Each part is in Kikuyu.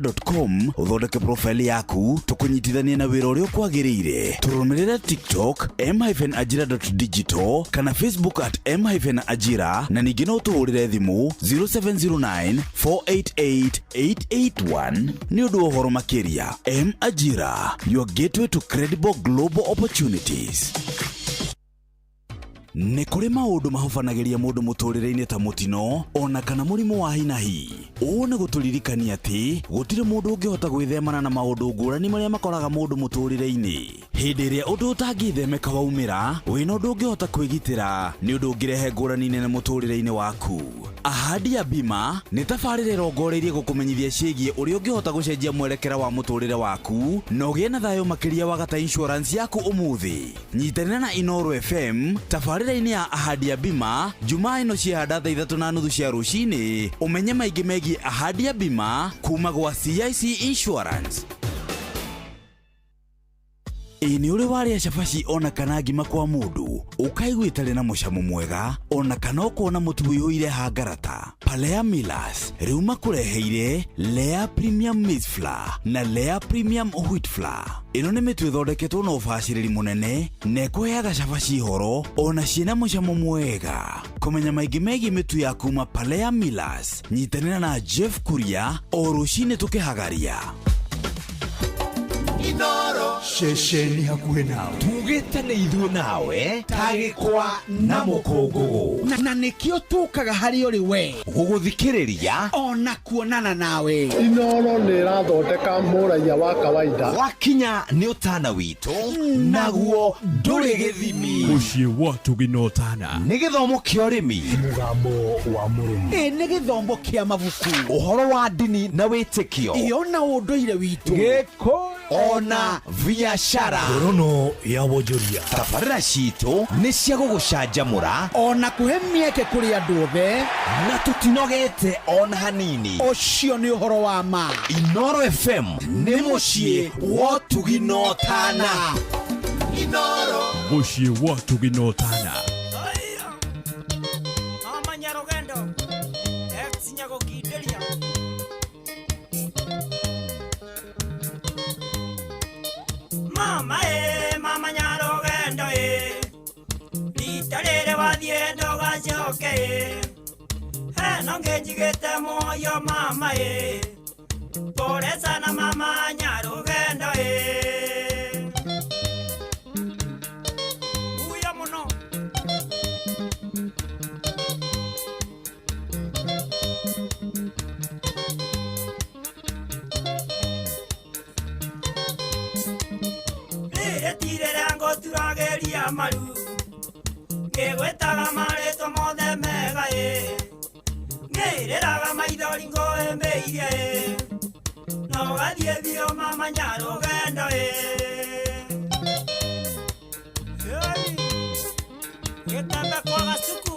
m-ajira.com ũthondeke profile yaku tũkũnyitithanie na wĩra ũrĩa ũkwagĩrĩire. Tũrũmĩrĩre TikTok m-ajira.digital kana Facebook at m-ajira na ningĩ no ũtũhũrĩre thimũ 0709 488 881 nĩ ũndũ wa ũhoro makĩria. M Ajira, your gateway to credible global opportunities. Nĩ kũrĩ maũndũ mahobanagĩria mũndũ mũtũrĩre-inĩ ta mũtino ona kana mũrimũ wa hinahi. Ũũ nĩ gũtũririkania atĩ gũtirĩ mũndũ ũngĩhota gwĩthemana na maũndũ ngũrani marĩa makoraga mũndũ mũtũrĩre-inĩ. Hĩndĩ ĩrĩa ũndũ ũtangĩthemeka waumĩra, wĩna ũndũ ũngĩhota kwĩgitĩra nĩ ũndũ ũngĩrehe ngũrani nene mũtũrĩre-inĩ waku. Ahadi ya Bima nĩ tabarĩra ĩrongoreirie gũkũmenyithia ciĩgiĩ ũrĩa ũngĩhota gũcenjia mwerekera wa mũtũrĩre waku na ũgĩe na thayũ makĩria wagata insurance yaku ũmũthĩ. Nyitanĩra na Inooro FM tabarĩra-inĩ ya Ahadi ya Bima Jumaa ĩno ciehanda thaa ithatũ na nuthu cia rũcinĩ ũmenye maingĩ megiĩ Ahadi ya Bima kuma gwa CIC Insurance. Ĩ nĩ ũrĩ warĩa cabaci ona kana ngima kwa mũndũ ũkaigua ĩtarĩ na mũcamo mwega ona kana ũkona mũtu ũihũire hangarata? Palea Millers rĩu makũreheire Lea Premium Maize Flour na Lea Premium Wheat Flour. Ĩno nĩ mĩtu ĩthondeketwo na ũbacĩrĩri mũnene na ĩkũheaga cabaci horo ona ciĩna mũcamo mwega. Kũmenya maingĩ megiĩ mĩtu ya kuma Palea Millers, nyitanĩra na Jeff Kuria o rũcinĩ tũkĩhagaria. Ceceni hakuhĩ nawe. Tugĩte nĩ ithuĩ nawe ta gĩkwa na mũkũngũgũ. Na nĩkĩo tũkaga harĩ ũrĩ we. Gũgũthikĩrĩria ona kuonana nawe. Inooro nĩ ĩrathondeka mũraiya wa kawaida. Gwakinya nĩ ũtana witũ naguo ndũrĩ gĩthimi. Mũciĩ wa Ũtugi na Ũtana. Nĩ gĩthomo kĩa ũrĩmi. Mũgambo wa mũrĩmi. Ĩ nĩ gĩthomo kĩa mabuku. Ũhoro wa ndini na wĩtĩkio. Ĩ ona ũndũire witũ. Gĩkũyũ. Ona biacara. Ngorono ya wonjoria. Tabarĩra citũ nĩ cia gũgũcanjamũra. Ona kũhe mĩeke kũrĩ andũ othe. Na tũtinogete ona hanini. Ũcio nĩ ũhoro wa ma. Inooro FM nĩ mũciĩ wa ũtugi na ũtana. Inooro. Mũciĩ wa ũtugi na ũtana. Mama Nyarugendo, ex Nyagũkindĩria. Mama ĩ, mama Nyarugendo ĩ, rita rĩrĩ wathiĩ ndũgacoke ĩ, heno ngĩnjigĩte muoyo mama ĩ, pole sana mama Nyarugendo ĩ. Uya mũno. Rĩrĩ ti rĩrĩa ngũturagĩria maru ngĩgwĩtaga marĩtwa mothe mega ĩ, ngĩrĩraga maithori ngũĩmbĩirie ĩ, no gathiĩ biũ mama Nyarũgendo ĩ. Gĩtembe kwa gacuku.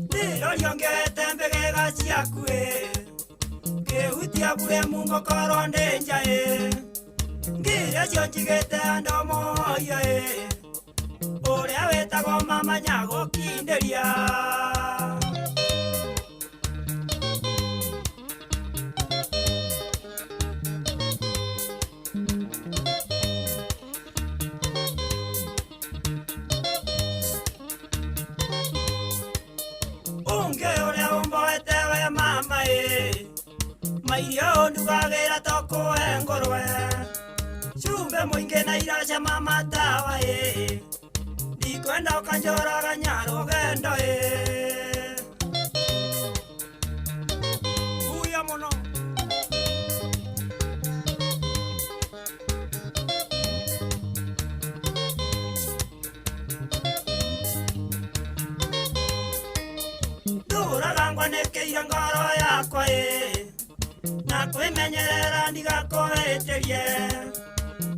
Ndĩrorio ngĩoete mbĩgĩga ciaku ĩ, ngĩhutia buremu ngũkorwo ndĩ nja ĩ, ngĩrĩa cio njigĩte andũ moyo ĩ, ũrĩa wĩtagwo mama Nyagũkindĩria. Ũngĩ ũrĩa ũmboete we mama ĩ, mairio ndugagĩra tokũhe ngũrwe, cumbĩ mũingĩ na iraca mama tawa ĩ, ndikwenda ũkanjũraga Nyarũgendo ĩ. Uya mũno. Ndũraga ngwanĩkĩire ngoro yakwa ĩ, na kwĩmenyerera ndigakũhĩtĩrie,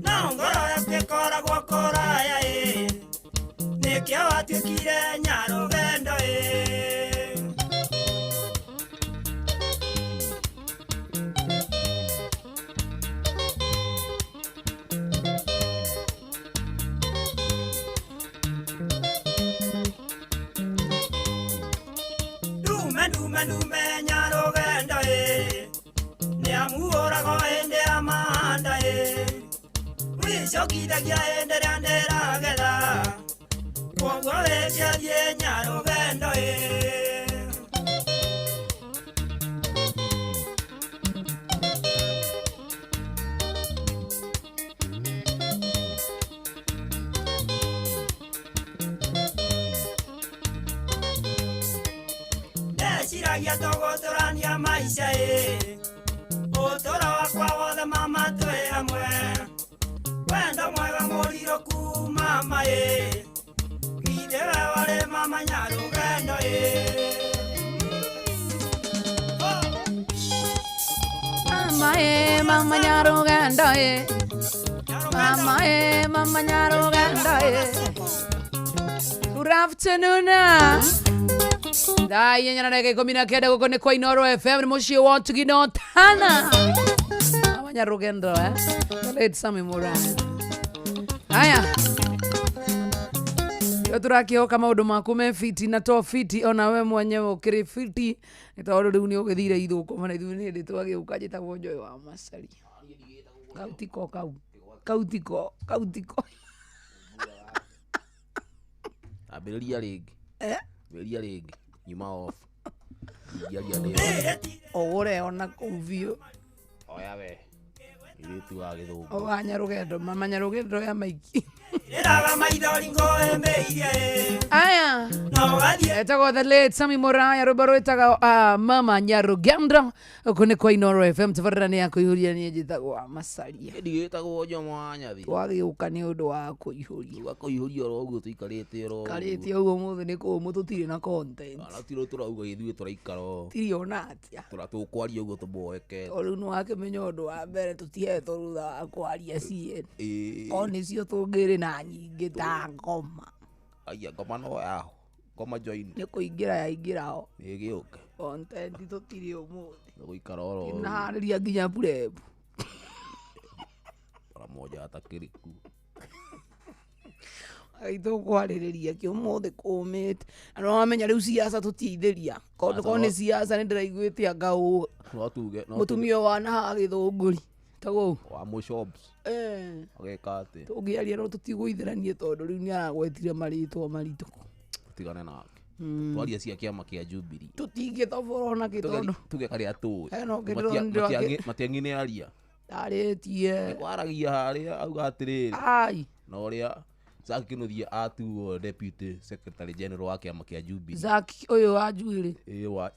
no ngoro yaku ĩkoragwo kũraya ĩ, nĩkĩo watuĩkire Nyarũgendo ĩ. Ndume ndume nyarũgendo ĩ nĩamuhũrago hĩndĩ ya mahanda ĩ wĩcokithagia hĩndĩ ĩrĩa ndĩragetha kwoguo wĩciathiĩ nyarũgendo ĩ. Ndeciragia tũgũtũrania maica ĩ ũtũro wakwa wothe mama twĩ hamwe wendo mwega mũrirũku mama ĩ githĩ we warĩ mama nyarũgendo ĩ. Mama e, mama nyarugendo e. Mama e, mama nyarugendo e. Good afternoon. Thaa inya na ndagĩka 19 gũkũ nĩ kwa Inoro FM nĩ mũciĩ wa ũtugi na ũtana. Mama nyarugendo eh. The late Sammy Muraya. Haya. Yo tũrakĩhoka maũndũ maku me fiti na to fiti ona we mwenyewe ũkĩrĩ fiti nĩ tondũ rĩu nĩ ũgĩthire ithũkũma na ithuĩ nĩ hĩndĩ twagĩũka. Njĩtagwo Joy wa Macaria. Kau tiko kau kau tiko kau tiko. Ambĩrĩria rĩngĩ. Ambĩrĩria rĩngĩ nyuma off ingĩaria nĩ Ũgũre ona kũu biũ. Oya we irĩtu wa gĩthũngũ. Ũganyarũgendo mama nyarũgendo ya maiki. Rĩraga maithori ngũĩmbĩirie ĩ Aya. No ũgathiĩ. Etagwo the late Sammy Muraya rwĩmbo rwĩtagwo mama nyarũgendo gũkũ nĩ kwa Inoro FM tabarĩra nĩ ya kũihũria niĩ njĩtagwo wa Macaria. Ndigĩtagwo Jomo wa Nyathi. Twagĩũka nĩ ũndũ wa kũihũria. Wa kũihũria oro ũguo tũikarĩte oro ũguo. Karĩte ũguo mũthĩ nĩ kũũmũ tũtirĩ na content. Ana tiro tũrauga ithuĩ tũraikara o. Tirĩ ona atĩa. Tũra tũkwaria ũguo tũboeke. Tondũ rĩu nĩwakĩmenya ũndũ wa mbere tũtihetwo rutha wa kwaria ciene. Ĩĩ. O nĩcio tũngĩrĩ na nyingĩ ta ngoma. Aya ngoma no yaho. Ngoma join. Nĩ kũingĩra yaingĩra ho. Nĩ gĩũke. Content tũtirĩ ũmũthĩ. Nĩ gũikara oro ũguo. Ndinaharĩria nginya prep. Mara moja atakĩrĩ ku. Ai tũkwarĩrĩria kĩ ũmũthĩ kũmĩte. Na nĩwamenya rĩu siasa tũtiaithĩria. Korwo nĩ siasa nĩ ndĩraiguĩte anga ũ. No tuge no tuge Mũtumia wa nahaha gĩthũngũri. Tagwo ũ. Wa mũshobs. Ageka atĩa? Tũngĩaria no tũtigũithĩranie tondũ rĩu nĩ aragwetire marĩtwa maritũ. Tũtigane nake. Twaria cia kĩama kĩa Jubilee. Tũtingĩtobora ona kĩ tondũ. Tuge karĩa tũĩ. Hena ũngĩ ndĩronire Matiang'i nĩ aria. Ndarĩtie. Kwaragia harĩa auga atĩrĩrĩ. Ai. Na ũrĩa Zack Kĩnuthia atuo deputy secretary general wa kĩama kĩa Jubilee. Zack ũyũ wa njuĩrĩ. Ĩĩ wa.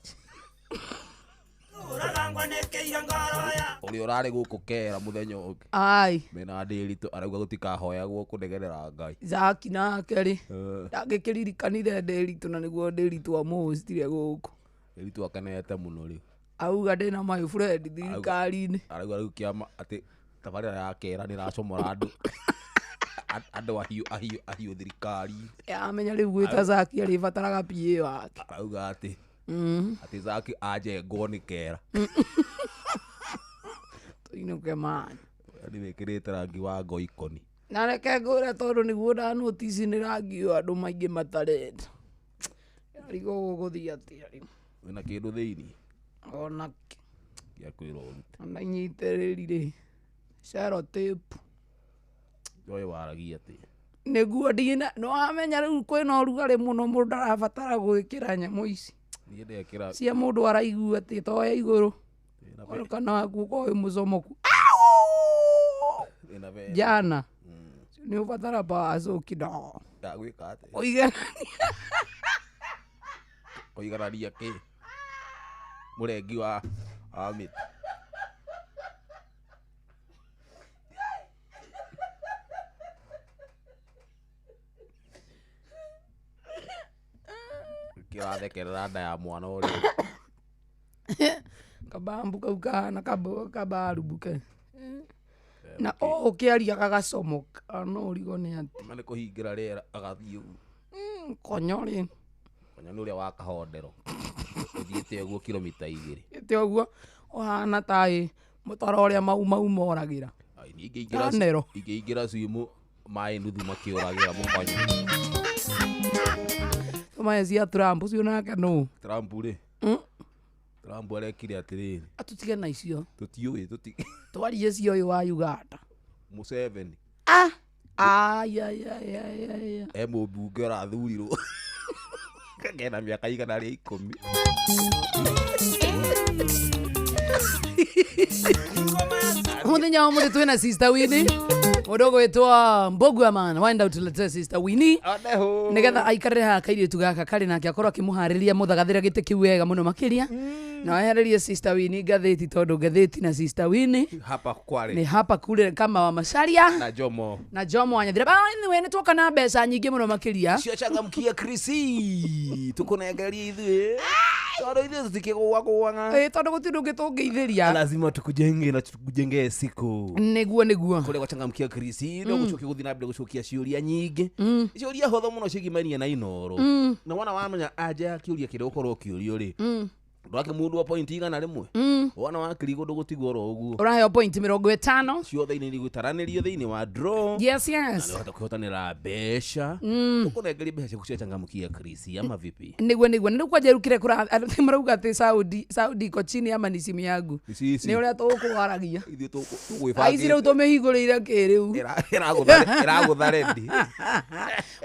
Ũrĩa ũrarĩ gũkũ kera mũthenya ũngĩ. Ai. Mena Ndĩritũ arauga gũtikahoyagwo kũnegenera Ngai. Zack nake rĩ. Ndangĩkĩririkanire Ndĩritũ na nĩguo Ndĩritũ amũhostire gũkũ. Ndĩritũ akenete mũno rĩu. Auga ndĩna my friend thirikari-inĩ. Arauga rĩu kĩama atĩ tabarĩra ya kera nĩ ĩracomora andũ. Andũ ahiũ ahiũ ahiũ thirikari. Amenya rĩu gwĩta Zack arĩbataraga PA wake. Arauga atĩ atĩ Zack anjengwo nĩ kera. Tũinũke mani. Yaani wĩkĩrĩte rangi wa ngoikoni. Na reke ngwĩre tondũ nĩguo ndanotici nĩ rangi ũyũ andũ maingĩ matarenda. Arigwo gũgũthiĩ atĩa rĩu. Wĩna kĩndũ thĩinĩ? Ona kĩ. Gĩa kwĩrwo ũrute. Ona inyitĩrĩri rĩ. Cellotape. Joy waragia atĩa? Nĩguo ndina nĩwamenya rĩu kwĩna ũrugarĩ mũno mũndũ ndarabatara gwĩkĩra nyamũ ici. Niĩ ndekĩra. Cia mũndũ araigua atĩ to ya igũrũ. Kana waku ũkorwo wĩ mũcomoku. Jana. Nĩ ũbatara power soak no. Ndagwĩka atĩa? Kũiganania. Kũiganania kĩ? Mũrengi wa mĩtĩ. Kĩrathekerera nda ya mwana ũrĩa. Kabambu kau kahana kabarubu ke. Na o ũkĩaria gagacomoka no ũrigwo nĩ atĩ. Ma nĩ kũhingĩra rĩera agathiĩ ũguo. Konyo rĩ. Konyo nĩ ũrĩa wa kahondero. Ũthiĩte ũguo kilomita 2. Ĩte ũguo ũhana taĩ mũtaro ũrĩa mau mau moragĩra. Ai, niĩ ingĩingĩra Tanero. ingĩingĩra swimu maĩ nuthu makĩũragĩra mũkonyo. Tũmae cia Trump ũcio nake nũ? Trump rĩ. Trump arekire atĩrĩrĩ. Atutige na icio. Tũtiũĩ tũti Twarie cio ũyũ wa Uganda. Museveni. Ah. Ai ai ai ai ai. E mũmbunge ũrathurirwo kena mĩaka 110. Muthenya wa muthi twina Sister Winnie. Mũndũ ũgwĩtwo Mbugua man wenda ũtũletee Sister Winnie nigetha aikarĩre haha kairĩtu gaka karĩ nake akorwo akĩmũharĩria mũthagathĩra gĩtĩ kĩu wega mũno makĩria na wehererie Sister Winnie ngathĩti tondũ ngathĩti na Sister Winnie hapa kware ni hapa kule kama wa Macharia na Jomo na Jomo wa Nyathira. Anyway, nĩ tuoka na mbeca nyingĩ mũno makĩria. Cio changamkia Krisi tukunengeria ithuĩ tondũ ithuĩ tũtikĩgũagũaga. Tondũ gũtirĩ ũndũ ũngĩ tũngĩithĩria. Lazima tukujenge na tukujengee siku. Nĩguo nĩguo. Kũrĩa gwachangamkia Krisi no gũcokia gũthiĩ na mbere gũcokia ciũria nyingĩ ciũria hũthũ mũno cigimainie na Inooro na wona wamenya anja ya kĩũria kĩrĩa ũkorwo ũkĩũrio rĩ ndwake mũndũ wa point 100 wona wakĩrigwo ndũgũtigwo oro ũguo. Ũraheo point 50 ciothe inĩ igũtaranĩrio thĩinĩ wa draw. Yes Na yes. nĩũhota kwĩhotanĩra mbeca ũkũnengeria mbeca ciaku cia changamkia Krisi ama vipi? Nĩguo nĩguo. Na rĩu kwanja rukire kũra andũ marauga atĩ Saudi iko chini ama ni simu yangu. Ici Nĩ ũrĩa tũkũwaragia. ithuĩ Aici rĩu tũgwĩbangĩte tũmĩhingũrĩire kĩrĩu. ĩragũtha rendi.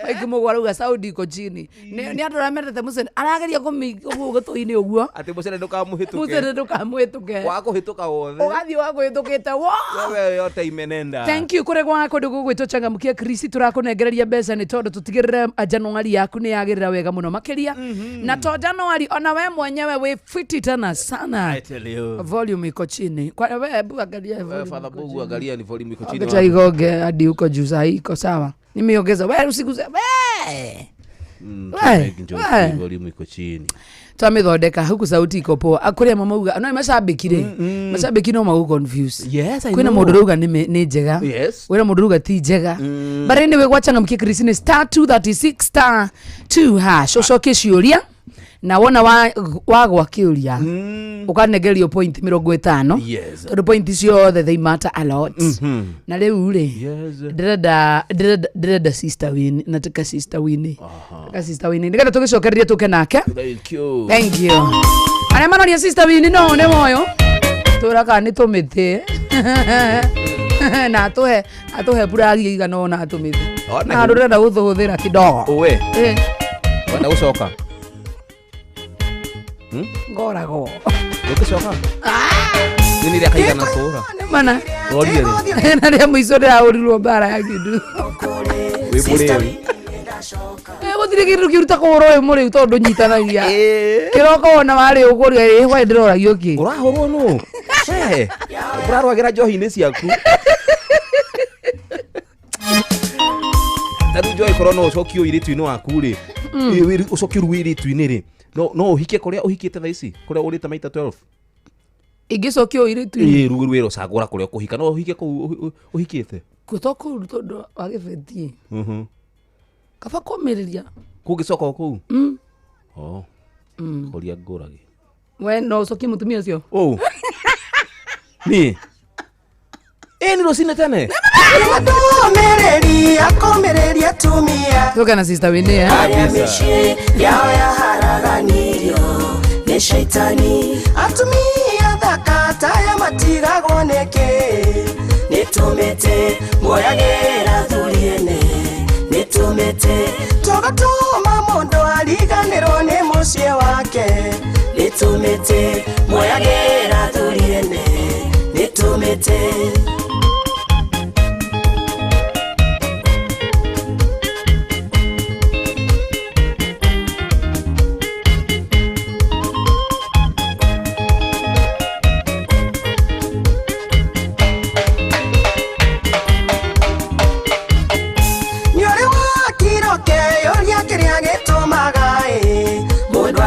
Mike Mũgũ arauga Saudi iko chini. Nĩ andũ arĩa mendete Museveni arageria kũmĩ ũguo gũtũ-inĩ ũguo. Atĩ mũcere ndũkamũhĩtũke. Museveni ndũkamũhĩtũke. Wakũhĩtũka wothe. Ũgathiĩ wakũhĩtũkĩte wo. Wewe yote imenenda. Thank you kũrĩ gwa kũndũ gũgwĩtwo changamkia Krisi tũrakũnengereria mbeca nĩ tondũ tũtigĩrĩre Januari yaku nĩ yagĩrĩra wega mũno makĩria na to Januari ona we mwenyewe wĩ fiti tena sana. I tell you. Volume iko chini. Kwa wewe hebu angalia Wewe volume. Father iko Bugu chini. angalia ni volume iko chini. Acha igonge hadi huko juu saa hii iko sawa. Nimeongeza. Wewe usiguze. Wewe. We, we. Volume iko chini. Twamithondeka huku sauti iko poa. Kũrĩa mamauga no macambĩki rĩ. Macambĩki no magũ confuse. Yes, I Kwĩna know. mũndũ ũrauga nĩ njega. Yes. Kwĩna mũndũ ũrauga ti njega. But anyway gwachangamkia Krisi nĩ star 236 star 2 hash. Ũcokie ciũria na wona wagwa kĩũria ũkanengerio point 50. Yes. Tondũ point ciothe they matter a lot. Na rĩu rĩ Yes. ndĩrenda Sister Winnie, nataka Sister Winnie. Nataka Sister Winnie nĩgetha tũgĩcokererie tũke nake. Thank you. Thank you. Arĩa maroria Sister Winnie no nĩ moyo tũra kana nĩ tũmĩtĩ na atũhe buragi igana ũna atũmĩtĩ Ona na andũ ndĩrenda gũtũhũthĩra kidogo. Uwe. Wenda gũcoka? Ngoragwo. Ndũngĩcoka? Nĩ rĩa kaigana kũra. Mana. Ũrorire rĩ? Na rĩa mũico ndĩrahũrirwo mbara ya kĩndũ. Wĩ mũrĩu. Gũtirĩ kĩndũ kĩũru ta kũhũrwo wĩ mũrĩu tondũ ndũnyitanagia. Kĩroko wona warĩ ũkũria ĩ why ndĩroragio kĩ? Ũrahũrwo nũ? We. Ũrarwagĩra njohi-inĩ ciaku. Ta rĩu njohi korwo no ũcokio ũirĩtu-inĩ waku rĩ. Ũcokio rĩu ũirĩtu-inĩ rĩ. No ũhike kũrĩa ũhikĩte thaa ici? Kũrĩa ũrĩte maita 12? Ingĩcokio ũirĩtu-inĩ. Ĩĩ rĩu wĩra ũcagũra kũrĩa ũkũhika no ũhike kũu ũhikĩte. To kũu tondũ wa gĩbeti. Kaba kũmĩrĩria. Kũngĩcoka o kũu? Oh. Kũria ngũrage. We no ũcokie mũtumia ũcio? Ũũ. Niĩ. Ĩ nĩ rũcinĩ tene. Akomereria atumia Tũke na Sister Winnie eh? arĩa mĩciĩ yao yaharaganirio nĩ shaitani. Atumia thaka taya matigagwo nĩkĩ nĩtũmĩte muoyagĩra thuri ene nĩtũmĩte tũgatũma mũndũ ariganĩrwo nĩ mũciĩ wake nĩtũmĩte muoyagĩra thuri ene nĩtũmĩte.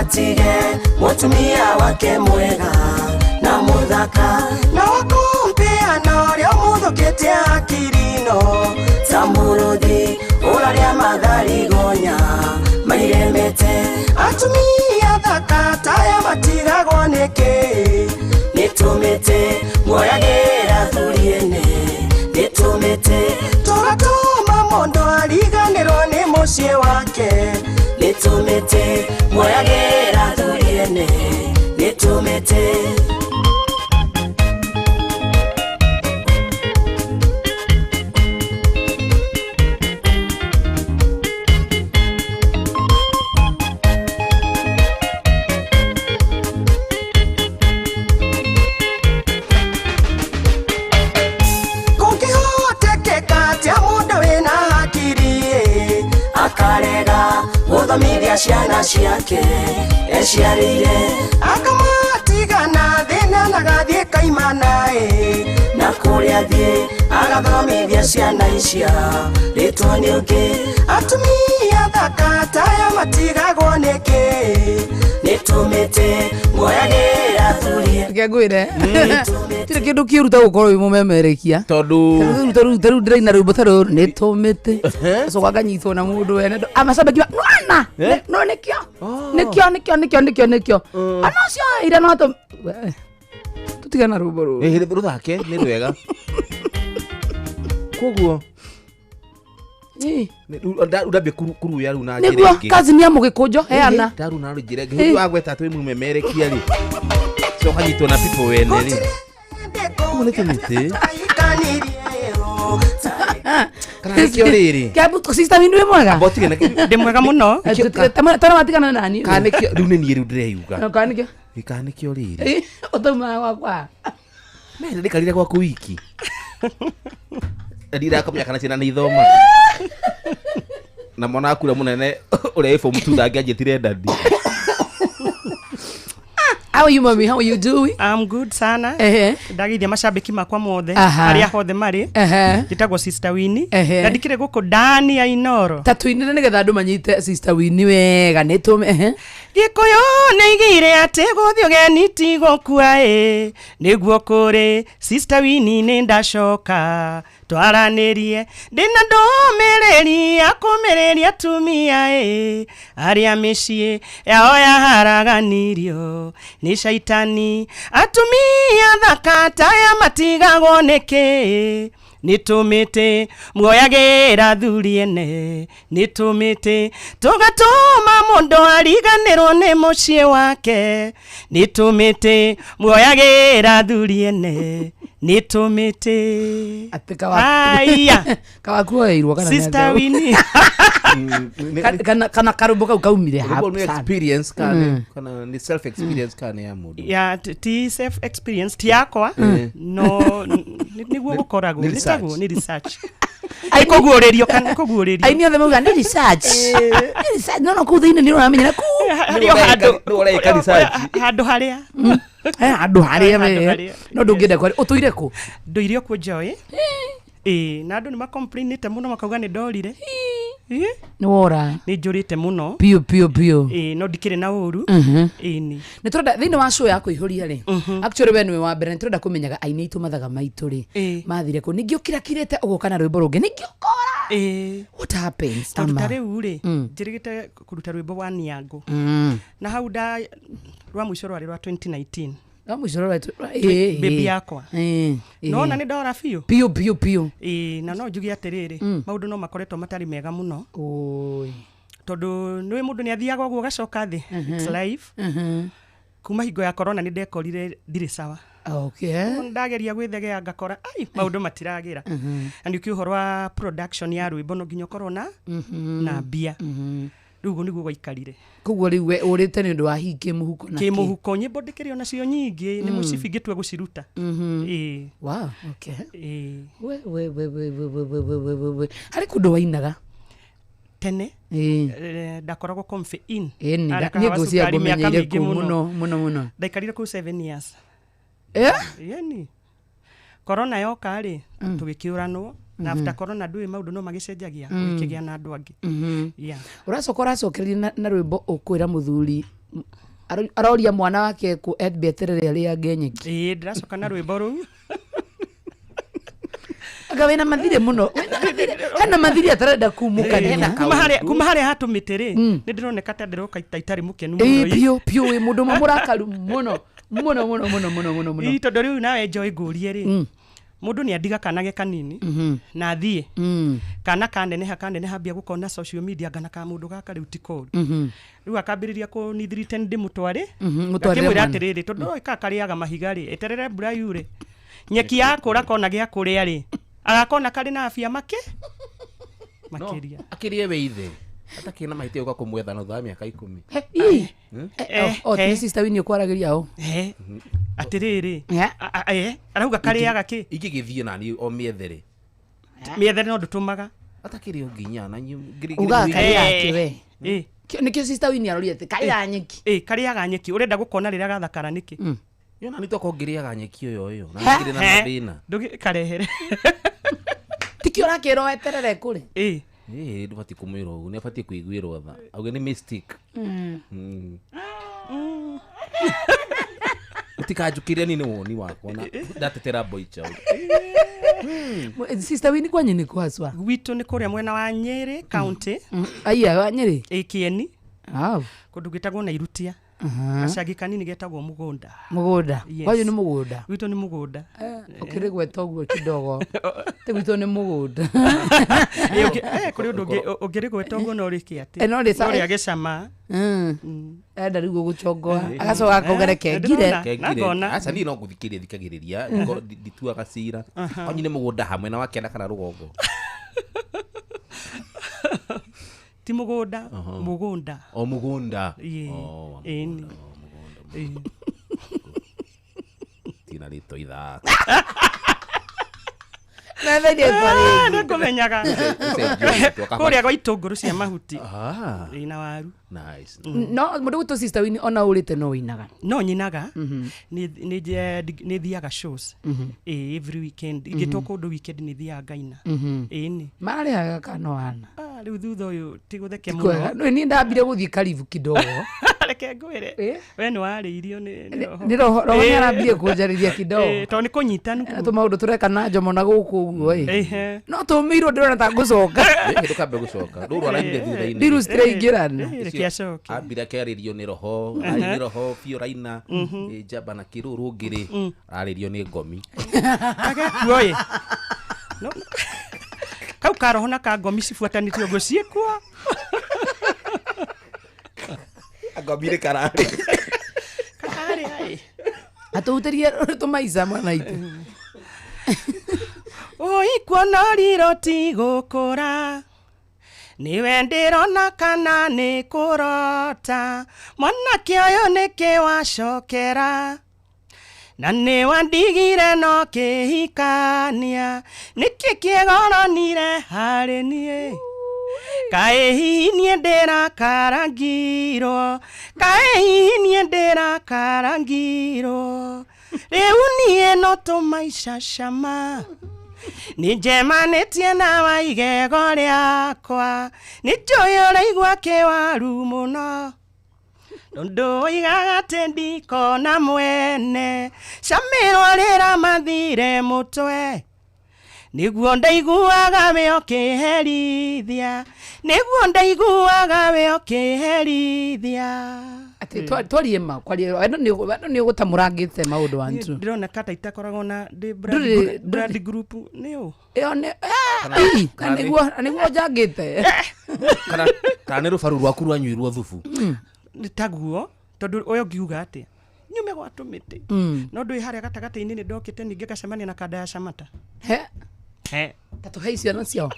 Atige mutumia wake mwega na muthaka na wakumpeana ũrĩa mũthũkĩte akirino ta mũrũthi ũrarĩa matharigonya mairemete. Atumia thaka taya matigagwo nĩkĩ nĩtũmĩte muoyagĩra thuri ene nĩtũmĩte tũgatũma mũndũ ariganĩrwo nĩ mũciĩ wake nĩtũmĩte muoyagĩra thuri ene nĩtũmĩte. Nĩtũmĩte. Kũngĩhotekeka atĩa mũndũ wĩna hakiri ĩ, akarega gũthomithia ciana ciake eciarĩire, akamatigana thĩna na gathiĩ kaimana ĩ, na kũrĩa thiĩ agathomithia ciana icia rĩtwo nĩ ũngĩ. Atumia thaka taya matigagwo nĩkĩ? Nĩtũmĩte muoyagĩra athuri. Reke ngwĩre, tirĩ kĩndũ kĩũru ta gũkorwo wĩ mũmemerekia. Tondũ Tarĩu ndĩraina rwĩmbo ta rũrũ nĩtũmĩte, coka nganyitwo na mũndũ wene amacambĩki nona no nĩkĩo nĩkĩo nĩkĩo nĩkĩo nĩkĩo nĩkĩo ona ũcio ira no tũ tũtigana rwĩmbo rũrũ. Ĩ, rũthake nĩ rwega koguo Ĩ, ndambia kuruya rĩu na njĩra nĩguo ĩngĩ. kazi nĩ ya mũgĩkũnjo heana. Ndaru na njĩra ĩngĩ. Hĩndĩ wagweta atĩ wĩ mũmemerekia rĩ, coka nyitwo na people wene rĩ, koguo nĩ tũmĩtĩ kana nĩkĩo rĩrĩ. Kĩambu sister windu wĩ mwega? Amba ũtige na Ndĩ mwega mũno. Twana watigana na nani? Kana nĩkĩo rĩu nĩ niĩ rĩu ndĩreyuga. Kana nĩkĩo? Ĩ, kana nĩkĩo rĩrĩ. Ĩ, ũtaumaga gwakwa. Mene ndĩkarire gwaku wiki na ndirakamenya kana ciana nĩ ithomaga na mwana waku ũrĩa mũnene ũrĩa wĩ form two ndangĩanjĩtire ndadi. How are you, mommy? How are you doing? I'm good sana. Ehe. Ndageithia macambĩki makwa mothe Aha. arĩa hothe marĩ. Ehe. Njĩtagwo Sister Winnie. Ehe. Na ndikĩrĩ gũkũ ndani ya Inoro. Ta tuinĩre nĩgetha andũ manyite sister Winnie wega nĩtũme ehe. Gĩkũyũ nĩoigire atĩ gũthiĩ ũgeni ti gũkua ĩ, nĩguo kũrĩ Sister Winnie nĩ ndacoka twaranĩrie, ndĩna ndũmĩrĩri ya kũmĩrĩria atumia ĩ, arĩa mĩciĩ yao yaharaganirio nĩ caitani. Atumia thaka taya matigagwo nĩkĩ? Nĩtũmĩte muoyagĩra athuri ene, nĩtũmĩte tũgatũma mũndũ ariganĩrwo nĩ mũciĩ wake, nĩtũmĩte muoyagĩra athuri ene, nĩtũmĩte. Atĩ Aya. kawakuoeirwo kana nĩ Sister atĩa? Winnie. Kana karũmbo kau kaumire Rwĩmbo nĩ hapu sana. experience kana kana nĩ self experience kana nĩ ya mũndũ? Ya ti self experience ti yakwa, no nĩguo gũkoragwo. Nĩ research. Nĩtaguo nĩ research, nĩ kũguũrĩrio kana kũguũrĩrio. Aini othe mauga nĩ research. Nĩ research. No no kũu thĩinĩ nĩ ũramenya na kũu. Harĩ o handũ. Nĩ ũreka research. Handũ harĩa. Eh, handũ harĩa Handũ we. harĩa. No ndũngĩenda kwaria. Ũtũire kũ? Ndũire okuo Joy. Ĩĩ, na andũ nĩ macomplainĩte mũno makauga nĩ ndorire. Ĩ, Nĩ wora. nĩ njũrĩte mũno. Piũ piũ piũ. Ĩĩ, no ndikĩrĩ na ũru. Ĩni. Nĩ tũrenda thĩinĩ wa show ya kũihũria rĩ, actually we nĩwe wa mbere nĩ tũrenda kũmenyaga aini aitũ mathaga maitũ rĩ Ĩ. mathire kũ, ningĩ ũkirakirĩte ũgoka na rwĩmbo rũngĩ ningĩ ũkora. Ĩĩ. What happens? Tondũ ta Ama? rĩu rĩ, njĩrĩgĩte kũruta rwĩmbo wa niango na hau nda rwa mũico rwarĩ rwa 2019. No mũico rwa Baby yakwa. Nona nĩ ndora biũ. Piũ piũ piũ. Ĩĩ, na no njuge atĩrĩrĩ, maũndũ no makoretwo matarĩ mega mũno. Oi. Tondũ nĩũĩ mũndũ nĩ athiaga ũguo ũgacoka thĩ. It's life. Kuma hingo ya corona nĩ ndekorire ndirĩ sawa. Okay. Ndageria gwĩthegea ngakora ai maũndũ matiragĩra, na nĩ ũkĩ ũhoro wa production ya rwĩmbo no nginya ũkorwo na mbia. Rĩu ũguo nĩguo gwaikarire. Koguo rĩu we ũrĩte nĩ ũndũ wa hihi kĩmũhuko na kĩ? Kĩmũhuko nyĩmbo ndĩkĩrĩ onacio nyingĩ, nĩ mũcibi ngĩtua gũciruta. Ĩĩ. Wow, okay. Ĩĩ. We we we we we we we we we we we. Harĩ kũndũ wainaga? Tene. Ĩĩ. Ndakoragwo Comfy Inn. Ĩni, Harĩa niĩ Kahawa ngwĩciria Cukari mĩaka ngũmenyeire mĩingĩ kũu mũno mũno mũno. Ndaikarire kũu 7 years. Eh? Yeni corona yoka rĩ, tũgĩkĩũranwo, na after corona ndũĩ maũndũ no magĩcenjagia, gũgĩkĩgĩa na andũ angĩ. Yeah. Ũracoka ũracokereria na rwĩmbo ũkwĩra mũthuri aroria mwana wake kũ ambe eterere arĩa ange nyeki. Ĩĩ, ndĩracoka na rwĩmbo rũu. Anga wĩna mathirĩ mũno. Wĩna mathirĩ. Hena mathirĩ atarenda kumũkania. Kuma harĩa hatũmĩte rĩ, nĩ ndĩroneka ta ndĩroka ta itarĩ mũkenu Ĩĩ mũno. piũ piũ, wĩ mũndũ ũmwe mũrakaru mũno mũno mũno mũno mũno mũno mũno. Ĩ, tondũ rĩu nawe Joy ngũrie rĩ, Mũndũ nĩ andiga kana ge kanini na athiĩ kana kaneneha kaneneha ambia gũkona social media ngana ka mũndũ gaka rĩu ti koru. Rĩu akambĩrĩria kũnithirite ndĩmũtware. Mũtwarĩre Ngakĩmwĩra mwana. atĩrĩrĩ, tondũ ũĩ ka karĩaga mahiga rĩ, eterere mbura yure, nyeki yakũra kona gĩa kũrĩa rĩ, agakona karĩ na afya make makĩria. Akĩrĩe we ithe atakĩrĩ na mahĩtia gũka kũmwetha na thutha wa mĩaka 10. Ii. Eh, O ti eh. sister Winnie ũkwaragĩria o. Eh, atĩrĩrĩ, Eh. arauga karĩaga kĩ Ingĩgĩthiĩ nani o mĩethere mĩethere no ndũtũmaga. Atakĩrĩ o nginya na Ugaga karĩaga Eh. kĩ we? Eh, Nĩkĩo sister Winnie arorire atĩ karĩaga nyeki. eh, karĩaga nyeki, ũrenda gũkona rĩrĩa gathakara nĩkĩ? Yona nĩ tokorwo ngĩrĩaga nyeki ũyũ ũyũ na ngĩrĩ na Eh, mathĩna. karehere. Tikĩo ũrakĩrwo weterere kũrĩ. Eh, Ĩĩ ndũbatiĩ kũmwĩra ũguo, nĩ abatiĩ kũiguĩrwo tha. Auge nĩ mistake. Mũtikanjũkĩre niĩ nĩ woni wakwa na ndatetera boy child. Sister Winnie kwanyu nĩ kwacwa. Gwitũ nĩ kũrĩa mwena wa Nyĩrĩ county. Aiya wa Nyĩrĩ. Ĩ Kĩeni. Au. Kũndũ gwĩtagwo Nairutia. Gacagi kanini getagwo Mũgũnda. Mũgũnda. Yes. Kwanyu nĩ mũgũnda. Gwitũ nĩ mũgũnda. Ũkĩrĩ gweta ũguo kidogo. Ti gwitũ nĩ mũgũnda. Kũrĩ ũndũ ũngĩrĩ gweta ũguo no rĩke atĩ. Eh, no rĩ- No rĩa gĩcama. Enda rĩu gũgũchongoa. Agacoka akauga reke ngire. Ndĩrona. Kengire. Nangona. Aca niĩ no gũthikĩrĩria thikagĩrĩria ndituaga cira. Kwanyu nĩ mũgũnda hamwe na wa kĩanda kana rũgongo. Ti mũgũnda, mũgũnda. O mũgũnda. Ĩĩ. O, wa Ĩĩ mũgũnda, nĩ. o, mũgũnda. Ĩĩ. Tina rĩtwa ithaka. Methaire Ah, nĩngũmenyaga. Ũcenjie rĩtwa kaba- Kũrĩa gwa itũngũrũ cia mahuti. Ah, Ĩĩ na waru. nice. No mũndũ gwĩtwo sister Winnie ona ũrĩte no ũinaga. No nyinaga. Nĩ thiaga shows. Ĩĩ every weekend. Ingĩtwo kũndũ weekend nĩ thiaga ngaina. Ĩĩ nĩ. Mararĩhaga kana wana. Ah, rĩu thutha ũyũ ti gũtheke Kwega. mũno. No niĩ ndambire gũthiĩ karibu kidogo. Reke ngwĩre. Eh? We nĩ warĩirio nĩ roho. Nĩ roho roho Ĩĩ. nĩ arambirie kũnjarĩria kidogo. Ĩĩ, tondũ nĩ kũnyitanu Na tũmaũndũ tũreka na njomo na gũkũ ũguo ĩ. Ĩhĩ. No tũmĩirwo ndĩrona ta ngũcoka. Ĩĩ, ndũkambe gũcoka. Rũrũ araimire thutha-inĩ. Ndiru citiraingĩrana. Ĩĩ, reke acoke. Ambire akĩarĩrio nĩ roho, arĩ nĩ roho biũ raina, ĩ, njamba na kĩrũ rũngĩ rĩ, ararĩrio nĩ ngomi. Agekuo ĩ. No, no. Kau ka roho na ka ngomi cibuatanĩte ũguo ciĩkuo. Ngomi nĩ kararĩ. Kararĩ ĩ. Atũhutĩrie tũmaica mwana itũ. Ũikuona riro ti gũkũra, nĩwe ndĩrona kana nĩ kũrota, mwanake ũyũ nĩkĩ wacokera, na nĩ wandigire no kĩhikania, nĩkĩ kĩegoronire harĩ niĩ? Kaĩ hihi niĩ ndĩrakarangirwo, kaĩ hihi niĩ ndĩrakarangirwo, rĩu niĩ no tũmaica cama. Nĩ njemanĩtie na wa igego rĩakwa, nĩ njũĩ ũraigua kĩwaru mũno, tondũ oigaga atĩ ndikona mwene, camĩrwo rĩra mathire mũtwe, nĩguo ndaiguaga we ũkĩherithia, nĩguo ndaiguaga we ũkĩherithia. Atĩ twarie ma kwarie andũ nĩ ũgũtamũrangĩte maũndũ wantu. Ndĩrona kata itakoragwo na ndĩ Ndũrĩ- brand group nĩ ũ? Ĩyo nĩ ii, na nĩguo njangĩte. Kana nĩ rũbaru rwaku rwanyuirwo thubu. Nĩ taguo tondũ ũyũ ngiuga atĩa nyume gwa tũmĩtĩ no ndũĩ harĩa gatagatĩ-inĩ nĩ ndokĩte ningĩ ngacemania na kanda ya camata. He. He. Ta tũhe icio nacio.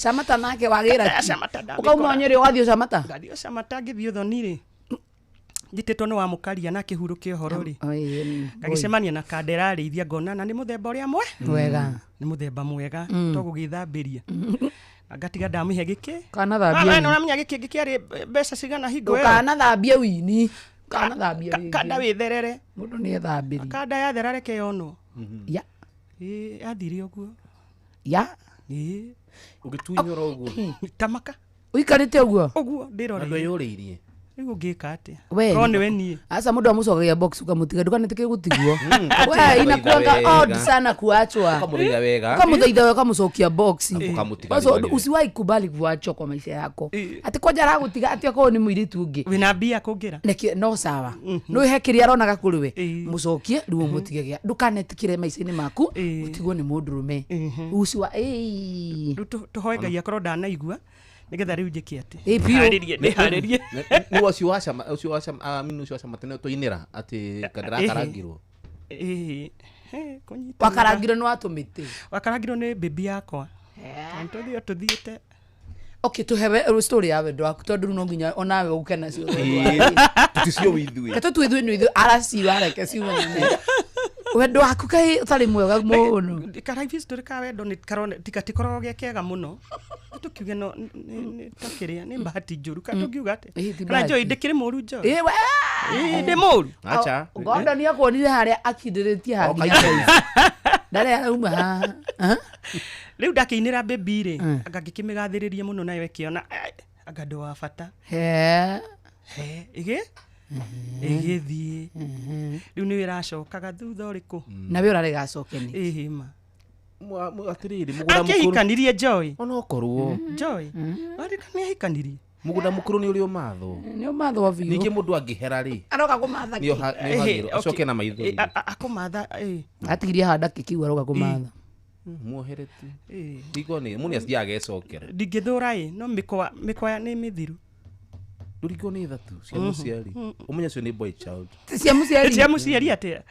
Camata nake wagĩra Kanda ya ki. Camata ndamĩkora. Ũkauma Nyĩrĩ ũgathiĩ Camata. Ngathiĩ camata ngĩthiĩ ũthoni rĩ, njĩtĩtwo nĩ wa mũkaria na kĩhurũke ũhoro rĩ, ngagĩcemania na kanda ĩrarĩithia ngona na nĩ mũthemba ũrĩa mwe Wega. nĩ mũthemba mwega to gũgĩthambĩria. Na ngatiga ndamĩhe gĩkĩ. Kana thambie Ah, we nĩũramenya gĩkĩ gĩkĩarĩ mbeca cigana hingo ĩyo? Ndũkanathambie wini. Ndũkanathambie Kanda rĩngĩ. wĩtherere. Mũndũ nĩ ethambĩrie. Kanda yathera reke yonwo. Ya. Ĩĩ yathire ũguo. Ya. Ĩĩ. Ũgĩtunyũra ũguo. Tamaka. Ũikarĩte ũguo? Ũguo ndĩroreire. Na ndweyũrĩirie. Rĩu ũngĩka atĩa? We. Korwo nĩwe niĩ. Asa mũndũ amũcokagia box ukamũtiga ndũkanetĩkĩre gũtigwo. We Ũkamũthaitha inakuanga wega. odd sana kuachwa. Ũkamũthaitha wega. Ukamũthaitha wega ukamũcokia box. Ũkamũtiga Kwanza riganĩre. usiwahi kubali kuachwa kwa maisha yako. Ati kwanja aragũtiga ati akorwo nĩ mũirĩtu ũngĩ. Wĩna mbia kũngĩra. Nĩkĩ no sawa. No he kĩrĩa aronaga kũrĩ we. Ĩĩ. Mũcokie rĩu ũmũtige gĩa. Ndũkanetĩkĩre maica-inĩ maku Ĩĩ. ũtigwo nĩ mũndũrũme. Usiwa ĩĩ. Rĩu tũhoe Ngai akorwo ndanaigua nĩgetha rĩu njĩke atĩ. Ĩĩ, biũ. Ndĩharĩrie, ndĩharĩrie. Nĩ ũcio wa cama ũcio wa cama ah, mini ũcio wa cama tene tũinĩra atĩ kandirakarangiirwo. Ĩĩ. He, kũnyitana. Wakarangirwo nĩ watũmĩte. Wakarangirwo nĩ baby yakwa. Tũthiĩ tũthiĩte. Okay, tũhewe story ya wendo waku tondũ rĩu no nginya onawe ũke nacio. Tũticio ithuĩ. Reke tũtue ithuĩ nĩ ithuĩ araciwa reke ciume nene. Wendo waku kaĩ ũtarĩ mwega mũno. Ka life history ka wendo nĩ karone gatikoragwo ge kega mũno. Tũkiuge no nĩ ta kĩrĩa nĩ bahati njũru ka tũngiuga atĩa? Ĩĩ, ti Kana bahati. Joy ndĩkĩrĩ mũru Joy? Ĩĩ, we- Ĩĩ, ndĩ mũru. Acha. Gordon nĩ akuonire harĩa akindĩrĩtie haha nginya Okaigua. thaa ici. Ndarĩ arauma haha. Ah? Rĩu ndakĩinĩra baby rĩ, anga ngĩkĩmĩgathĩrĩria mũno nayo ĩkĩona "Ai, anga ndũ wa bata. He. He, ĩgĩ ĩgĩthiĩ. Rĩu nĩyo ĩracokaga thutha ũrĩkũ? Na we ũrarega acoke nĩ. Ĩhĩ ma. Atĩrĩrĩ mũgũnda mũkũrũ. Akĩhikanirie Joy. Onokorwo Joy. Warika nĩ ahikanirie. Mũgũnda mũkũrũ nĩ ũrĩ ũmathwo. Nĩ ũmathwo biũ. Ningĩ mũndũ angĩhera rĩ. Aroka kũmatha Nĩ kĩ? oha- nĩ Ĩhĩ, acoke okay. na maithori. Ĩ, akũmatha ĩ. Atigirie haha ndakĩkiu aroka kũmatha. Muohere tu. Ĩ. Ndiko nĩ mũndũ nĩ athiaga agecokera. Ndingĩthũra ĩ no mĩkwa mĩkwa nĩ mĩthiru. Ndũringwo nĩ ithatũ cia mũciari. Ũmenye ũcio nĩ boy child. Cia mũciari. Cia mũciari atĩa?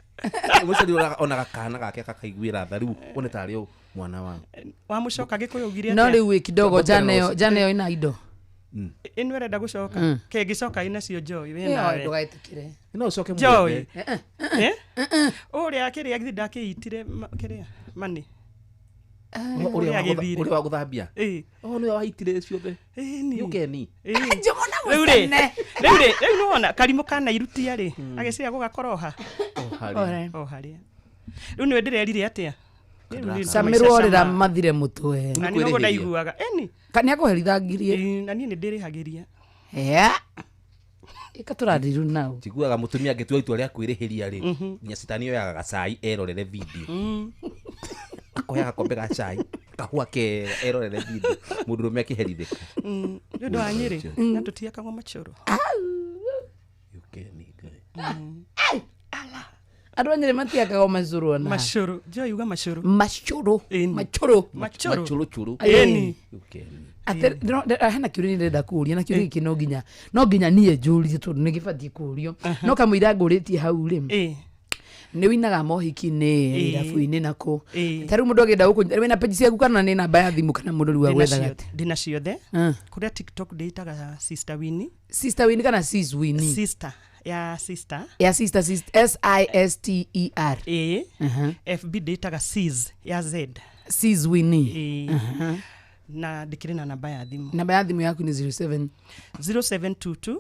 Mũciari onaga kana gake gakaiguĩra tha rĩu one tarĩ o mwana waku. Wamũcoka gĩkũyũ ugire No atĩa? rĩu ĩ kidogo jana ĩyo jana ĩyo ĩna indo. Ĩno ĩrenda gũcoka. Kĩngĩcoka ĩnacio Joy wĩ Ĩyo nawe. ndũgetĩkĩre. No ũcoke Joy. mwethe. Eh? Ũrĩa kĩrĩa githĩ ndakĩitire kĩrĩa mani. Ũrĩa Ũrĩa agĩthire. ũrĩa wa gũthambia. Ĩ. Oh nĩwe waitire ciothe. Ĩ ni. Nĩ ũkeni. Ĩ. Njũgũna Rĩu rĩ, mũcene. rĩu rĩ, rĩu nĩwona karimũ kanairutia rĩ, agĩciria gũgakoroha Oh harĩ. Ore. o harĩa. Rĩu nĩwe ndĩrerire atĩa? Rĩu nĩ Camĩrwo maica rĩra cama. mathire mũtwe. Na niĩ noguo ndaiguaga. Ĩni. Ka nĩ akũherithangirie. Ĩ, na niĩ nĩ ndĩrĩhagĩria. Yeah. Ĩka tũradiru nau. Njiguaga mũtumia angĩtua itua rĩa kwĩrĩhĩria rĩ nginya citani oyaga gacai erorere video. Akoya gakombe ga cai kahũa kega erorere video mũndũrũme akĩherithĩka. Nĩ ũndũ wa Nyĩrĩ na tũtiakagwo macũrũ. Ũkeni Ngai. Andũ a Nyĩrĩ matiakaga macũrũ ona. Macũrũ. Joy uga macũrũ. Macũrũ. Ĩni. Macũrũ. Macũrũ. Macũrũ chũrũ. Ĩni. Ũkeni. Atĩ hena kĩũria ndĩrenda kũũria na kĩũria gĩkĩ no nginya no nginya niĩ njũrie tondũ nĩ gĩbatiĩ kũũrio. No kamũira ngũrĩtie hau rĩ Ĩ. nĩ wĩinaga mohiki-inĩ Ĩĩ. irabu-inĩ na kũ. Ĩĩ. Ta rĩu mũndũ angĩenda gũkũnyita wĩna page ciaku kana nĩ namba ya thimũ kana mũndũ rĩu Ndĩna agwethaga ciothe- atĩa? ndĩna ciothe. Ah. Kũrĩa TikTok ndĩĩtaga Sister Winnie. Sister Winnie kana Sis Winnie? Sister ya sister. Ya sister sister S I S T E R. Ĩ. FB ndĩĩtaga Sis ya Z. Sis Winnie. Ĩ. Na ndĩkĩrĩ na namba ya thimũ. Namba ya thimũ yaku nĩ 07 0722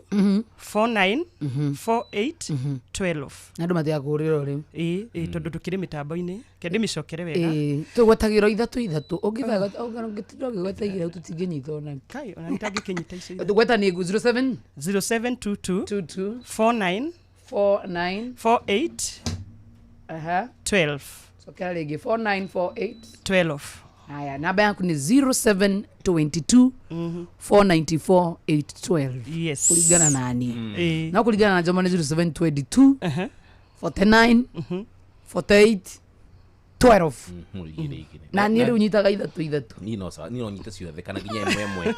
49 48 12. na andũ matigakũhũrĩra o rĩu. Ĩ, ĩ tondũ tũkĩrĩ mĩtambo-inĩ. Ke ndĩmĩcokere wega. Ĩĩ, tũgwetagĩrwo ithatũ ithatũ ũngĩtinda ũkĩgweta igĩrĩ hau tũtingĩnyita ona Kai, ona nitangĩkĩnyita icio ithatũ. tũgweta nĩ 07 0722 22 49 49 48 aha 12. cokera rĩngĩ 4948 12. haya namba yaku nĩ 0722 494 812 Yes. kũringana na niĩ Ĩ. no kũringana na Njoma nĩ 0722 Aha. 49 48 12 Igĩrĩ igĩrĩ. na niĩ rĩu nyitaga ithatũ ithatũ Niĩ no sawa, niĩ no nyite ciothe kana nginya ĩmwe ĩmwe.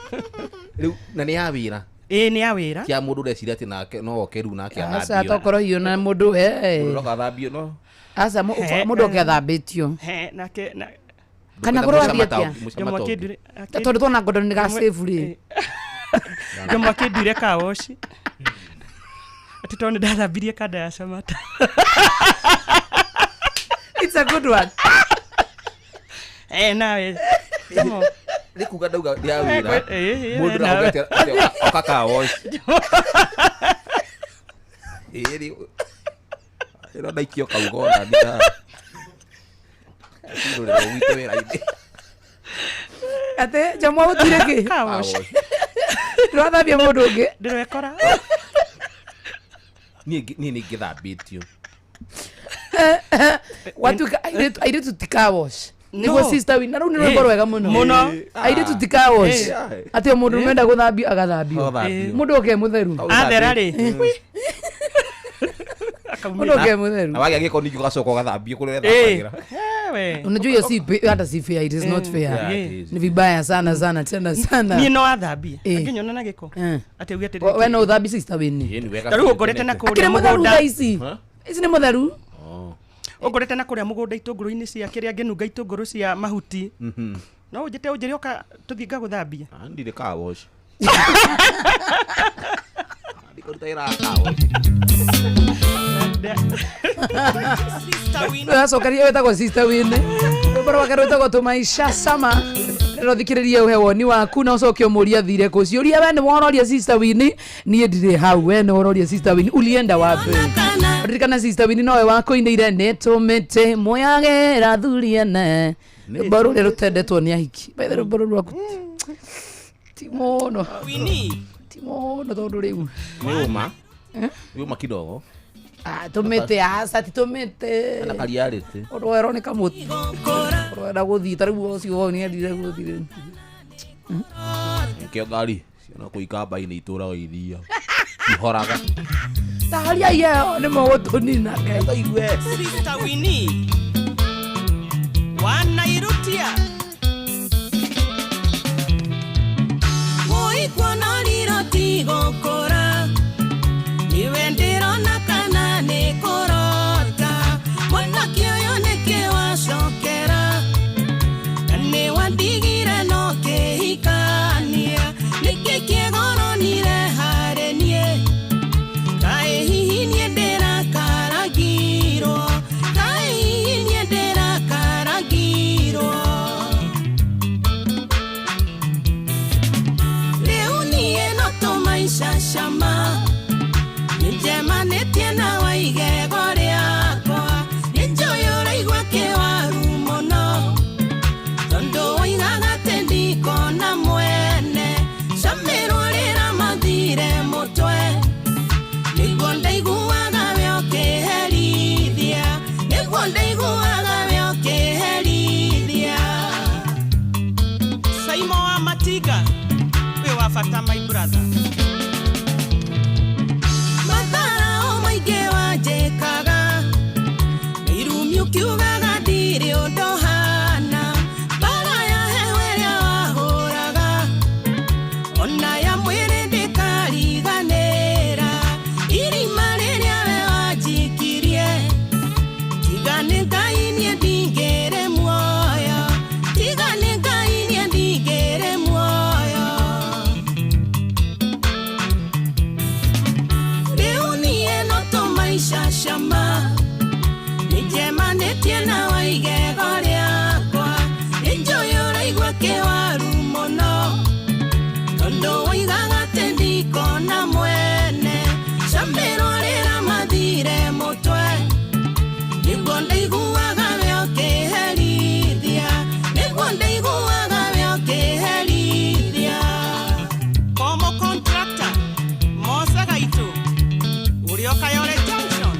Rĩu na nĩ ya wĩra. Ĩ nĩ ya wĩra. Ti ya mũndũ ũreciria atĩ nake no oke rĩu nake aca athambio. tokorwo hiyo na mũndũ Mũndũ eh. ũroka athambio no. aca He, mũndũ oke athambĩtio He, nake na Kana Ndũkwenda korwo athiĩ mũcama atĩa? mũcama Njomo ta ũngĩ. akĩnduire tondũ twona ngondo nĩ gacĩbu rĩ Njomo akĩnduire kawoci. Atĩ tondũ nĩndathambirie kanda ya camata. It's a good one. Eh, nawe. Njomo. Nĩ kuga ndauga nĩ ya wĩra. Eh, eh, Mũndũ nawe. ndakauga atĩ oka kawoci. Ĩ rĩ. Ĩno ndaikio kauga ona niĩ haha. Cirũrĩrwo gwitũ wĩra-inĩ. Atĩ Njomo agũtuire kĩ Kawoci. ndũrathambia mũndũ ũngĩ Ndĩrekora. Niĩ nĩ ngĩthambĩtio. Watuĩka airĩtu ti car wash. No. Nĩguo sister win na rĩu nĩ rwĩmbo rwega mũno. Mũno. Airĩtu ti car wash. Atĩ o mũndũ menda gũthambio agathambio. Agathambio. Mũndũ oke mũtheru. Athera rĩ. Mũndũ oke mũtheru. Na wagĩa gĩko ningĩ ũgacoka ũgathambio kũrĩa Eh. ũrethambagĩra. Ewe. Unajua hiyo si hata si fair, it is not fair. Yeah, it is. Ni vibaya sana sana tena sana. Niĩ no athambie. Eh. Angĩnyona na gĩko. Eh. Atĩ uge atĩrĩ. We no ũthambie sister win. Ĩĩ, nĩ wega Ta rĩu ũngorete na biũ. kũrĩa Akĩrĩ mũtheru mũgũnda. thaa ici. Ici nĩ mũtheru. Ũngorete na kũrĩa mũgũnda itũngũrũ-inĩ cia kĩrĩa ngĩnunga itũngũrũ cia mahuti. No ũnjĩte ũnjĩre ũka tũthiĩ ngagũthambie. Ah, ndirĩ car wash. Ndikũruta wĩra wa car wash. Acokaria wĩtagwo sister win. Rwĩmbo rwake rwĩtagwo tũmaisha sama. Rĩro thikĩrĩria ũhe woni waku na ũcoke ũmũrie athire kũ. Ciũria we nĩ wororia sister win, niĩ ndirĩ hau. We nĩ wororia sister win, ulienda wapi? Ririkana sister win nowe wakũinĩire nĩtũmĩte mũyagĩra thuriene. Rwĩmbo rũrĩa rũtendetwo nĩ ahiki. By the way, rwĩmbo rũu rwaku ti mũno. Ti mũno tondũ rĩu. Nĩ ũma. Nĩ ũma kidogo. Ah, tũmĩte aca ti tũmĩte. Na kariarĩtĩ. Ũrwerwo nĩ kamũtĩ. Ũrenda gũthiĩ ta rĩu ũcio wao nĩendire gũthiĩ. Nĩkĩo ngari ciona kũu ikamba-inĩ itũraga iria. Ihoraga. Taharia ĩyo nĩ mũgũtũnina Ngai. Sister Winnie wanairutia Woi kuona riro tigũkũra niwe ndĩrona kana nĩ kũrota mwanake ũyũ nĩkĩ wacokera na nĩ wandigire no kĩhikania nĩkĩ kĩgoronire harĩ niĩ kaĩ hihi niĩ ndĩrakarangirwo kaĩ hihi niĩ ndĩrakarangirwo rĩu niĩ no tũmaica cama nĩnjemanĩtie na wa igego rĩakwa nĩnjũĩ ũraigua kĩwaru mũno tondũ woigaga atĩ ndikona mwene camĩrwo rĩra mathire mũtwe nĩguo ndaiguaga we ũkĩherithia nĩguo ndaiguaga we ũkĩherithia Saimo wa Matiga wĩ wa bata my brother matharao maingĩ wanjĩkaga irumi ũkiugaga ndirĩ ũndũ hana mbara ya heho ĩrĩa wahũraga ona ya mwĩrĩ ndĩkariganĩra irima rĩrĩa we wanjikirie tiga nĩ Ngai niĩ ndingĩrĩ muoyo tiga nĩ Ngai niĩ ndingĩrĩ muoyo rĩu niĩ no tũmaica cama nĩnjemanĩtie na wa igego rĩakwa nĩnjũĩ ũraigua kĩwaru mũno tondũ woigaga atĩ ndikona mwene camĩrwo rĩra mathire mũtwe nĩguo ndaiguaga we ũkĩherithia nĩguo ndaiguaga we ũkĩherithia Komo contractor Mose Gaitu ũrĩa ũkayore junction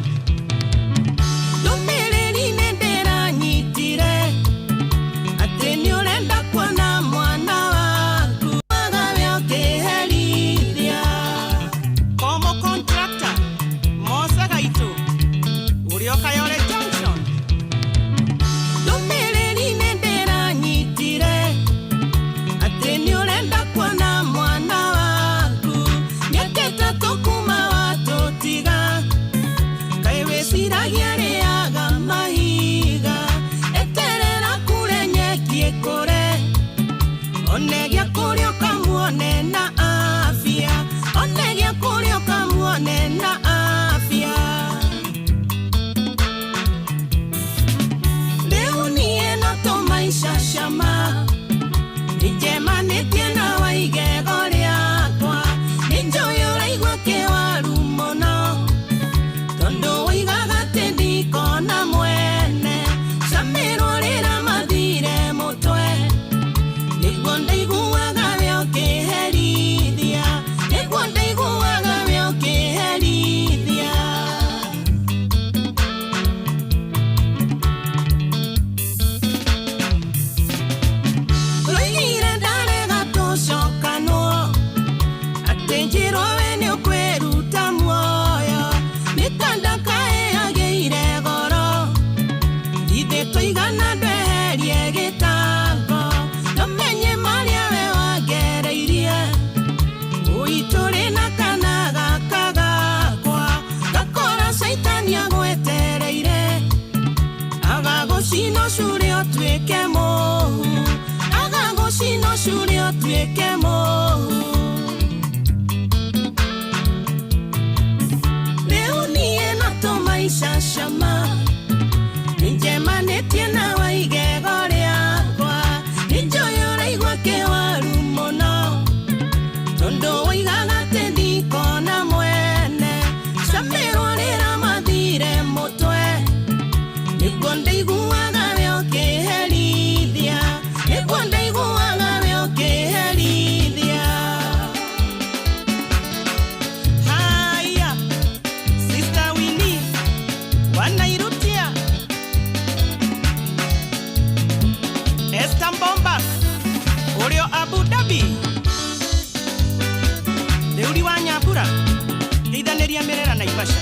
Nyambura geithanĩria Merera Naivasha.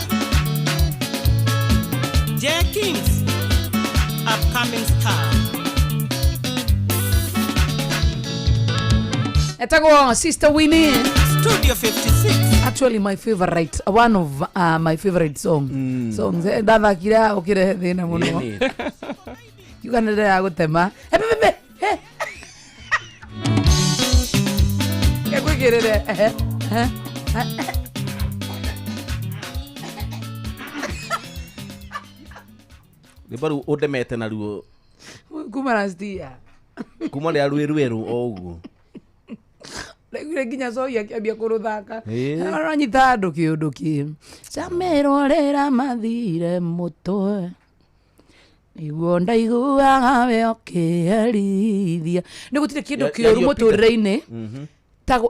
J Kings upcoming star. Etagwo Sister Winnie. Studio 56. Actually my favorite, one of my favorite songs. Ndathakire haha ũkĩrehe thĩna mũno. Ĩni. Kiuga nĩ ndĩrenda gũtema. Pepe, he. Ngwĩkĩrĩre. Ehe, ehe. Rwĩmbo rũu ũndemete naruo Kuma last year. kuma rĩa rwĩ rwerũ o ũguo. Ndaiguire nginya cohi akĩambia kũrũthaka. Ĩĩ. Aranyita andũ kĩũndũ kĩ. Camĩrwo rĩra mathire mũtwe. Nĩguo ndaiguaga we ũkĩherithia. Nĩ gũtirĩ kĩndũ kĩũru Yario Peter. mũtũrĩre-inĩ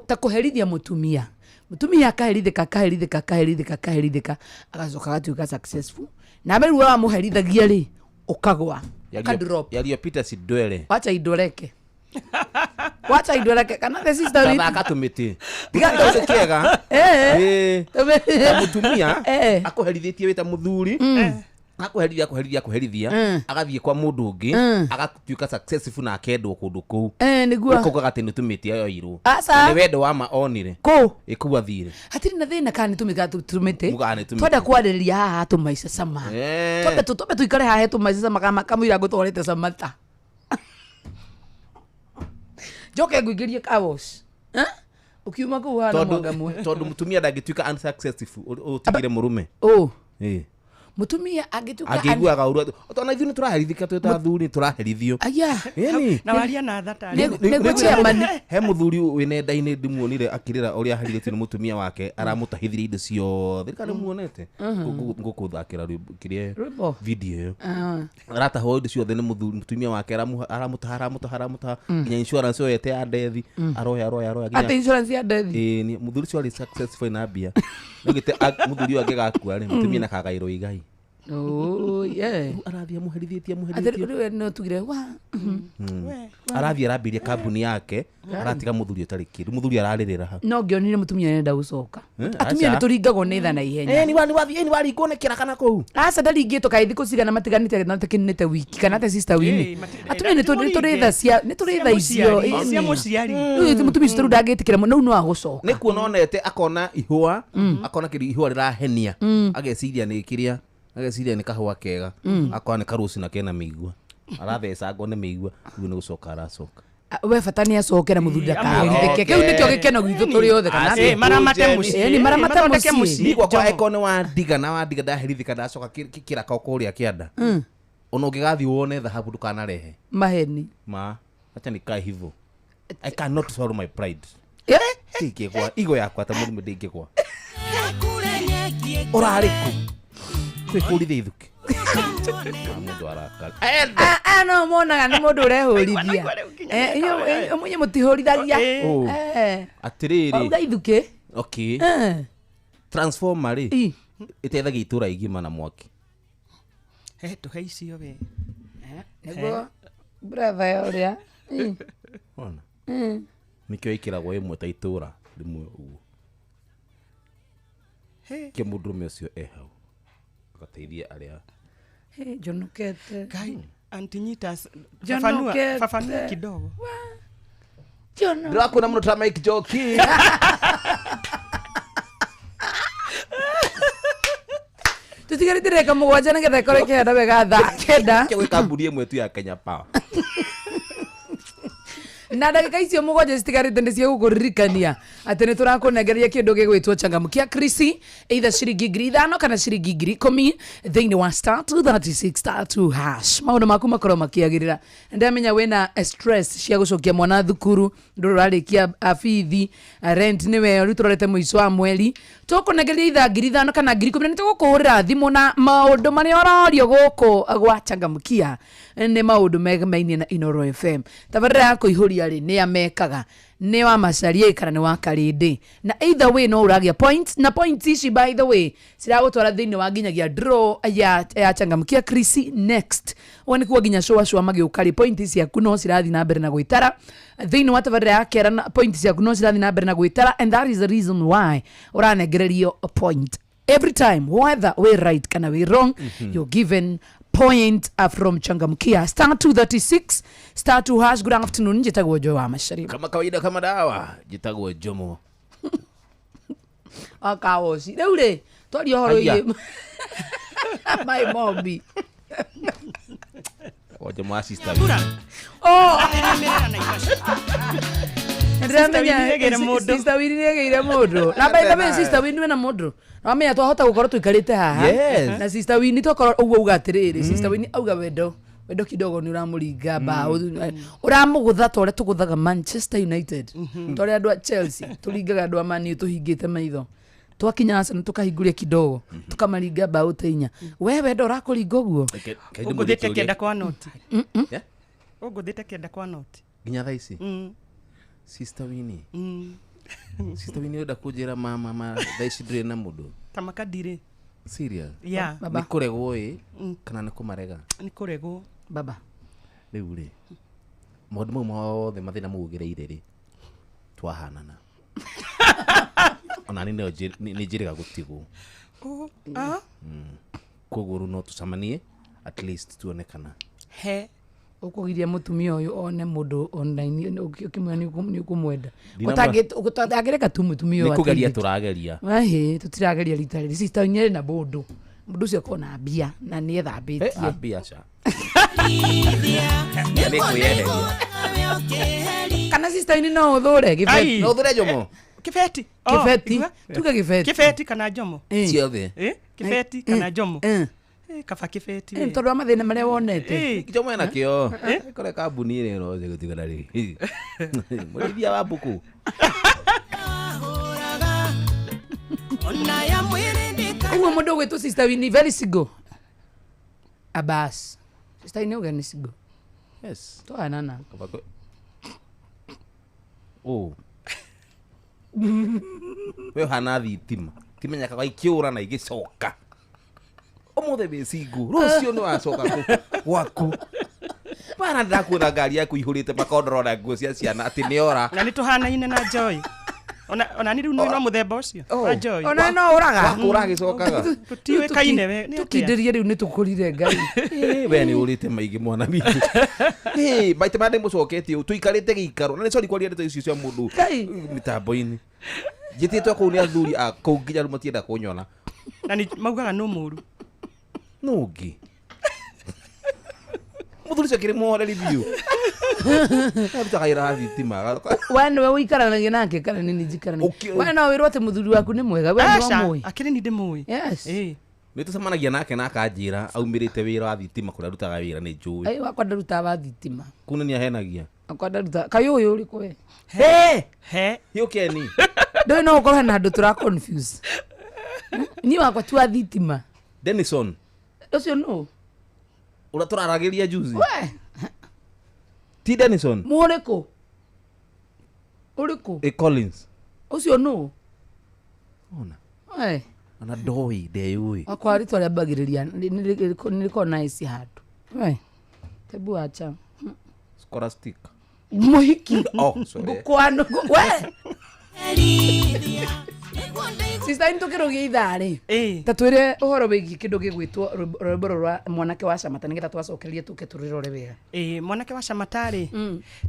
ta kũherithia mũtumia. Mũtumia akaherithĩka akaherithĩka akaherithĩka akaherithĩka agacoka agatuĩka successful. Nawe rĩu we wamũherithagia rĩ ũkagwa. Ũka-drop. Yario Peter Sidwele. Wacha idoreke. Wacha idoreke. Kana the sister with Gathaka tũmĩtĩ. Tiga Gũtirĩ kĩndũ kĩega. Eh. Ĩĩ. Ta mũtumia Eh. akũherithĩtie wĩ ta mũthuri akũherithia akũherithia akũherithia agathiĩ kwa mũndũ ũngĩ agatuĩka successful na akendwo kũndũ kũu. Eh, nĩguo. Ũkaugaga atĩ nĩ tũmĩtĩ yoirwo. Aca. Na nĩ wendo wa ma onire. Kũ? Ĩ kũu athire. Hatirĩ na thĩna kana nĩ tũmĩka tũmĩtĩ. Mugaga nĩ tũmĩtĩ. Twenda kwarĩrĩria haha tũmaica cama. Eh. Twambe twambe tũikare haha he tũmaica cama kama kamũira ngũtwarĩte Samata. Njoke ngũingĩrie kawosh. Eh? Ũkiuma kũu hana Tondũ mwanga mwe. tondũ mũtumia ndangĩtuĩka unsuccessful ũtigire mũrũme. Ũ. Ĩ. Mũtumia angĩtuĩka Angĩiguaga ũru tondũ ithuĩ nĩ tũraherithĩka twĩ ta athuri nĩ tũraherithio. Aya. Ĩni. Na waria na tha tarĩ. Nĩguo chairman. He mũthuri wĩ nenda-inĩ ndĩmuonire akĩrĩra ũrĩa aherithĩtio nĩ mũtumia wake aramũtahithirie indo ciothe rĩka nĩmuonete ngũkũthakĩra rwĩmbo kĩrĩa Rwĩmbo? video ĩyo Ah. aratahwo indo ciothe nĩ mũthuri mũtumia wake aramũtaha aramũtaha aramũtaha nginya insurance yoete ya ndethi aroya aroya aroya Atĩ nginya insurance ya ndethi. Ĩĩ, mũthuri ũcio arĩ successful na mbia nĩgĩte mũthuri ũyũ angĩgakua rĩ mũtumia nakagaĩrwo igai. Oh, yeah. Rĩu arathiĩ amũherithĩtie Atĩ amũherithĩtie rĩu no tugire wa. Arathiĩ arambĩrĩria kambuni yake aratiga mũthuri ũtarĩ kĩndũ mũthuri ararĩrĩra hau. No ngĩonire mũtumia nĩenda gũcoka. Eh, Atumia aca. nĩ tũringagwo nĩ tha na ihenya. Ĩni wathiĩ waringwo nĩ kĩraka na kũu. Aca ndaringĩtwo kaĩ thikũ cigana matiganĩte na takinĩte wiki kana te sister Winnie. Ĩĩ, Atumia nĩ tũrĩ tha cia nĩ tũrĩ tha icio. Cia ĩni. mũciari. Rĩu mũtumia ũcio rĩu ndangĩtĩkĩra mũno rĩu no agũcoka. Nĩ kuona onete akona ihũa akona kĩrĩa ihũa rĩrahenia ageciria nĩ kĩrĩa ageciria nĩ kahũa kega akona nĩ karũci na kena mĩigua arathecangwo nĩ mĩigua rĩu nĩ gũcoka aracoka. We bata nĩ acoke na mũthuri ndakaherithĩke. Acoke. Kĩu nĩkĩo gĩkeno gitũ tũrĩ othe kana Ace. Ĩĩ, maramate mũciĩ. Ĩĩ, nĩ maramate Mathondeke mũciĩ. mũciĩ. Niĩ gwakwa Jomo. eko nĩ wandiga na wandiga ndaherithĩka ndacoka kĩraka o kũrĩa kĩanda ona ũngĩgathiĩ wone thahabu ndũkanarehe Maheni. ma acha nikae hivyo. I cannot swallow my pride. Eh? Ndingĩgwa igo yakwa ta mũrũme ndingĩgwa. Kure nyeki Ũrarĩ kũ? Kwĩkũrithia ithukĩ. Mũndũ arakara. Ah, ah, no monaga nĩ mũndũ ũrehũrithia. Eh, inyuĩ mũtihũrithagia. Ũ. Eh. Atĩrĩrĩ. Wauga ithukĩ. Okay. Eh. Transformer rĩ Ĩ. ĩteithagia itũra igima na mwaki. Eh, tũhe icio we. Nĩguo brother ya ũrĩa. Ĩ. Wona? Nĩkĩo ĩkĩragwo ĩmwe ta itũra rĩmwe ũguo. Kĩo mũndũrũme ũcio e hau agateithia arĩa Eh, njonokete. Kai, Aunty Nyitas, Jonokete. fafanua, fafanua kidogo. Jono. ndĩrakuona mũno ta Mike Njoki. Tũtigarĩte ndagĩka mũgwanja nĩgetha ĩkorwo ĩkĩhanda wega thaa kenda. Kĩo gwĩ kambuni ĩmwe tu ya Kenya Power. Na ndagĩka icio mũgwanja citigarĩte nĩ cia gũkũririkania atĩ nĩ tũrakũnengeria kĩndũ gĩgwĩtwo changamkia krisi either ciringi 5,000 kana ciringi 10,000 thĩinĩ wa star 236 star 2 hash. Maũndũ maku makorwo makĩagĩrĩra. Ndamenya wĩna stress cia gũcokia mwana thukuru ndũrĩ ũrarĩkia bithi rent nĩwe rĩu tũrorete mũico wa mweri tũkũnengeria ithaa 5,000 kana 10,000 na nĩ tũgũkũhũrĩra thimũ na maũndũ marĩa ũrorio gũkũ gwa changamkia Nĩ maũndũ megemainie na Inoro FM. Tabarĩra ya kũihũria rĩ, nĩ amekaga nĩ wa Macaria kana nĩ wa Karĩndĩ, na either way no ũragĩa points, na points ici, by the way, ciragũtwara thĩinĩ wa nginyagia draw ya Changamkia Chrissy next. Ũguo nĩ kuga nginya cũa cũa magĩũka rĩ, points ciaku no cirathiĩ na mbere na gwĩtara thĩinĩ wa tabarĩra ya kera, na points ciaku no cirathiĩ na mbere na gwĩtara, and that is the reason why ũranengererio a point every time, whether we right kana we wrong. You're given point from Changamkia, *236*2#. Good afternoon, njĩtagwo Joy wa Macaria. Kama kawaida, kama dawa, njĩtagwo Jomo. Wakawoci rĩu rĩ, twaria ũhoro Haiya. wĩgiĩ my mombi. O Jomo wa sister. Mbura. Oh. Arĩmĩrĩra Naivasha. Ndĩramenya. Sister Winnie nĩagĩire mũndũ. Sister Winnie nĩagĩire mũndũ, na by the way, Sister Winnie wĩna mũndũ, na wamenya twahota gũkorwo tũikarĩte haha na Sister Winnie tokorwo ũguo auga atĩrĩrĩ, Sister Winnie auga wendo wendo kidogo nĩ ũramũringa mbaũ, ũramũgũtha ta ũrĩa tũgũthaga Manchester United, ta ũrĩa andũ a Chelsea tũringaga andũ a Man U tũhingĩte maitho, twakinya Arsenal tũkahingũria kidogo tũkamaringa mbaũ ta inya. We wendo ũrakũringa ũguo? Ũngũthĩte kĩenda kwa noti. Yeah? Ũngũthĩte kĩenda kwa noti. Nginya thaa ici, Sister Winnie, Sister Winnie, ũrenda kũnjĩra ma thaa ici ndũrĩ na mũndũ? Ta makandirĩ. Serious? Ya. Baba. Nĩ kũregwo ĩ kana nĩ kũmarega? Nĩ kũregwo. Baba. Rĩu rĩ, maũndũ mau mothe mathĩna mau ũgereire rĩ, twahanana, ona niĩ no nĩ njĩrĩga gũtigwo. Oh, ah. Koguo rĩu no tũcemanie at least tuone kana He. Ũkũgiria mũtumia ũyũ one mũndũ online ũkĩmwĩra nĩ ũkũmwenda? Ũtangĩreka tu mũtumia Nĩ ũyũ kũgeria ateithĩke. tũrageria. Ahĩ, tũtirageria rita rĩrĩ. Sister Winnie arĩ na mũndũ, mũndũ ũcio akorwo na mbia na nĩ ethambĩtie. Mbiaca nĩ kwĩyeheria. Kana Sister Winnie no ũthũre gĩbeti? Ai. No ũthũre Jomo. Kĩbeti. Oh, Kĩbeti. igua? Tuge kĩbeti. Kĩbeti kana Jomo. Ciothe. Eh, kĩbeti kana Jomo. Eh, kaba kĩbeti we. Tondũ wa mathĩna marĩa wonete. Eh, Jomo ena kĩo kore kambuni ĩrĩa ĩroje gũtigana rĩ mũrĩithia wa mbũkũ. Ona ya mwĩrĩ ndĩka. Ũguo mũndũ ũgwĩtwo Sister Winnie, very single, abas Sister Winnie uga nĩ single. Yes. Twahanana. Kaba oh we ũhana thitima timenyekaga ikĩũra na igĩcoka, ũmũthĩ wĩ single, rũciũ nĩ wacoka gwaku bara, ndĩrakuona ngari yaku ihũrĩte makondoro na nguo cia ciana atĩ nĩ ora. Na nĩ tũhanaine na Joy. Ona ni rĩu nĩ no mũthemba ũcio Oh. wa Joy. Ona no ũraga. Wakũra agĩcokaga. Tũtiũĩkaine we nĩ atĩa? Tũkindĩrie rĩu nĩ tũkũrire Ngai. Ĩ, we nĩ ũrĩte maingĩ mwana witũ. Ĩ, maita marĩa ndĩmũcoketie ũũ, tũikarĩte gĩikaro na nĩ sorry kwaria ndeto icio cia mũndũ Ngai. mĩtambo-inĩ, njĩtĩtwo kũu nĩ athuri a kũu nginya rĩu matienda kũnyona. Na nĩ maugaga nũ mũru. Nũ ũngĩ mũthuri ũcio akĩrĩ mũhoreri biũ, arutaga wĩra wa thitima. We nĩwe ũikaranagia nake kana nĩ niĩ njikaranagia? We no wĩrwo atĩ mũthuri waku nĩ mwega, we nĩ Aca, wamũĩ? akĩrĩ ni ndĩmũĩ. Yes. Eh. Nĩ tũcemanagia nake na akanjĩra aumĩrĩte wĩra wa thitima kũrĩa arutaga wĩra nĩ njũĩ. Ai, wakwa ndaruta wa thitima. Kũu nĩ ahenagia. Wakwa ndaruta kaĩ ũyũ ũrĩkũ we? He. Hiũkeni. Ndũĩ no ũkorwo hena handũ tũra confuse. Niĩ wakwa ti wa thitima. Denison. Ũcio nũ? Ũrĩa tũraragĩria juzi. We. Ti Denison? Mũrĩkũ ũrĩkũ? Ĩ, Collins. Ũcio nũ? Ona. We. Ona ndoĩ ndeyũĩ. Wakwa rĩtwa rĩambagĩrĩria nĩrĩkorwo na ĩci handũ we tebu acha. Scholastic. Mũhiki. Oh, sorry. Ngũkwano we. Sister, nĩ tũkĩrũgia ithaa rĩ, Eh. ta twĩre ũhoro wĩgiĩ kĩndũ gĩgwĩtwo rwĩmbo rũrũ rwa mwanake wa Camata, nĩgetha twacokererie tũke tũrĩrore wega. Ĩ, mwanake wa Camata-rĩ,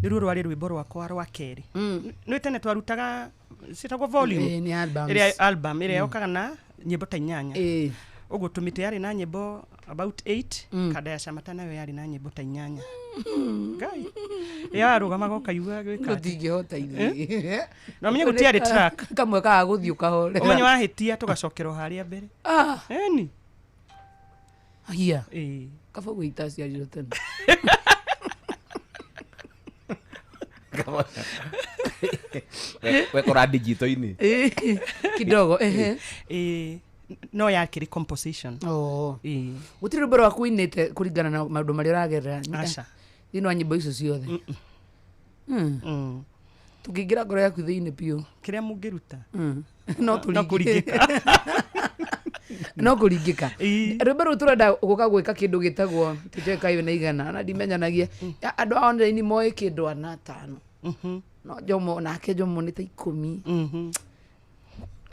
nĩruo rwarĩ rwĩmbo rwakwa rwa kerĩ. Nĩ tene twarutaga ciĩtagwo volume. Ĩ, nĩ albums. Ĩrĩa album ĩrĩa yokaga na nyĩmbo ta inyanya. Ĩ. Ũguo tũmĩtĩ yarĩ na nyĩmbo about 8, kanda ya Camata nayo yarĩ na nyĩmbo ta inyanya. Ngai ĩrĩa warũgamaga ũkaigua gwĩka atĩ. Tũtingĩhota ithuĩ. Na ũmenye gũtiarĩ track. Kamwe kaga gũthiĩ ũkahorera. Ũmenye wahĩtia tũgacokera o harĩa mbere. Ah. Ĩni. Hia. Ĩ. Kaba gwĩta aciarirwo tene. Wekora digito-inĩ. Ĩ, kidogo ehe. Ĩ. No yakĩrĩ composition. Oh. Ĩĩ. Gũtirĩ rwĩmbo rwaku ũinĩte kũringana na maũndũ marĩa ũragerera Aca. Thĩinĩ wa nyĩmbo icio ciothe? Mm. Tũngĩingĩra ngoro yaku thĩinĩ biũ, Kĩrĩa mũngĩruta no no tũringĩka. kũringĩka. No kũringĩka. Ĩĩ. Rwĩmbo rũu tũrenda gũka gwĩka kĩndũ gĩtagwo tũjoe kaiwe na igana ona ndimenyanagie. Andũ a online moĩ kĩndũ ana atano, no Jomo nake Jomo nĩ ta 10.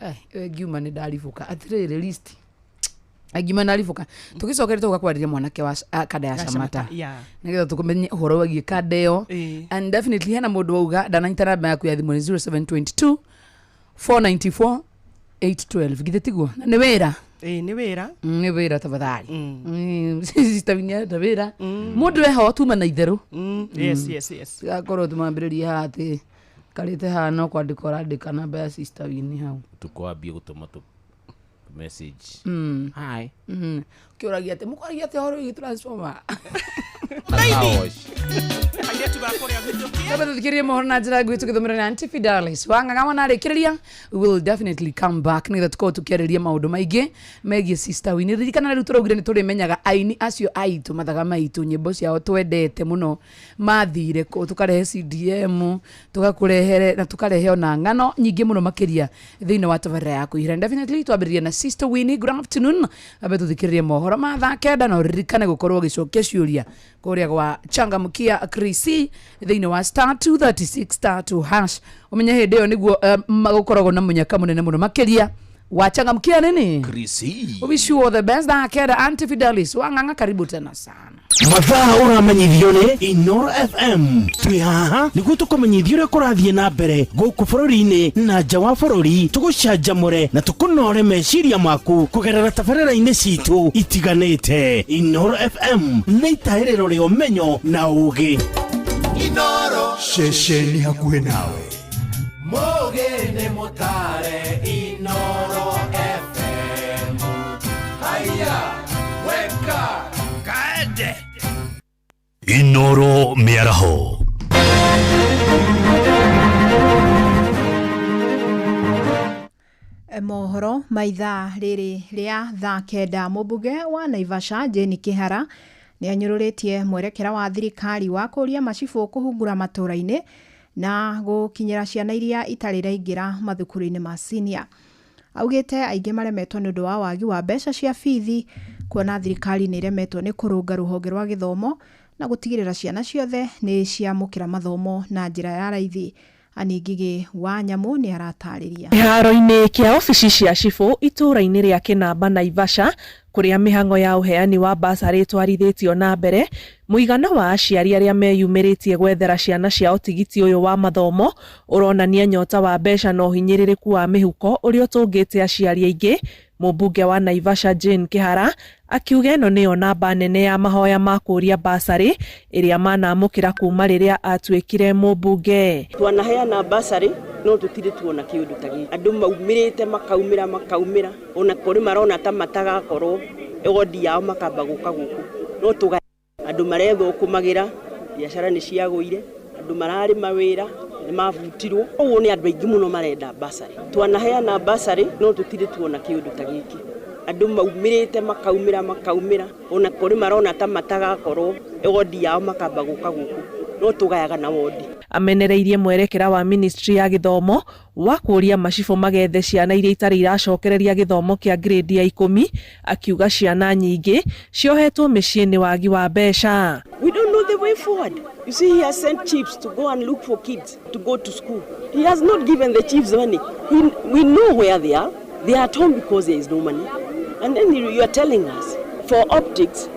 Eh, ĩyo ngiuma nĩ ndaribũka atĩrĩrĩ list ngiuma ndaribũka. Tũgĩcokeria tũgoka kwarĩria mwanake wa kanda ya Shamata, Yeah. nĩgetha tũkũmenye ũhoro wĩgiĩ kanda ĩyo. Ĩĩ. And definitely hena mũndũ wauga ndananyita namba yaku ya thimũ, nĩ 0722 494 812, githĩ tiguo? Na nĩ wĩra. Ĩĩ, nĩ wĩra. Nĩ wĩra tafadhali. Sister Winnie arenda wĩra, mũndũ eho tuma na itherũ. Yes. Tigakorwo tũmambĩrĩrie haha atĩ karĩte haha no kwandĩka ũrandĩka namba ya Sister Winnie hau. Tukwambie gũtũma tũ message hi. Kĩũragia atĩ mũkwaragia atĩ ũhoro wĩgiĩ transformer. Airĩtu ba kũrĩa gwitũ. Twambe tũthikĩrĩrie mohoro na njĩra nguhĩ tũgĩthomera na Aunty Fidelis Wang'ang'a. Wanarĩkĩrĩria, we will definitely come back nĩgetha tũkorwo tũkĩarĩria maũndũ maingĩ megiĩ Sister Winnie. Ririkana rĩu tũraugire nĩ tũrĩmenyaga aini acio aitũ mathaga maitũ nyĩmbo ciao twendete mũno mathire kũ, tũkarehe CDM tũgakũrehere na tũkarehe ona ng'ano nyingĩ mũno makĩria thĩinĩ wa tabarĩra ya Kwĩhira. And definitely twambĩrĩria na Sister Winnie. Good afternoon. Ambe tũthikĩrĩrie mohoro ma thaa 9, na ũririkane gũkorwo ũgĩcokia ciũria kũrĩa gwa Changamkia Krisi thĩinĩ wa *236 *2 hash. Ũmenye hĩndĩ ĩyo nĩguo gũkoragwo na mũnyaka mũnene mũno makĩria wa Changamkia nini. Krisi. We wish you all the best. Thaa 9, Aunty Fidelis Wang'ang'a, karibu tena sana. Mathaa ũramenyithio nĩ Inoro FM. Twĩ haha nĩguo tũkũmenyithia ũrĩa kũrathiĩ na mbere gũkũ bũrũri-inĩ na nja wa bũrũri, tũgũcanjamũre na tũkũnore meciria maku kũgerera tabarĩra-inĩ citũ itiganĩte. Inoro FM nĩ itahĩrĩro rĩa ũmenyo na ũũgĩ. Inoro. Ceceni hakuhĩ nawe. Mũgĩ nĩ mũtare Inoro FM. Haya, weka kaende. Inoro mĩaraho. Mohoro ma ithaa rĩrĩ rĩa thaa 9. Mũmbunge wa Naivasha Jane Kĩhara nĩ anyũrũrĩtie mwerekera wa thirikari wa kũũria macibũ kũhungura matũũra-inĩ na gũkinyĩra ciana iria itarĩ iraingĩra mathukuru-inĩ ma senior. Augĩte aingĩ maremetwo nĩ ũndũ wa wagi wa mbeca cia bithi, kuona thirikari nĩ ĩremetwo nĩ kũrũnga rũhonge rwa gĩthomo na gũtigĩrĩra ciana ciothe nĩ ciamũkĩra mathomo na njĩra ya raithi. Anne Ngigĩ wa Nyamũ nĩ aratarĩria. Kĩharo-inĩ kĩa obici cia cibũ itũũra-inĩ rĩa Kĩnamba Naivasha, kũrĩa mĩhang'o ya ũheani wa basarĩ ĩtwarithĩtio na mbere, mũigana wa aciari arĩa meyumĩrĩtie gwethera ciana ciao tigiti ũyũ wa mathomo ũronania nyota wa mbeca na ũhinyĩrĩrĩku wa mĩhuko ũrĩa ũtũngĩte aciari aingĩ. Mũmbunge wa Naivasha Jane Kĩhara akiuga ĩno nĩyo namba nene ya mahoya ma kũũria basarĩ ĩrĩa manamũkĩra kuma rĩrĩa atuĩkire mũmbunge. Twanaheana basarĩ no tũtirĩ tuona kĩũndũ ta gĩkĩ. Andũ maumĩrĩte makaumĩra makaumĩra, ona kũrĩ marona ta matagakorwo wodi yao makamba gũka gũkũ, no tũga andũ marethũkũmagĩra, biacara nĩ ciagũire, andũ mararĩ mawĩra nĩ mabutirwo, ũguo nĩ andũ aingĩ mũno marenda basarĩ. Twanaheana basarĩ no tũtirĩ tuona kĩũndũ ta gĩkĩ. Andũ maumĩrĩte makaumĩra makaumĩra, ona kũrĩ marona ta matagakorwo wodi yao makamba gũka gũkũ, no tũgayaga na wodi. Amenereirie mwerekera wa ministry ya gĩthomo wa kũũria macibũ magethe ciana iria itarĩ iracokereria gĩthomo kĩa grade ya 10, akiuga ciana nyingĩ ciohetwo mĩciĩ nĩ wagi wa mbeca. We don't know the way forward. You see, he has sent chiefs to go and look for kids to go to school. He has not given the chiefs money. We know where they are. They are at home because there is no money. And then you are telling us, for optics,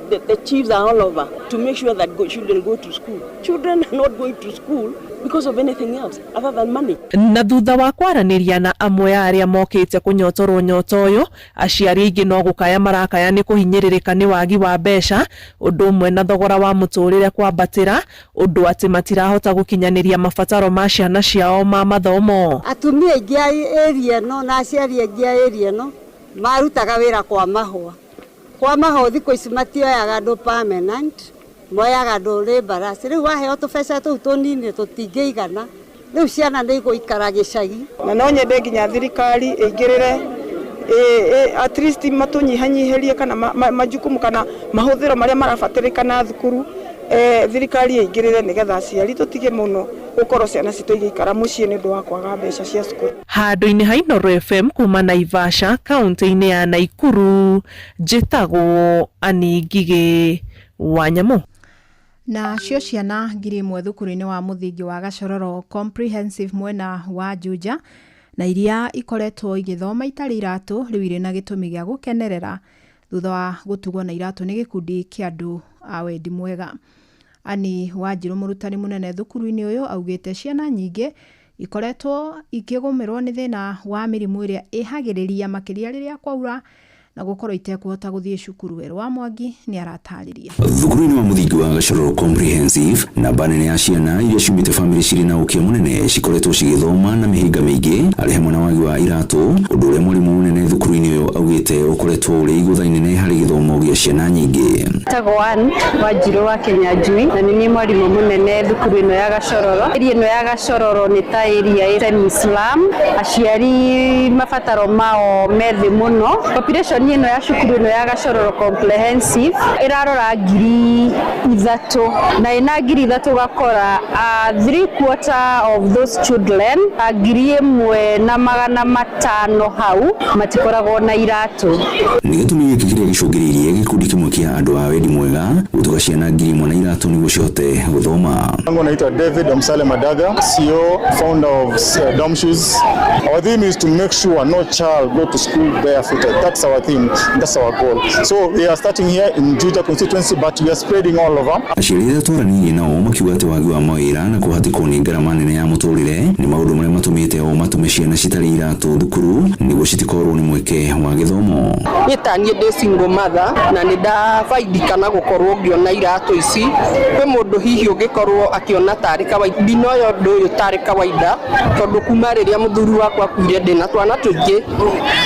the chiefs are all over to make sure that children go to school. Children are not going to school because of anything else other than money. Na thutha wa kwaranĩria na amwe a arĩa mokĩte kũnyotorwo nyota ũyũ, aciari aingĩ no gũkaya marakaya nĩ kũhinyĩrĩrĩka nĩ wagi wa mbeca, ũndũ ũmwe na thogora wa mũtũrĩre kwambatĩra, ũndũ atĩ matirahota gũkinyanĩria mabataro ma ciana ciao ma mathomo. Atumia aingĩ a area ĩno na aciari aingĩ a area ĩno marutaga wĩra kwa mahũa. Kwa mahũa thikũ ici matioyaga andũ permanent, moyaga andũ laborers. Rĩu waheo tũbeca tũu tũnini tũtingĩigana, rĩu ciana nĩ igũikara gĩcagi. Na no nyende nginya thirikari ĩingĩrĩre At least matũnyihanyihĩrie kana majukumu kana mahũthĩro marĩa marabatarĩkana thukuru, thirikari ĩingĩrĩre nĩgetha aciari tũtige mũno gũkorwo ciana citũ igĩikara mũciĩ nĩ ũndũ wa kwaga mbeca cia cukuru. Handũ-inĩ ha Inooro FM kuma Naivasha kaunti-inĩ ya Naikuru, njĩtagwo Annie Ngigĩ wa Nyamũ. Na cio ciana 1000 thukuru-inĩ wa mũthingi wa Gacororo Comprehensive mwena wa Juja na iria ikoretwo igĩthoma itarĩ iratũ rĩu irĩ na gĩtũmi gĩa gũkenerera thutha wa gũtugwo na iratũ nĩ gĩkundi kĩa andũ a wendi mwega. Ani Wanjirũ, mũrutani mũnene thukuru-inĩ ũyũ, augĩte ciana nyingĩ ikoretwo ikĩgũmĩrwo nĩ thĩna wa mĩrimũ ĩrĩa ĩhagĩrĩria makĩria rĩrĩa kwaura na gũkorwo itekũhota gũthiĩ cukuru. Werũ wa Mwangi nĩ aratarĩria. Thukuru-inĩ wa mũthingi wa Gacororo Comprehensive, namba nene ya ciana iria ciumĩte bamĩrĩ cirĩ na ũkĩa mũnene cikoretwo cigĩthoma na mĩhĩnga mĩingĩ, arĩ hamwe na wagi wa iratũ, ũndũ ũrĩa mwarimũ mũnene thukuru-inĩ ũyũ augĩte ũkoretwo ũrĩ igũtha inene harĩ gĩthomo gĩa ciana nyingĩ. Njĩtagwo Ann Wanjirũ wa Kĩnyanjui na nĩ niĩ mwarimũ mũnene thukuru ĩno ya Gacororo. Area ĩno ya Gacororo nĩ ta area semi slum, aciari mabataro mao me thĩ mũno. Population ĩno ya cukuru ĩno ya Gacororo Comprehensive ĩrarora 3000, na ĩna 3000 ũgakora three quarter of those children, 1500 hau, matikoragwo na iratũ. Nĩ gĩtũmi gĩkĩ kĩrĩa gĩcũngĩrĩirie gĩkundi kĩmwe kĩa andũ a wendi mwega gũtuga ciana 1000 na iratũ nĩguo cihote gũthoma. Yangu naitwa David Omsale Madaga, CEO, founder of Dom Shoes. Our theme is to make sure no child go to school barefooted. That's our theme. That's our goal. So we are starting here in Juja constituency, but we are spreading all over. Aciari arĩa twaranĩirie nao makiuga atĩ wagi wa mawĩra na kũhatĩkwo nĩ ngarama nene ya mũtũrĩre nĩ maũndũ marĩa matũmĩte o matũme ciana citarĩ iratũ thukuru nĩguo citikorwo nĩ mweke wa gĩthomo. Niĩ ta niĩ ndĩ single mother na nĩ ndabaidika na gũkorwo ngĩona iratũ ici. Kwĩ mũndũ hihi ũngĩkorwo akĩona tarĩ kawaida, ndinoya ũndũ ũyũ tarĩ kawaida, tondũ kuma rĩrĩa mũthuri wakwa akuire ndĩna twana tũingĩ,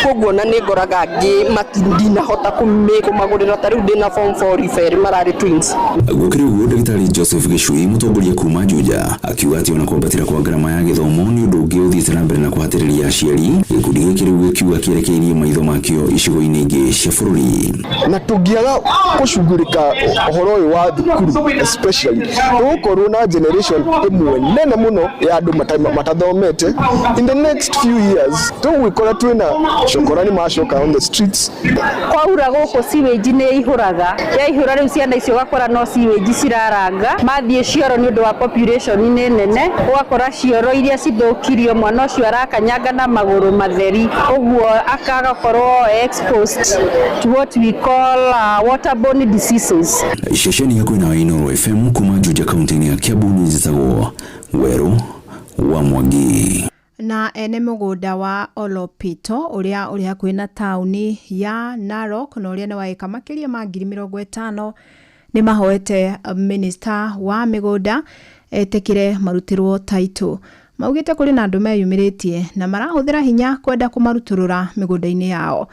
koguo na nĩ ngoraga ngĩ ndinahota kũmagũrĩra. Ta rĩu ndĩna form 4 erĩ mararĩ twins. Gũkĩrĩ ũguo, ndagĩtarĩ Joseph Gĩcui, mũtongoria kuma Juja, akiuga atĩ ona kwambatĩra kwa ngarama ya gĩthomo nĩ ũndũ ũngĩ ũthiĩte na mbere na kũhatĩrĩria aciari. Gĩkundi gĩkĩ rĩu gĩkiuga kĩerekeirie maitho makĩo icigo-inĩ ingĩ cia bũrũri. Na tũngĩaga gũcugurĩka ũhoro ũyũ wa thukuru especially, tũgũkorwo na generation ĩmwe nene mũno ya andũ matathomete. In the next few years tũgwĩkora twĩna cokora nĩ macoka on the streets. Kwaura gũkũ sewage nĩ ihũraga, yaihũra rĩu ciana icio ũgakora no sewage ciraranga mathiĩ cioro. Nĩ ũndũ wa population nĩ nene, ũgakora cioro iria cithũkirio mwana ũcio arakanyanga na magũrũ matheri, ũguo akagakorwo exposed to what we call waterborne diseases. Ceceni hakuhĩ na Inooro FM kuma Juja kaunti-inĩ ya Kiambu, nĩ njĩtagwo Werũ wa Mwangi. Na ene mũgũnda wa Olopito ũrĩa ũrĩ hakuhĩ na taũni ya Narok na ũrĩa nĩ wa ĩka makĩria ma 50,000 nĩ mahoete minista wa mĩgũnda etĩkĩre marutĩrwo taitũ. Maugĩte kũrĩ na andũ meyumĩrĩtie na marahũthĩra hinya kwenda kũmarutũrũra mĩgũnda-inĩ yao.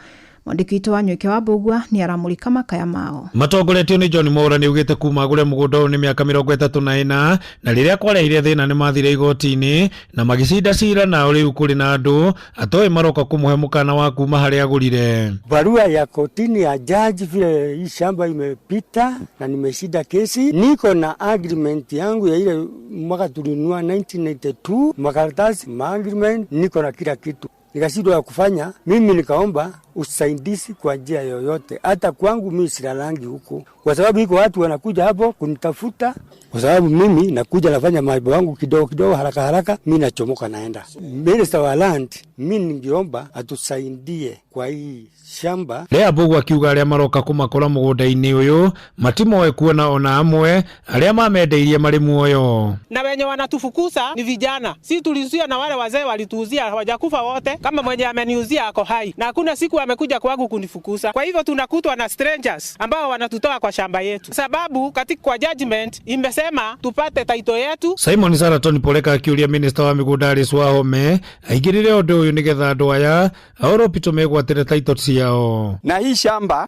Mwandĩki witũ wa Nywĩke wa Mbũgua nĩ aramũrĩka makaya mao. Matongoretio nĩ John Mwaura nĩ augĩte kuma agũre mũgũnda ũyũ nĩ mĩaka 34, na rĩrĩa kwarehire thĩna nĩ mathire igoti-inĩ na magĩcinda cira, nao rĩu kũrĩ na andũ atoĩ maroka kũmũhe mũkana wa kuma harĩa agũrire. Barua ya kotini ya jaji vile hii shamba imepita na nimeshinda kesi. Niko na agreement yangu ya ile mwaka tulinunua 1992, makaratasi ma agreement, niko na kila kitu. Nikashindwa ya kufanya, mimi nikaomba usaidizi kwa njia yoyote. Hata kwangu mimi silalangi huko, kwa sababu iko watu wanakuja hapo kunitafuta, kwa sababu mimi nakuja nafanya mambo yangu kidogo kidogo, haraka haraka, mimi nachomoka naenda. Minister wa land, mimi ningeomba atusaidie kwa hii shamba. Lea Mbũgua akiuga arĩa maroka kũmakora mũgũnda-inĩ ũyũ matimoe kuona ona amwe arĩa mamendeirie marĩ muoyo. Na wenye wanatufukuza ni vijana. Si tuliuzia na wale wazee walituuzia hawajakufa wote. Kama mwenye ameniuzia ako hai na hakuna siku amekuja kwangu kunifukuza. Kwa hivyo tunakutwa na strangers ambao wanatutoa kwa shamba yetu, sababu katika kwa judgment imesema tupate title yetu. Simon Saraton Poleka akiũria minista wa mĩgũnda Alice Wahome aingĩrĩre ũndũ ũyũ nĩgetha andũ aya a Oropito megwatĩre title ciao. Na hii shamba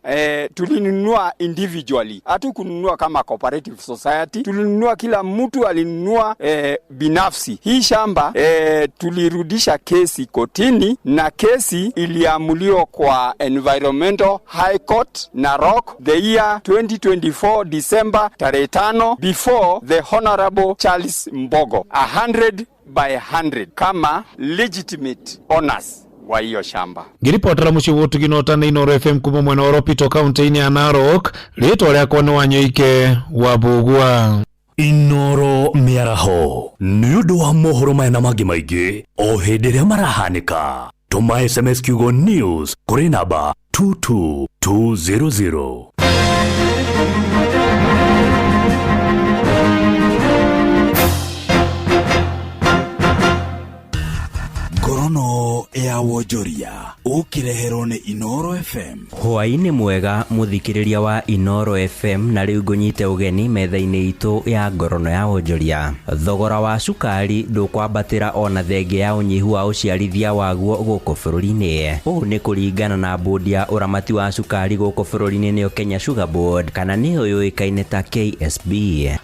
tulinunua individually, hatukununua kama cooperative society. Tulinunua, kila mtu alinunua binafsi. Hii shamba tulirudisha kesi kotini na kesi iliamuliwa kwa kwa Environmental High Court Narok the year 2024 December tarehe 5 before the Honorable Charles Mbogo 100 by 100 kama legitimate owners wa hiyo shamba. Ngĩribotera mũciĩ wa ũtugi na ũtana Inooro FM kuma mwena wa Ropito kaunti-inĩ ya Narok, rĩtwa rĩakwa nĩ Wanyoike wa Mbũgua. Inoro mĩaraho nĩ ũndũ wa mohoro maya na mangĩ maingĩ o hĩndĩ ĩrĩa marahanĩka. Tũma SMS kiugo news kũrĩ namba 22200. Ngorono ya wonjoria ũkĩreherwo nĩ Inooro FM. Hwaĩ-inĩ mwega mũthikĩrĩria wa Inooro FM, na rĩu ngũnyite ũgeni metha-inĩ itũ ya ngorono ya wonjoria. Thogora wa cukari ndũkwambatĩra ona thenge ya ũnyihu wa ũciarithia waguo gũkũ bũrũri-inĩ. Ũũ nĩ kũringana na bodi ya ũramati wa cukari gũkũ bũrũri-inĩ nĩyo Kenya Sugar Board, kana nĩyo yũĩkaine ta KSB.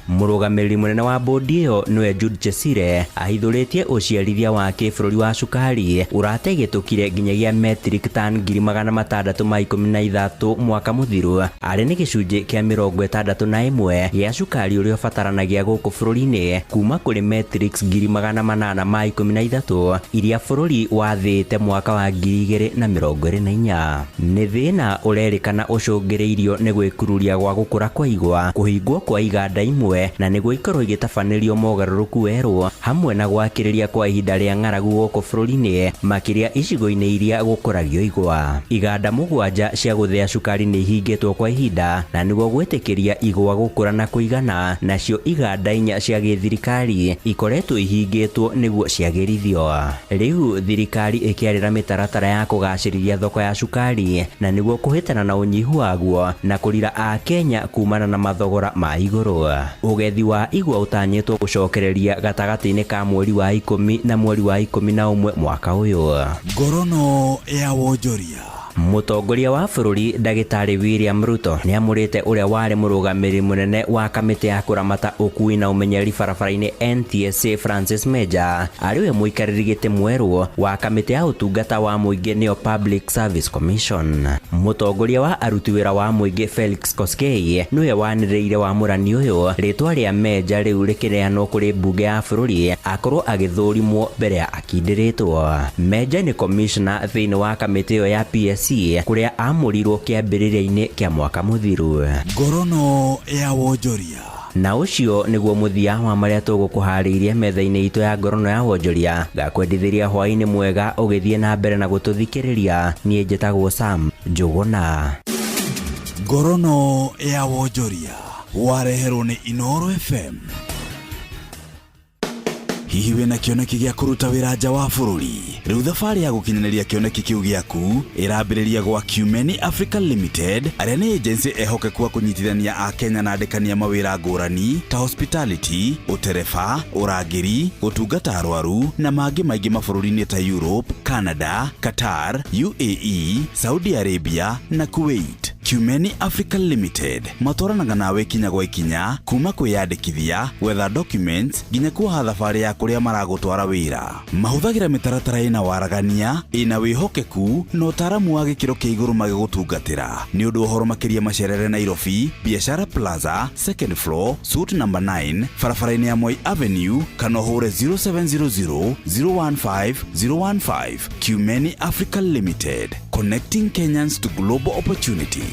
Mũrũgamĩrĩri mũnene wa bodi ĩyo nĩwe Jude Chesire ahithũrĩtie ũciarithia wa kĩbũrũri wa cukari ũrategĩtũkire nginyagia metric ton 613 mwaka mũthiru, arĩ nĩ gĩcunjĩ kĩa 61 gĩa cukari ũrĩa ũbataranagia gũkũ bũrũri-inĩ kuma kũrĩ metrics 813 iria bũrũri wathĩte mwaka wa 2024. Nĩ thĩna ũrerĩkana ũcũngĩrĩirio nĩ gwĩkururia gwa gũkũra kwa igwa, kũhingwo kwa iganda imwe na nĩguo ikorwo igĩtabanĩrio mogarũrũku werũ, hamwe na gwakĩrĩria kwa ihinda rĩa ng'aragu gũkũ bũrũri-inĩ, makĩria icigo-inĩ iria gũkũragio igwa. Iganda 7 cia gũthĩa cukari nĩ ihingĩtwo kwa ihinda na nĩguo gwĩtĩkĩria igwa gũkũra na kũigana, nacio iganda 4 cia gĩthirikari ikoretwo ihingĩtwo nĩguo ciagĩrithio. Rĩu thirikari ĩkĩarĩra mĩtaratara ya kũgacĩrithia thoko ya cukari na nĩguo kũhĩtana na ũnyihu waguo na kũrira Akenya kumana na mathogora ma igũrũ. Ũgethi wa igwa ũtanyĩtwo gũcokereria gatagatĩ-inĩ ka mweri wa 10 na mweri wa 11 mwaka ũyũ. Ngorono ya wonjoria. Mũtongoria wa bũrũri Ndagĩtarĩ William Ruto nĩamũrĩte ũrĩa warĩ mũrũgamĩrĩri mũnene wa kamĩtĩ ya kũramata ũkui na ũmenyereri barabara-inĩ NTSA Francis Meja arĩ we mũikarĩri gĩtĩ mwerũ wa kamĩtĩ ya ũtungata wa mũingĩ nĩyo Public Service Commission. Mũtongoria wa aruti wĩra wa mũingĩ Felix Koskei nĩwe wanĩrĩire wamũrani ũyũ, rĩtwa rĩa Meja rĩu rĩkĩneanwo kũrĩ mbunge ya bũrũri akorwo agĩthũrimwo mbere ya akindĩrĩtwo. Meja nĩ commissioner thĩinĩ wa kamĩtĩ ĩyo ya PSC kũrĩa amũrirwo kĩambĩrĩria-inĩ kĩa mwaka mũthiru. Ngorono ya wonjoria. Na ũcio nĩguo mũthia wa marĩa tũgũkũharĩirie metha-inĩ itũ ya ngorono ya wonjoria. Ngakwendithĩria hwaĩ-inĩ mwega ũgĩthiĩ na mbere na gũtũthikĩrĩria. Niĩ njĩtagwo Sam Njũgũna. Ngorono ya wonjoria wareherwo nĩ Inooro FM. Hihi wĩna kĩoneki gĩa kũruta wĩra nja wa bũrũri? Rĩu thabarĩ ya gũkinyanĩria kĩoneki kĩu gĩaku ĩrambĩrĩria gwa Cumeni Africa Limited, arĩa nĩ agency ehokeku a kũnyitithania Akenya na andĩkani a mawĩra ngũrani ta hospitality, ũtereba, ũrangĩri, gũtungata arwaru na mangĩ maingĩ mabũrũri-inĩ ta Europe, Canada, Qatar, UAE, Saudi Arabia na Kuwait. Cumeni Africa Limited matwaranaga nawe ikinya gwa ikinya kuma kwĩyandĩkithia, gwetha documents nginya kuoha thabarĩ ya kũrĩa maragũtwara wĩra. Mahũthagĩra mĩtaratara ĩna waragania, ĩna wĩhokeku na ũtaaramu wa gĩkĩro kĩa igũrũ magĩgũtungatĩra. Nĩ ũndũ ũhoro makĩria macerere Nairobi, Biashara Plaza, second floor, suite number 9, barabara-inĩ ya Moi Avenue, kana ũhũre 0700 015 015. Cumeni Africa Limited, connecting Kenyans to global opportunities.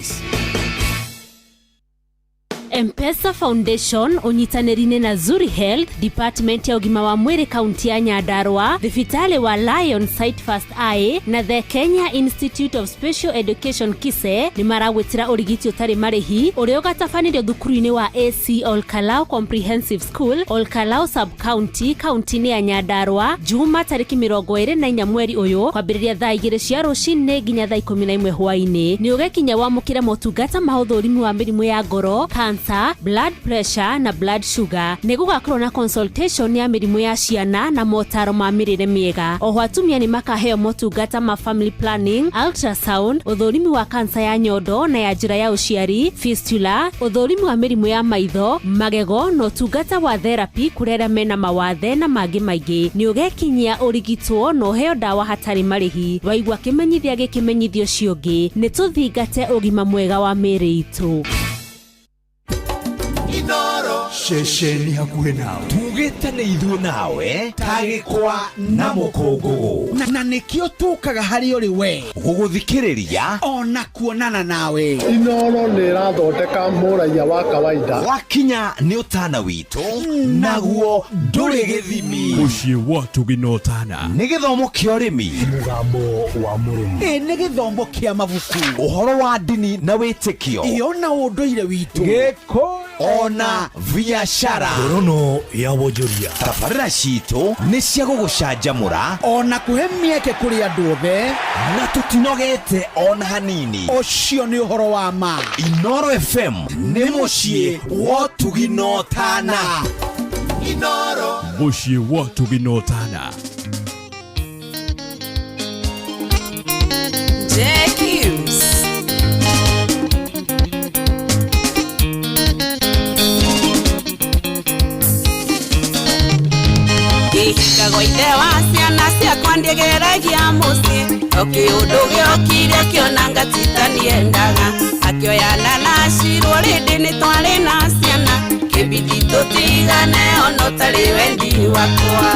M-Pesa Foundation ũnyitanĩri-inĩ na Zuri Health Department ya ũgima wa mwĩrĩ kaunti ya Nyandarua, thibitarĩ wa Lion Sight First Eye na The Kenya Institute of Special Education KISE nĩ maragwĩtĩra ũrigiti ũtarĩ marĩhi ũrĩa ũgatabanĩrio thukuru-inĩ wa AC Olkalau Comprehensive School, Olkalau Sub-County, kaunti-inĩ ya Nyandarua, Juma tarĩki 24 mweri ũyũ kwambĩrĩria thaa 2 cia rũcinĩ nginya thaa 11 hwaĩ-inĩ. Nĩ ũgekinya wamũkĩre motungata ma ũthũrimi wa mĩrimũ ya ngoro, cancer, cancer, blood pressure na blood sugar. Nĩ gũgakorwo na consultation ya mĩrimũ ya ciana na motaro ma mĩrĩre mĩega. Oho atumia nĩ makaheo motungata ma family planning, ultrasound, ũthũrimi wa kansa ya nyondo na ya njĩra ya ũciari, fistula, ũthũrimi wa mĩrimũ ya maitho, magego na ũtungata wa therapy kũrĩ arĩa mena mawathe na mangĩ maingĩ. Nĩ ũgekinyia ũrigitwo na ũheo ndawa hatarĩ marĩhi. Waigua kĩmenyithia gĩkĩmenyithio ũcio ũngĩ, nĩ tũthingate ũgima mwega wa mĩĩrĩ itũ. Ceceni hakuhĩ nawe tugĩte nĩ ithuĩ nawe ta gĩkwa na mũkũngũgũ, na nĩkĩo tũkaga harĩ ũrĩ we gũgũthikĩrĩria ona kuonana nawe. Inoro nĩ ĩrathondeka mũraiya wa kawaida. Wakinya nĩ ũtana witũ, naguo ndũrĩ gĩthimi. Mũciĩ wa Ũtugi na Ũtana. Nĩ gĩthomo kĩa ũrĩmi, mũgambo wa mũrĩmi, ĩ nĩ gĩthomo kĩa mabuku, ũhoro wa ndini na wĩtĩkio, ĩ ona ũndũire witũ, gĩkũyũ ona biacara. Ngorono ya wonjoria. Tabarĩra citũ nĩ cia gũgũcanjamũra ona kũhe mĩeke kũrĩ andũ othe, na tũtinogete ona hanini. Ũcio nĩ ũhoro wa ma. Inoro FM nĩ mũciĩ wa Ũtugi na Ũtana. Inoro. Mũciĩ wa Ũtugi na Ũtana. Jack Hughes. Ngĩhika gwa ithe wa ciana ciakwa ndiegeragia mũciĩ, o kĩũndũ gĩokire kĩona ngatita niendaga, akĩoyana na cirwo rĩndĩ nĩ twarĩ na ciana, kĩbidi tũtigane ona ũtarĩ wendi wakwa.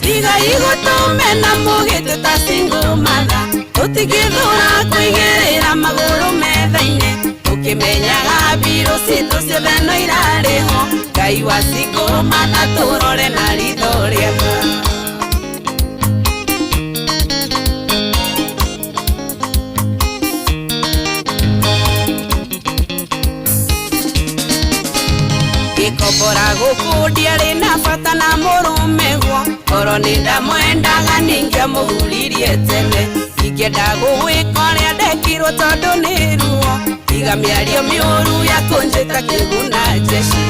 Tiga igũtũmena mũgĩtĩ ta single mother, tũtingĩthũra kũigĩrĩra magũrũ metha-inĩ, tũkĩmenyaga mbirũ citũ ciothe no irarĩ ho, Ngai wa single mother tũrore na ritho rĩega. Ngĩkombora gũkũ ndiarĩ na bata na mũrũme guo, korwo nĩ ndamwendaga ningĩamũhuririe tene, ingĩenda gũgwĩka ũrĩa ndekirwo tondũ nĩ ruo, tiga mĩario mĩũru ya kũnjĩta kĩguna jeshi.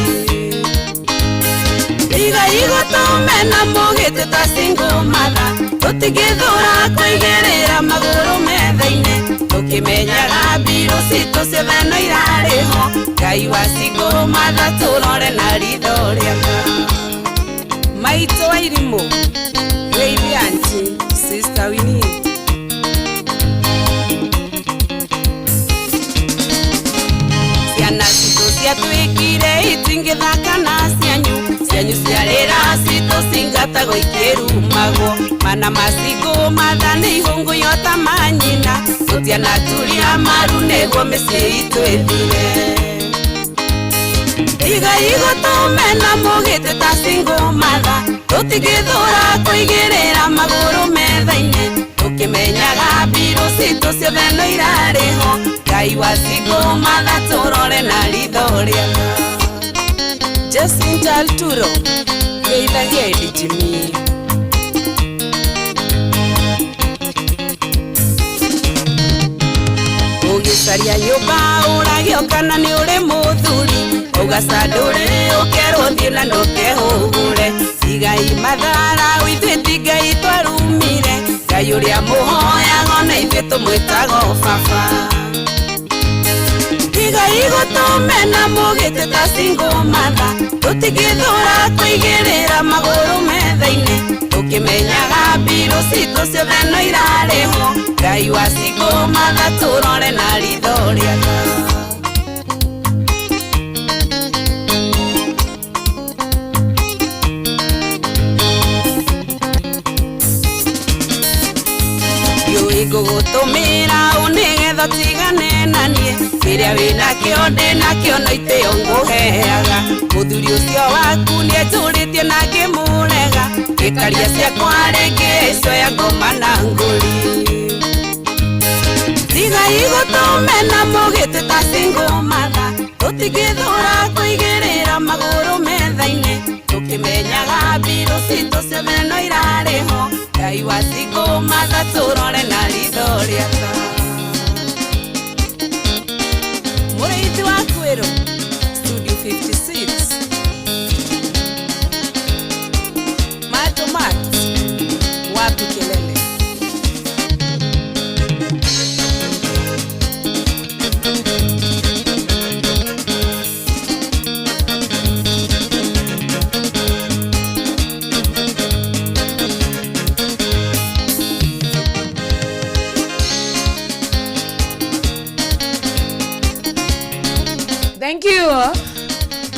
Tiga igũtũmena mũgĩtĩ ta single mother, tũtingĩthũra kũigĩrĩra magũrũ metha-inĩ, tũkĩmenyaga mbirũ citũ ciothe no irarĩ ho, Ngai wa single mother tũrore na ritho rĩega. Maitũ wa irimũ, geithia auntie, sister Winnie. Ciana citũ ciatuĩkire itingĩthaka na cianyu, cianyu ciarĩra citũ cingatagwo ikĩrumagwo, mana ma single mother nĩ ihũngũywo ta manyina, tũtianaturia maru nĩguo mĩciĩ itũ ĩthire. Tiga igũtũmena mũgĩtĩ ta single mother, tũtingĩthũra kũigĩrĩra magũrũ metha-inĩ, tũkĩmenyaga mbirũ citũ ciothe no irarĩ ho, Ngai wa single mother tũrore na ritho rĩega. Jacinta Arturo, geithagia Eddie Jimmy. Ũgĩcaria nyũmba ũragio kana nĩ ũrĩ mũthuri, ũgacandũrĩ ũkerwo thiĩ na ndũkehũgũre, tigai mathara ithuĩ ti Ngai twarumire, Ngai ũrĩa mũhoyaga ona ithuĩ tũmwĩtaga baba. Tiga igũtũmena mũgĩtĩ ta single mother, tũtingĩthũra kũigĩrĩra magũrũ metha-inĩ, tũkĩmenyaga mbirũ citũ ciothe no irarĩ ho, Ngai wa single mother tũrore na ritho rĩega. Ndiũĩ ngũgũtũmĩra ũ nĩgetha ũtigane na niĩ, kĩrĩa wĩnakĩo ndĩnakĩo no itĩo ngũheaga, mũthuri ũcio waku nĩanjũrĩtie na ngĩmũrega, ngĩkaria ciakwa rĩngĩ icioya ngoma na ngũri. Tiga igũtũmena mũgĩtĩ ta single mother, tũtingĩthũra kũigĩrĩra magũrũ metha-inĩ, tũkĩmenyaga mbirũ citũ ciothe no irarĩ ho, Ngai wa single mother tũrore na ritho rĩega. Mũrĩithi waku Thank you.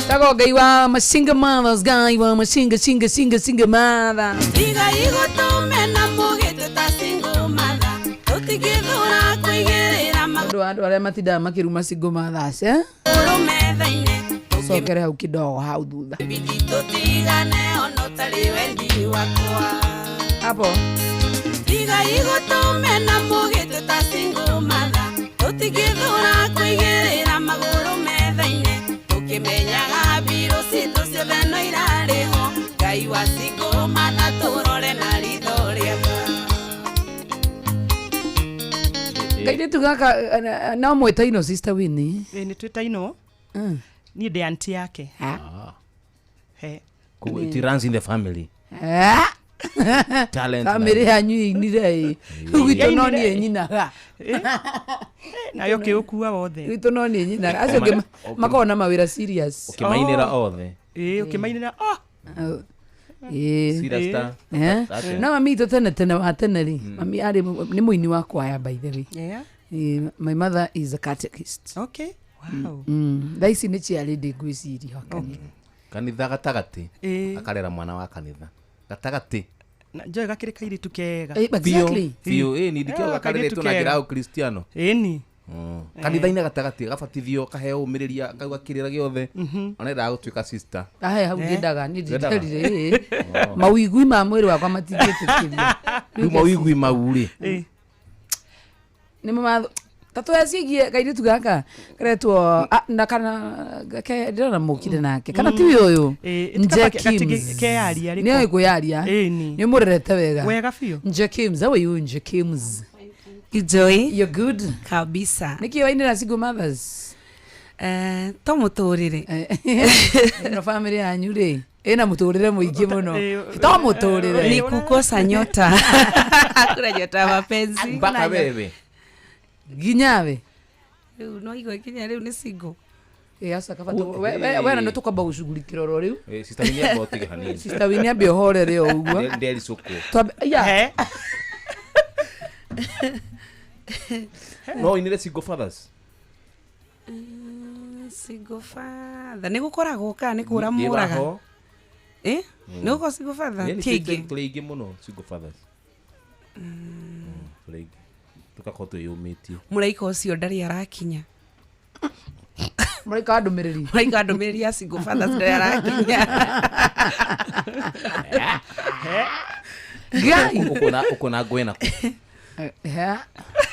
Tago ngai wa masinga mothers, ngai wa masinga singa singa singa mother. Tiga igũtũmena mũgĩtĩ ta single mother tũtingĩthũra kũigĩrĩra Andũ andũ arĩa matindaga makĩruma single mothers, eh? magũrũ metha-inĩ Cokere hau kidogo hau thutha. Bidi tũtigane ona ũtarĩ wendi wakwa Hapo. Tiga igũtũmena mũgĩtĩ ta single mother tũtingĩthũra kũigĩrĩra magũrũ metha-inĩ tũkĩmenyaga mbirũ citũ ciothe no irarĩhwo Ngai wa single mother tũrore na ritho rĩega. Kairĩtu gaka no mwĩtainwo Sister Winnie. Ĩ nĩ twĩtainwo niĩ ndĩ anti yake. He. Koguo it runs in the family. Ah. Talent Bamĩrĩ yanyu ĩinire ĩ. Gwitũ no niĩ nyinaga. Nayo kĩũkua wothe. Gwitũ no niĩ nyinaga. Acio angĩ makoragwo na mawĩra serious. Ũkĩmainĩra othe. Ĩ ũkĩmainĩra oh. Ĩ. Serious ta- Eh? ta- No mami itũ tene tene wa tene rĩ, mami arĩ nĩ mũini wa kwaya by the way. Yeah. Ĩ, my mother is a catechist. Okay. Wow. Thaa ici nĩ chairlady ngwĩciria kanitha. Kanitha gatagatĩ. Ĩ. Akarera mwana wa kanitha. Gatagatĩ. Na njoe gakĩrĩ kairĩtu kega. Biũ, biũ, ĩ ni ndikĩoga Eh, kairĩtu kareretwo na njĩra kega. ya ũkristiano. Ĩni. Kanitha-inĩ gatagatĩ gabatithio kaheo ũmĩrĩria kau gakĩrĩra gĩothe. Ona endaga gũtuĩka sister. Ahe hau ndiendaga niĩ Ndwendaga? ndinderire ĩ. Mawĩigui ma mwĩrĩ wakwa matingĩtĩkĩria. Rĩu mawĩigui mau rĩ. Nĩmo matho ta tũyaciĩgie kairĩtu gaka karetwo na kana ke ndĩrona mũkire nake kana ti ũyũ Ĩ, Nje kaba- gatingĩ- Kims. keyaria rĩko. Nĩoĩ kwĩyaria. Ĩni. Nĩ ũmũrerete wega. Wega biũ. Nje Kims, how are you Nje Kims? Joy. You're good? Kabisa. Nĩkĩ wainĩra single mothers? To mũtũrĩre. Ĩno bamĩrĩ yanyu rĩ ĩna mũtũrĩre mũingĩ mũno. To mũtũrĩre. Ni kukosa nyota. Hakuna nyota ya mapenzi. Mpaka wewe. Nginya we. Rĩu no igwe kinya rĩu nĩ single. Ĩ aca kaba wena nĩ tũkwamba gũcugurikĩra oro rĩu. Ĩ, Sister Winnie amba ũtige hanini. Sister Winnie ambe ũhorere o ũguo. Ndericũkwo. Twambe ya. No ũinĩre single fathers. Single father. Nĩ gũkoragwo kana nĩ kũra Ndĩ mũraga? waho. Ĩ? Nĩ gũkorwo single father? Ĩ, nĩ Ti aingĩ. tũrĩ aingĩ mũno single fathers. Tũrĩ aingĩ. Tũgakorwo twĩyũmĩtie. Mũraika ũcio ndarĩ arakinya. Mũraika wa ndũmĩrĩri. Mũraika wa ndũmĩrĩri ya single fathers ndarĩ arakinya. Ngai. Ũkuona ngwena kũ? Eh,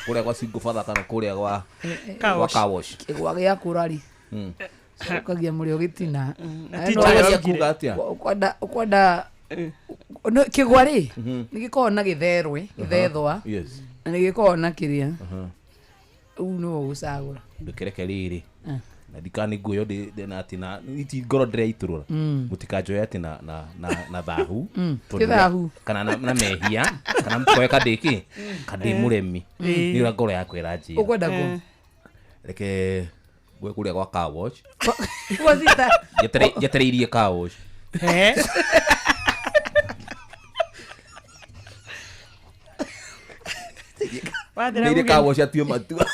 Kũrĩa gwa single father kana kũrĩa gwa Car gwa wash. car wash. Kĩgwa gĩa kũra rĩ. Cokagia mũrĩo gĩtina. Na ti njega kuga atĩa? Ũkwenda ũkwenda no, kĩgwa rĩ nĩ gĩkoragwo na gĩtherwe gĩthethwa Yes. na nĩ gĩkoragwo na kĩrĩa Aha. rĩu nĩwe ũgũcagũra. Ndũkĩreke rĩrĩ. Na ndikani nguo ĩyo na atĩ na iti ngoro ndĩreitũrũra. Mũtikanjoe atĩ na na na na thahu. Tondũ Ti thahu. Kana na mehia kana mũkoe kandĩ kĩ kandĩ mũremi. Nĩ ũrĩa ngoro yakwa ĩranjĩra. Ũkwenda kũ? Reke ngwe kũrĩa gwa car wash. Gwa sister. Njetereirie car wash. Wathera Ndeire uge. car wash atue matua.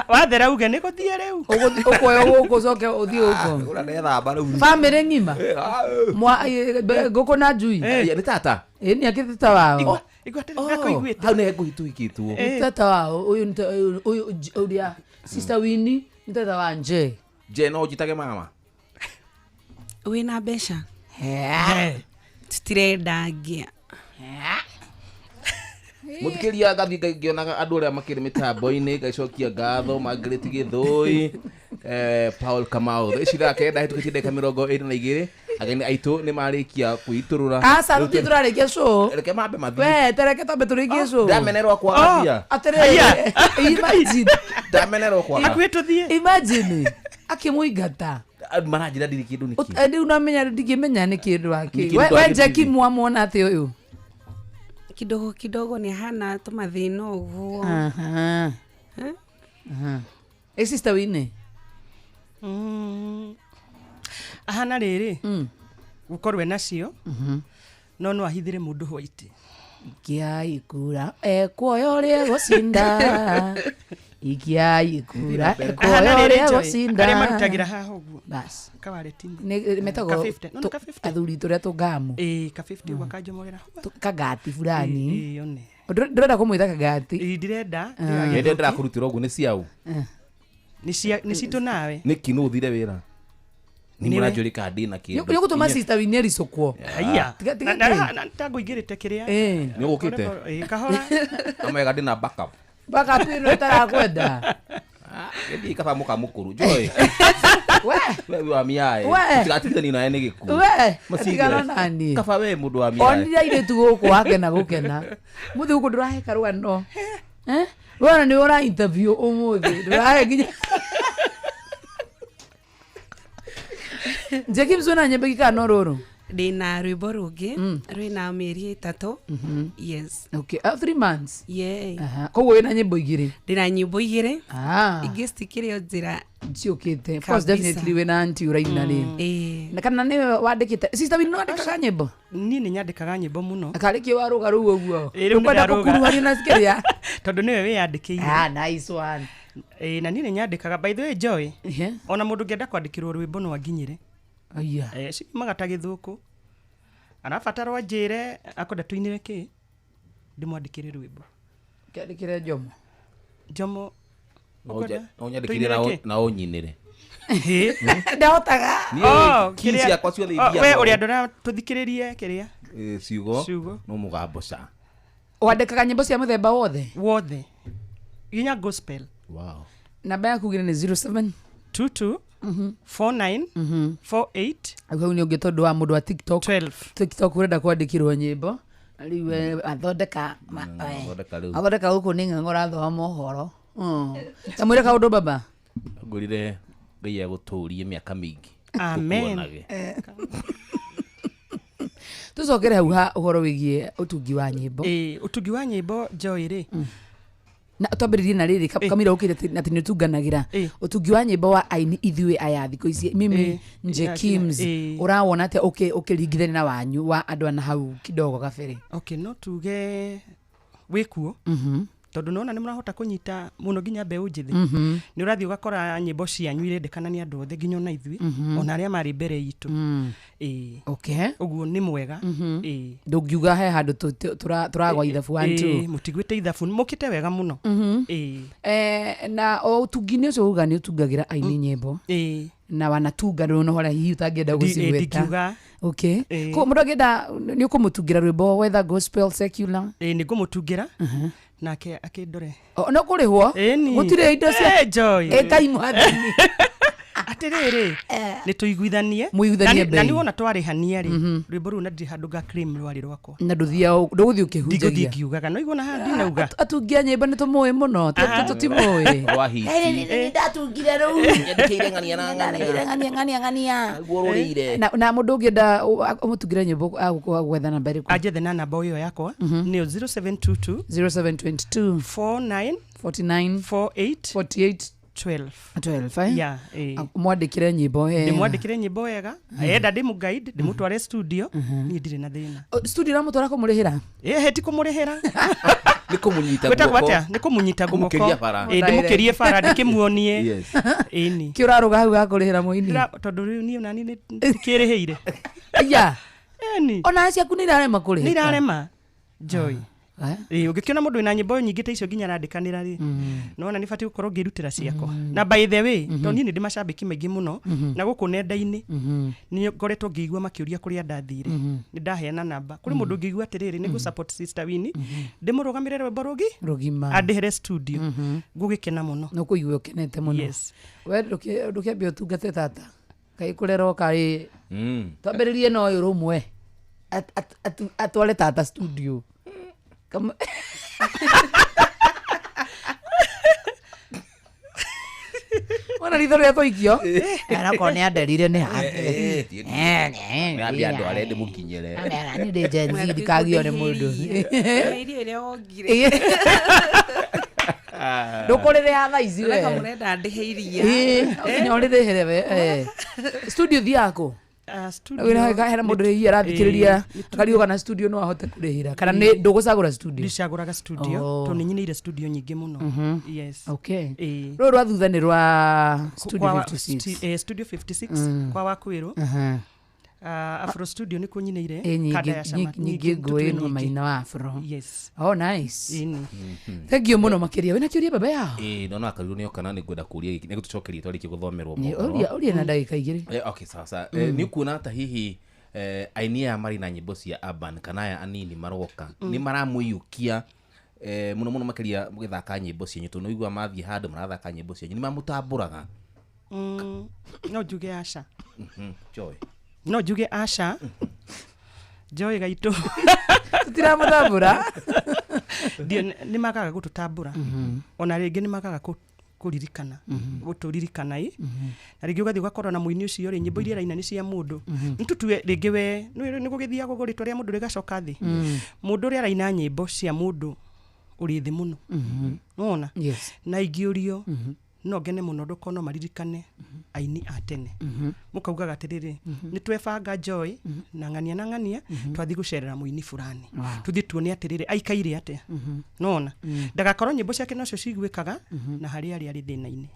Wathera uge nĩ gũthiĩ rĩu. Ũkuoya gũkũ ũcoke ũthiĩ gũkũ. Ũrĩa nethamba rĩu. Bamĩrĩ ng'ima. Mwa ngũkũ na njui. Nĩ tata. Ĩ nĩ akĩ tata wao. Hau nĩ ngũhi tũhikĩtwo. Nĩ tata wao ũyũ nĩ ũyũ ũrĩa Sister Winnie nĩ tata wa Nje. Nje no ũnjĩtage mama. Wĩna mbeca? Tũtirenda ngĩa. Mũthikĩria ngathiĩ ngĩonaga andũ arĩa makĩrĩ mĩtambo-inĩ ngacokia ngatho Margaret Gĩthũi, Paul Kamau. Thaa ici thaa 9 hĩtũkĩtie ndagĩka 22 ageni aitũ nĩ marĩkia kwĩitũrũra. Aca rĩu tũrarĩkia show. Reke mambe mathiĩ. We tereke twambe tũrĩkie show. Ndamenerwo kwaga mbia. Atĩrĩrĩ. Imagine. Ndamenerwo kwaga. Imagine. Akĩmũingata. Andũ maranjĩra ndirĩ kĩndũ nĩkĩ. Rĩu namenya ndingĩmenya nĩ kĩndũ akĩ. Nĩ kĩndũ We akĩ Jackie ndirĩ. mwamwona atĩ ũyũ. Kidogo kidogo nĩ ahana tũmathĩna ũguo. Aha. Aha. Ĩ Sister Winnie. Ahana rĩrĩ gũkorwo enacio no no ahithĩre mũndũ white. Kiai kura ekuoya ũrĩa egũcinda. Ikiai kura Ahana ekuoya rĩrĩ ũrĩa Joy, gũcinda. arĩa marutagĩra haha ũguo. Bas. Kawareti-inĩ. Nĩ- metagwo Ka 50. No, nĩ tũ- ka 50. athuri tũrĩa tũngamu. Ĩĩ, ka 50 ũguo akanjomorera. Kagati fulani. Ĩĩ, one. Ndũrenda kũmwĩta kagati. Ĩĩ, ndirenda. Hĩndĩ ndĩrakũrutĩra ũguo nĩ ciaũ Nĩ cia nĩ citũ nawe. nĩkĩ nũ ũthire wĩra nĩ Nĩwe. mũranjũria kana ndĩna kĩndũ Nĩ ũgũtũma sister Winnie aricũkwo. Haiya. Tiga- tiga Na- kĩ? na- na- tangũingĩrĩte kĩrĩa. Ĩĩ. Nĩ ũgũkĩte? Ĩĩ, kahora. Amega ndĩna backup Backup ĩno ĩtarakwenda. gĩthiĩ kaba mũkamũkũrũ Joy We. we wa miae We. tigatigithani nawe nĩ gĩkuũ We, Macigire. tigana nani. kaba we mũndũ wa miae Onire airĩtu gũkũ wakena gũkena. Mũthĩ gũkũ ndũrahe karũgano. Eh? Wona nĩ ũra interview ũmũthĩ. Ndũrahe nginya. Njeki mzuna nyĩmbo ingĩ kana no rũrũ? Ndĩna rwĩmbo rũngĩ rwĩna mĩeri ĩtatũ. Yes. Okay, 3 months. Yeah. Aha. Koguo wĩna nyĩmbo igĩrĩ. Ndĩna nyĩmbo igĩrĩ. Ah. Ingĩ citikĩrĩ o njĩra. Ciũkĩte. Of course Kabisa. definitely wĩna auntie ũraina rĩ. Ĩĩ. Na kana nĩwe wandĩkĩte. Sister Winnie no wandĩkaga nyĩmbo? Niĩ nĩ nyandĩkaga nyĩmbo mũno. Karĩ kĩ warũga rũu ũguo? Ĩĩ, rĩu nĩ Ũkwenda ndaruga. gũkuruhanio na kĩrĩa? Tondũ nĩwe wĩyandĩkĩire. Ah, nice one. Ĩĩ, na niĩ nĩ nyandĩkaga by the way Joy. Yeah. Ona mũndũ ũngĩenda kwandĩkĩrwo rwĩmbo no anginyĩre. Aya. Eh, ciumaga ta gĩthũkũ. Arabatarwo anjĩre akwenda tũinĩre kĩ ndĩmwandĩkĩre rwĩmbo. Kĩandĩkĩre Njomo. Njomo. ũkwenda No ũnyandĩkĩre tũinĩre kĩ? na ũnyinĩre Ndahotaga. Niĩ Oh, key kĩrĩa- ciakwa ciothe Oh, ithiaga we ũũ. ũrĩa ndora tũthikĩrĩrie kĩrĩa Ĩĩ, ciugo Ciugo. no mũgambo ca Wandĩkaga nyĩmbo cia mũthemba wothe? Wothe. Nginya gospel. Wow. Namba yaku gire nĩ 07 22 49 48 hau nĩ ũngĩ tondũ wa mũndũ wa TikTok. 12. TikTok ũrenda kwandĩkĩrwo nyĩmbo. Rĩu we athondeka athondeka rĩu. athondeka gũkũ nĩ ng'ang'o ũrathoma mohoro. Ta mwĩre kaũndũ baba. Ngũrire Ngai agũtũrie mĩaka mĩingĩ Amen. Tũkuonage. Tũcokere hau ha ũhoro wĩgiĩ ũtungi wa nyĩmbo. Ĩĩ, ũtungi wa nyĩmbo Joy rĩ. Na twambĩrĩrie na rĩrĩ kamira ũkĩte atĩ nĩ ũtunganagĩra ũtungi wa nyĩmbo wa aini ithuĩ aya thikũ ici mimi nje Kims ũrawona atĩa ũkĩringithania na wanyu wa andũ ana hau kidogo kabere. Okay, no tuge wĩkuo tondũ nona nĩ mũrahota kũnyita mũno nginya mbeũ njĩthĩ. Nĩ ũrathiĩ ũgakora nyĩmbo cianyu irendekana nĩ andũ othe nginya ona ithuĩ ona arĩa marĩ mbere itũ. Ĩĩ. Okay. Ũguo nĩ mwega. Ĩĩ. Ndũngiuga he handũ tũragwa ithabu one two. Ĩĩ, mũtiguĩte ithabu mũkĩte wega mũno. Ĩĩ. Eh, na o ũtungi-inĩ ũcio uga nĩ ũtungagĩra aini nyĩmbo Ĩĩ. na wanatunga rũno harĩa hihi ũtangĩenda gũcigweta. Ndingiuga. Okay. Ĩĩ. Koguo mũndũ angĩenda nĩ ũkũmũtungĩra rwĩmbo whether gospel secular. Ĩĩ, nĩ ngũmũtungĩra nake akĩndore. No kũrĩhwo Ĩni. gũtirĩ indo cia Eh, Joy. ĩtai mwathani. Atĩrĩrĩ nĩ tũiguithanie Mũiguithanie Na bei. nĩ wona twarĩhania rĩ rwĩmbo rũu na ndirĩ handũ nga claim rwarĩ rwakwa. Na ndũthiaga ndũgũthiĩ Ndingũthiĩ ũkĩhunjagia. ngiugaga no igua na haha ndinauga. Atungi a nyĩmbo nĩ tũmũĩ mũno tũtimũĩ. Rwa hiti. Ndatungire rũu. Nyandĩkĩire ng'ania na ng'ania. Nyandĩkĩire ng'ania ng'ania ng'ania. Nĩguo rũrĩire. Na mũndũ ũngĩenda ũmũtungĩre nyĩmbo agwetha namba ĩrĩkũ? Anjethe na namba ĩyo yakwa nĩyo 0722 0722 49 49 48 48 12 12 eh? Yeah, ĩĩ. Mwandĩkĩre nyĩmbo wega. Ndĩmwandĩkĩre nyĩmbo wega enda ndĩmũ guide ndĩmũtware studio niĩ ndirĩ na thĩna. Studio ũramũtwara kũmũrĩhĩra? Ĩhĩ ti kũmũrĩhĩra. Nĩ kũmũnyita Gwĩtagwo guoko. atĩa? Nĩ kũmũnyita guoko. Kũmũkĩria bara. Ĩĩ, ndĩmũkĩrie bara ndĩkĩmuonie. Yes. Ĩni. Kĩ ũrarũga hau ga kũrĩhĩra mũini? Tondũ rĩu niĩ onani nĩ ndikĩrĩhĩire. Aya. Ĩni. Ona ciaku nĩ irarema kũrĩhĩka? Nĩ irarema. Joy. Ĩĩ, ũngĩkĩona mũndũ wĩna nyĩmbo nyingĩ ta icio nginya arandĩkanĩra rĩ nona nĩ batiĩ gũkorwo ngĩrutĩra ciakwa na by the way tondũ niĩ nĩ ndĩ macambĩki maingĩ mũno na gũkũ nenda-inĩ nĩ ngoretwo ngĩigua makĩũria kũrĩa ndathire nĩ ndaheana namba kũrĩ mũndũ ũngĩigua atĩrĩrĩ nĩ ngũ support sister Winnie ndĩmũrũgamĩre rwĩmbo rũngĩ Rũgima. andĩhĩre studio ngũgĩkena mũno Nĩ ũkũigua ũkenete mũno. Yes. We ndũkĩambia ũtungate tata. Kaĩ kũrerwo kaĩ twambĩrĩrie na ũyũ rũmwe atware tata studio. Wona ritho rĩa tũikio anakorwo nĩ anderire nĩ hake. Nĩ ambia andũ arĩa ndĩmũkinyĩre. Niĩ ndĩ Gen Z ndikagio nĩ mũndũ. Irio iria wongire. Ndũkũrĩrĩha thaa ici we. Ndĩreka mũrenda ndĩhe iria. Ĩĩ, no nginya ũrĩrĩhĩre we. Eh. Studio thiaga kũ? Studio Hena mũndũ hihi arathikĩrĩria akarigwo kana studio no ahote kũrĩhĩra kana nĩ ndũgũcagũra studio. Ndicagũraga studio Oh. tondũ nĩ nyinĩire studio nyingĩ mũno. Yes. Okay. Ĩĩ. Rũrũ rwa thutha nĩ rwa studio Kwa- 56. Studio 56 kwa wakwĩrwo. Afro studio nĩ kuo nyinĩire Ĩ, kanda ya nyingĩ cama nyingĩ tũtue ngũĩ no nyingĩ. maina wa afro. Yes. Oh, nice. Ĩni. Thank you mũno makĩria. Wĩna kĩũria baba yao? Ĩĩ, ndona akarirwo nĩ oka na nĩ ngwenda kũria gĩkĩ nĩ gũtũcokeria twarĩkia gũthomerwo Nĩ, mohoro. ũria na ndagĩka 2. Okay, sawa sawa. Nĩ ũkuona ta hihi aini aya marĩ na nyĩmbo cia urban kana aya anini maroka nĩ maramũiyũkia mũno mũno makĩria mũgĩthaka nyĩmbo cianyu tondũ nĩ ũiguaga mathiĩ handũ marathaka nyĩmbo cianyu nĩ mamũtambũraga? No njuge aca. Joy. No njuge aca. Joy gaitũ. Tũtiramũtambũra. Nĩ magaga gũtũtambũra. Ona rĩngĩ nĩ magaga kũririkana gũtũririkana ĩ na rĩngĩ ũgathiĩ ũgakorwo na mũini ũcio rĩ, nyĩmbo iria araina nĩ cia mũndũ. Nĩ tũtue rĩngĩ we nĩ gũgĩthiaga ũguo rĩtwa rĩa mũndũ rĩgacoka thĩ. Mũndũ ũrĩa araina nyĩmbo cia mũndũ ũrĩ thĩ mũno. Nĩwona? Yes. Na ingĩũrio no ngene mũno ndũkono maririkane aini a tene. Mũkaugaga atĩrĩrĩ, nĩ twebanga Joy na ng'ania na ng'ania twathiĩ gũcerera mũini fulani. Tũthiĩ tuone atĩrĩrĩ aikaire atĩa. Nona ndagakorwo nyĩmbo ciake nocio ciguĩkaga na harĩa arĩ arĩ thĩna-inĩ.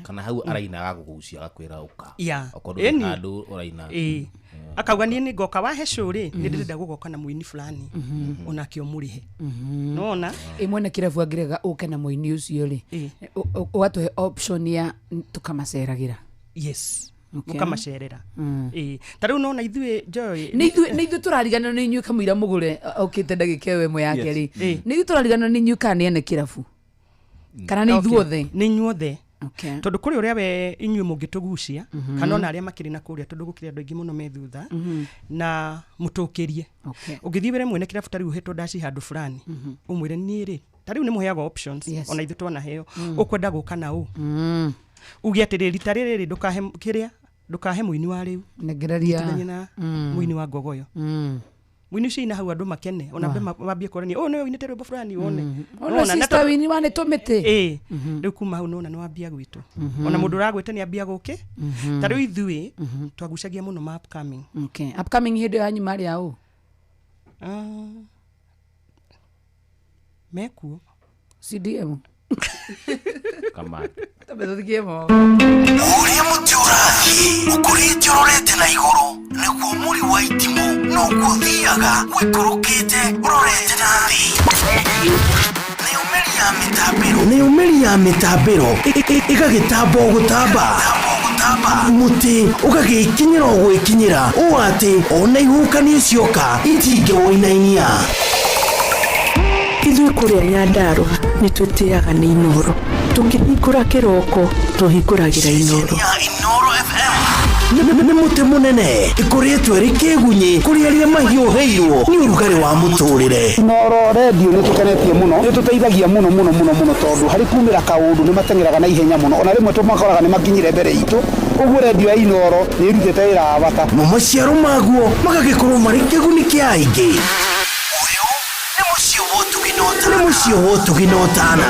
Kana hau araina agakũgucia agakwĩra ũka. Yeah. Okorwo ndũrĩ Ĩni. handũ ũraina. Ĩĩ. Akauga niĩ nĩ ngoka wahe show rĩ, nĩ ndĩrenda gũgoka na mũini fulani onake ũmũrĩhe. Nona Ĩ mwene kĩrabu angĩrega ũke na mũini ũcio rĩ, ũgatũhe option ya tũkamaceragĩra. Yes. Okay. Mũkamacerera. Ĩĩ. Ta rĩu nona ithuĩ Joy Nĩ ithuĩ tũrariganĩrwo nĩ inyuĩ kamũira mũgũre okĩte ndagĩka ĩyo ĩmwe yake Yes. rĩ. Ĩĩ. Nĩ ithuĩ tũrariganĩrwo nĩ inyuĩ kana nĩ ene kĩrabu? Kana nĩ ithuothe? Nĩ inyuothe. Okay. Tondũ kũrĩ ũrĩa we inyuĩ mũngĩtũgucia kana ona arĩa makĩrĩ na kũrĩa tondũ gũkĩrĩ andũ aingĩ mũno me thutha na mũtũkĩrie. Okay. Ũngĩthiĩ wĩre mwene kĩrabu ta rĩu ũhetwo ndaci handũ fulani ũmwĩre niĩ rĩ ta rĩu nĩ mũheagwo options ona ithuĩ twanaheo ũkwenda gũka na ũ uge atĩrĩ rita rĩrĩ rĩ ndũkahe kĩrĩa ndũkahe mũini wa rĩu Nengereria. Nyitithanie na mũini wa ngogoyo. Mũini ũcio ina hau andũ makene ona mambie kũrania ũyũ nĩwe ũinĩte rwĩmbo fulani wone. Ona Nĩwona? Na sister tondũ- wini wa nĩ tũmĩtĩ. Ĩĩ. Rĩu kuma hau nona nĩ wambia gwĩtwo ona mũndũ ũragwĩte nĩ ambia gũkĩ ta rĩu ithuĩ twagucagia mũno ma upcoming. Okay. Upcoming hĩndĩ ĩyo yanyu marĩ a ũ? Mekuo. CDM. Kamande. Tambe tũthikie mo. Ũrĩa mũtĩ ũrathiĩ ũkũrĩte ũrorete na igũrũ nĩguo mũri wa itimũ noguo ũthiaga ũikũrũkĩte ũrorete na thĩ. Nayo mĩri ya mĩtambĩro ĩgagĩtamba o gũtamba, mũtĩ ũgagĩkinyĩra o gwĩkinyĩra ũũ atĩ ona ihuhũkanio cioka itingĩwũinainia. Ithuĩ kũrĩa Nyandarũa nĩ twĩtĩaga nĩ Inooro. Tũkĩhingũra kĩroko tũhingũragĩra Inooro. Nĩ mũtĩ mũnene ĩkũrĩtwo ĩrĩ kĩgunyĩ kũrĩ arĩa mahiũhĩirwo nĩ ũrugarĩ wa mũtũrĩre. Inooro redio nĩ tũkenetie mũno, nĩ tũteithagia mũno mũno mũno mũno tondũ harĩ kumĩra kaũndũ nĩ mateng'eraga na ihenya mũno, ona rĩmwe tũmakoraga nĩ makinyire mbere itũ, ũguo redio ya Inooro nĩ ĩrutĩte wĩra wa bata. Mo maciaro maguo magagĩkorwo marĩ kĩguni kĩa aingĩ. Nĩ mũciĩ wa ũtugi na ũtana.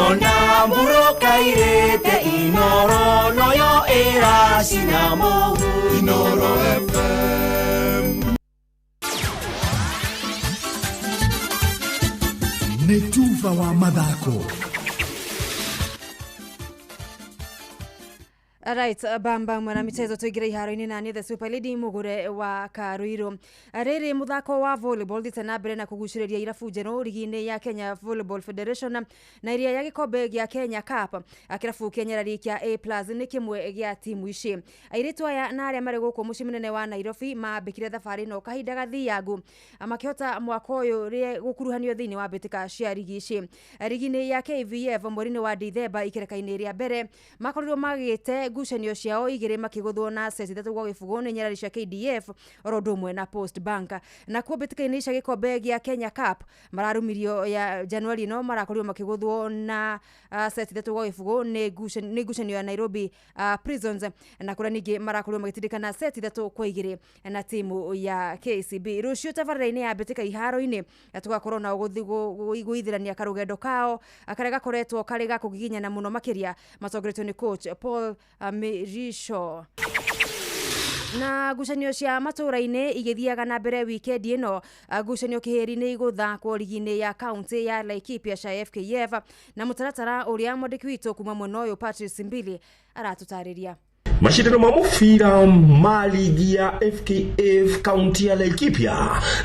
Ona mburoka irĩte Inooro noyo ĩracina mũhu. Inooro FM. Nĩ tuba wa mathako. Right, bamba mwana michezo tuingire iharo-inĩ na niĩ the super lady mũgũre wa Karuiru. Rĩrĩ mũthako wa volleyball thiĩte na mbere na kũgucĩrĩria irabu njerũ rigi-inĩ ya Kenya Volleyball Federation na iria ya gĩkombe gĩa Kenya Cup. Kĩrabu kĩa Nyarari kĩa A Plus nĩ kĩmwe gĩa timu ici. Airĩtu aya na arĩa marĩ gũkũ mũciĩ mũnene wa Nairobi mambĩkire thabarĩ ĩno kahinda gathiangu makĩhota mwaka ũyũ gũkuruhanio thĩinĩ wa mbĩtĩka cia rigi ici. Rigi-inĩ ya KVF mweri-inĩ wa Dithemba ikereka-inĩ rĩa mbere makorirwo magĩte ngucanio ciao igĩrĩ makĩgũthwo na seti 3-0 nĩ Nyarari cia KDF oro ũndũ ũmwe na Post Bank. Nakuo mbĩtĩka-inĩ cia gĩkombe gĩa Kenya Cup mararumirio ya Januari ĩno marakorirwo makĩgũthwo na seti 3-0 nĩ ngucanio ya Nairobi Prisons, na kũrĩa ningĩ marakorirwo magĩtindĩkana seti 3-2 na timu ya KCB. Rũciũ tabarĩra-inĩ ya mbĩtĩka iharo-inĩ tũgakorwo nao gũithĩrania karũgendo kao karĩa gakoretwo karĩ ga kũgiginyana mũno makĩria matongoretio nĩ coach Paul Mirisho. Na ngucanio cia matũũra-inĩ igĩthiaga na mbere wikendi ĩno, ngucanio kĩhĩri-inĩ igũthakwo rigi-inĩ ya kaunti ya Laikipia cia FKF na mũtaratara ũrĩa mwandĩki witũ kuma mwena ũyũ Patrice Mbili aratũtarĩria. Mashindano ma mũbira ma ligi ya FKF kaunti ya Laikipia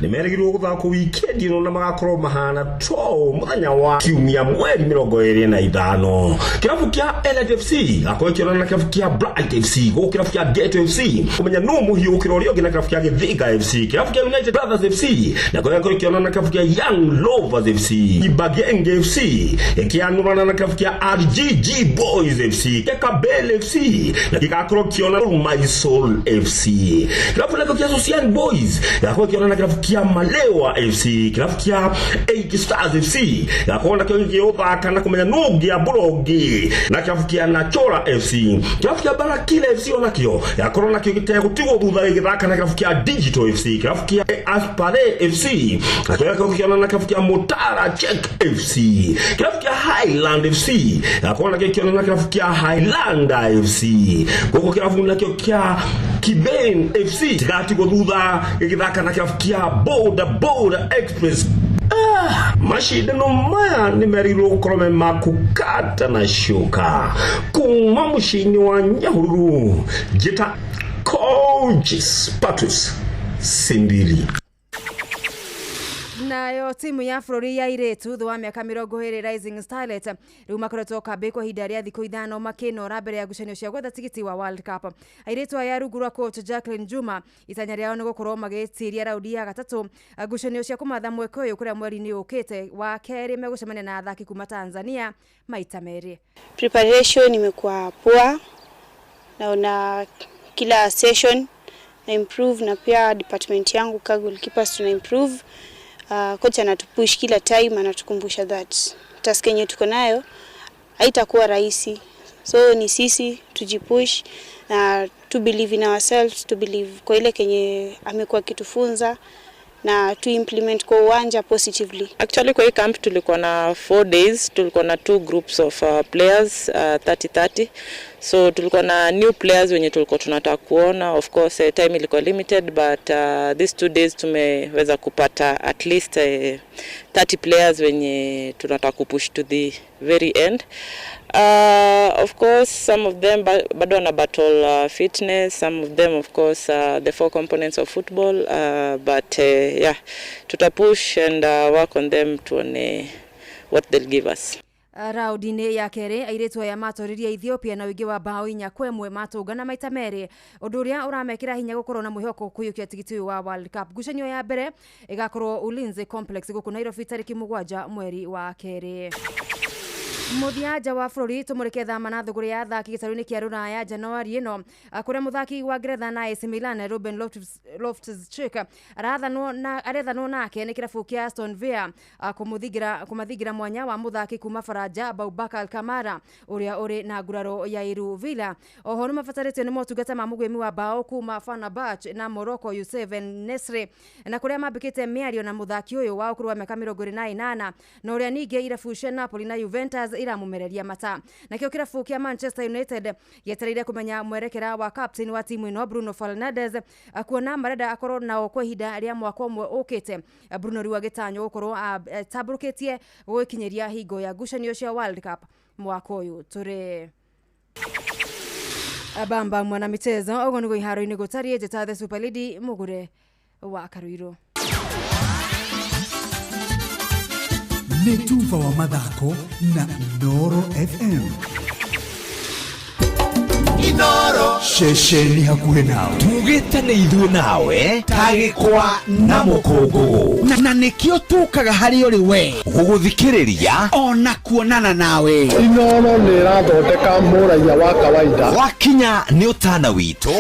nĩ merĩgĩrĩirwo gũthakwo wikendi ĩno na magakorwo mahana to mũthenya wa kiumia mweri 25. Kĩrabu kĩa Elite FC gakorwo kĩonana na kĩrabu kĩa Bright FC, gũkũ kĩrabu kĩa Ghetto FC kũmenya nũ mũhiũ gũkĩra ũrĩa ũngĩ na kĩrabu kĩa Gĩthĩga FC, kĩrabu kĩa United Brothers FC na gĩgakorwo kĩonana na kĩrabu kĩa Young Lovers FC, Ibagenge FC ĩkĩanũrana na kĩrabu kĩa RGG Boys FC, Kekabel FC na gĩgakorwo kĩona My Soul FC. Kĩrabu nakĩo kĩa Sosian Boys gĩgakorwo kĩona na kĩrabu kĩa Malewa FC, kĩrabu kĩa 8 Stars FC gĩgakorwo nakĩo gĩgĩũthaka na kũmenya nũ ũngĩambũra ũngĩ na kĩrabu kĩa Nachora FC, kĩrabu kĩa Barakila FC onakĩo gĩgakorwo nakĩo gĩtegũtigwo thutha gĩgĩthaka na kĩrabu kĩa Digital FC, kĩrabu kĩa Aspare FC nakĩo gĩgakorwo gĩkĩona na kĩrabu kĩa Mutara Check FC, kĩrabu kĩa Highland FC gĩgakorwo nakĩo gĩkĩona na kĩrabu kĩa Highlander FC, gũkũ kĩrabu nakĩo kĩa Kiben FC gĩgatigwo thutha gĩgĩthaka na kĩrabu kĩa Boda Boda Express. Mashindano maya nĩ merĩgĩrĩirwo gũkorwo me ma kũkata na cuka kuma mũciĩ-inĩ wa Nyahururu. Njĩta Coaches Patrice Simbili. Nayo timu ya bũrũri ya airĩtu thĩ wa mĩaka 20 Rising Starlet rĩu makoretwo kambĩ kwa ihinda rĩa thikũ 5 makĩnora mbere ya ngucanio cia gwetha tigiti wa World Cup. Airĩtu aya rungu rwa coach Jacqueline Juma itanya rĩao nĩ gũkorwo magĩtiria raundi ya gatatũ ngucanio cia kũmatha mweke ũyũ kũrĩa mweri-inĩ ũkĩte wa kerĩ megũcemania na athaki kuma Tanzania maita merĩ. Preparation imekuwa poa, naona kila session na improve, na pia department yangu ka goalkeepers tuna improve. Coach anatupush kila time, anatukumbusha that task yenye tuko nayo haitakuwa rahisi, so ni sisi tujipush na to believe in ourselves, to believe kwa ile kenye amekuwa akitufunza na to implement kwa uwanja positively. Actually kwa hii camp tulikuwa na 4 days, tulikuwa na 2 groups of players, 30-30. So tulikuwa na new players wenye tulikuwa tunataka kuona. Of course time ilikuwa limited, but these 2 days tumeweza kupata at least 30 players wenye tunataka kupush to the very end. Of course some of them bado wana battle fitness, some of them of course the 4 components of football, but yeah, tutapush and work on them tuone what they'll give us. Raudi-inĩ ya kerĩ airĩtu aya matoririe Ethiopia na ũingĩ wa bao 4-1 matũngana maita merĩ, ũndũ ũrĩa ũramekĩra hinya gũkorwo na mwĩhoko kũiyũkia tigiti ũyũ wa World Cup. Ngucanio ya mbere ĩgakorwo Ulinzi Complex gũkũ Nairobi tarĩki 7 mweri wa kerĩ. Mũthia nja wa bũrũri tũmũrĩke thama na thũgũrĩ ya athaki gĩtarũ-inĩ kĩa Rũraya Januari ĩno, kũrĩa mũthaki wa Ngeretha na AC Milan Ruben Loftus-Cheek arethanwo nake nĩ kĩrabu kĩa Aston Villa kũmathingira mwanya wa mũthaki kuma Faranja Aboubakar Kamara ũrĩa ũrĩ na nguraro ya Iru Villa. Oho nĩ mabatarĩtio nĩ motungata ma mũgwĩmi wa bao kuma Fenerbahce na Morocco Youssef Nesri, na kũrĩa mambĩkĩte mĩario na mũthaki ũyũ wa ũkũrũ wa mĩaka 28 na ũrĩa ningĩ irabu cia Napoli na Juventus iramumereria mata. Nakĩo kĩrabu kĩa Manchester United gĩetereire kũmenya mwerekera wa captain wa timu ĩno Bruno Fernandes, kuona marenda akorwo nao kwa ihinda rĩa mwaka ũmwe ũkĩte. Bruno rĩu agĩtanywo gũkorwo atambũrũkĩtie gũgĩkinyĩria hingo ya ngucanio cia World Cup mwaka ũyũ tũrĩ. Bamba mwana michezo ũguo nĩguo iharo-inĩ gũtariĩ. Njĩta The Super Lady Mũgure wa Karuirũ. Nĩ tuba wa mathako na Inooro FM. Inooro ceceni hakuhĩ nawe. Tugĩte nĩ ithuĩ nawe ta gĩkwa na mũkũngũgũ, na nĩkĩo tũkaga harĩ ũrĩ we gũgũthikĩrĩria ona kuonana nawe. Inooro nĩ ĩrathondeka mũraiya wa kawaida. Wakinya nĩ ũtana witũ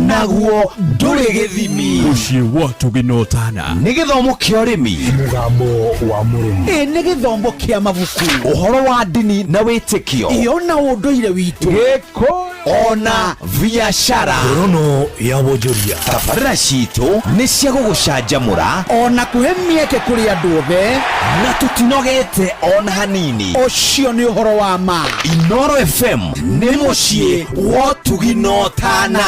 naguo ndũrĩ gĩthimi. Mũciĩ wa Tũgĩ na Ũtana nĩ gĩthomo kĩa ũrĩmi, mũgambo wa mũrĩmi, nĩ gĩthomo kĩa mabuku, ũhoro wa ndini na wĩtĩkio, iyo na ũndũire witũ, gĩkũyũ ona biashara, ngorono ya wonjoria. Tabarĩra citũ nĩ cia gũgũcanjamũra ona kũhe mĩeke kũrĩ andũ othe, na tũtinogete ona hanini. Ũcio nĩ ũhoro wa ma. Inooro FM nĩ mũciĩ wa ũtugi na ũtana.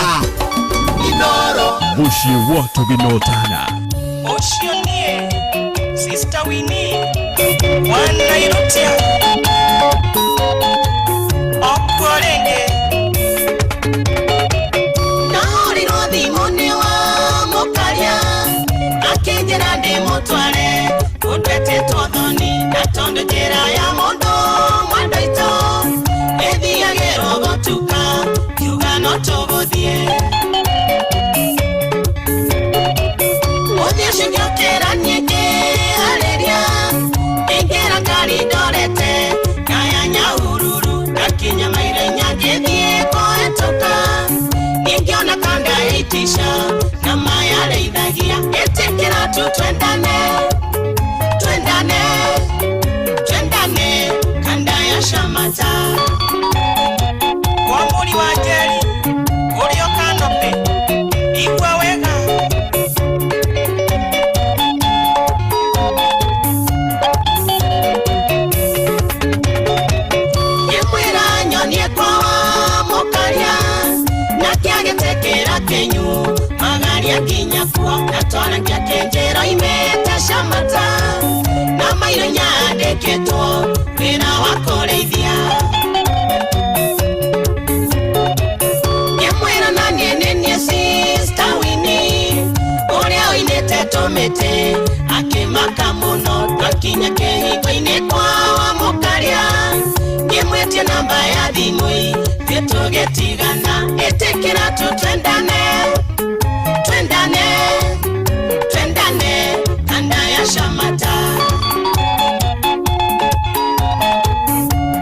Inoro Muciĩ wa Tũginotana. Ũcio niĩ Sister Winnie wa Nairotia okuo rĩngĩ. Ndahũrirwo thimũ nĩ wa mũkaria akĩnjĩra ndĩmũtware kũndũ etĩtwo thoni, na tondũ njĩra ya mũndũ mwendwa aitũ ĩthiagĩrwo gũtuka, kiuga no tũgũthiĩ. Ũthiĩ ũcio ngĩũkĩra niĩ ngĩharĩria, ngĩingĩra ngari ndorete ngaya Nyahururu, ndakinya mairo inya ngĩthiĩ kũhĩtũka, ningĩona kanda itisha na mayarĩithagia, ĩtĩkĩra tu twendane twendane twendane kanda ya Shamata. Kwa mũri wa Njeri ũrĩa ũkanopĩ igua wega. Ngĩmwĩra nyonie kwa wa mũkaria, nake agĩtĩkĩra kĩnyu magaria nginya kuo, na twarangia kĩnjĩra oimĩte Shamata, na mairo nyandĩkĩtwo wĩra wa kũrĩithia. Ngĩmwĩra na niĩ nĩ niĩ Sister Winnie ũrĩa ũinĩte tũmĩtĩ, akĩmaka mũno twakinya kĩhingo-inĩ kwa wa mũkaria, ngĩmwĩtia namba ya thimũ ithuĩ tũgĩtigana, ĩtĩkĩra tu twendane twendane twendane kanda ya Shamata.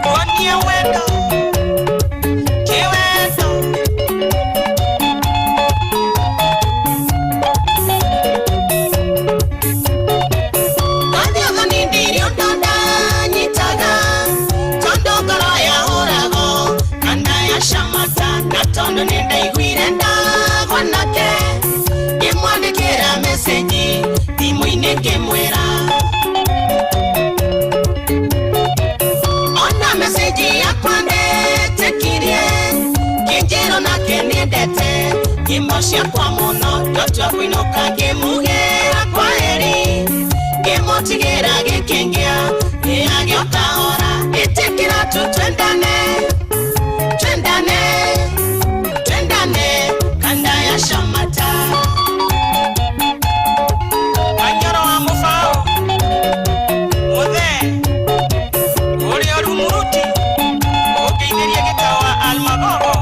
Kuonia wendo kĩwendo. Twathiĩ ũthoni ndirĩ ũndũ ndanyitaga, tondũ ngoro yahũragwo kanda ya Shamata, na tondũ nĩ ndaiguire ndagwa nake, ngĩmwandĩkĩra message thimũ-inĩ ngĩmwĩra. Ona message yakwa ndetĩkirie, kĩnjĩro nake nĩendete nyĩmbo ciakwa mũno, twatua kũinũka ngĩmugĩra kwaheri, ngĩmũtigĩra gĩkĩngĩa gĩagĩo kahora, ĩtĩkĩra tu twendane twendane twendane kanda ya Shamata. Kanyoro wa mũbaũ mũthee ũrĩa ũrumuruti ũngĩithĩrie gĩtau wa Almagogo.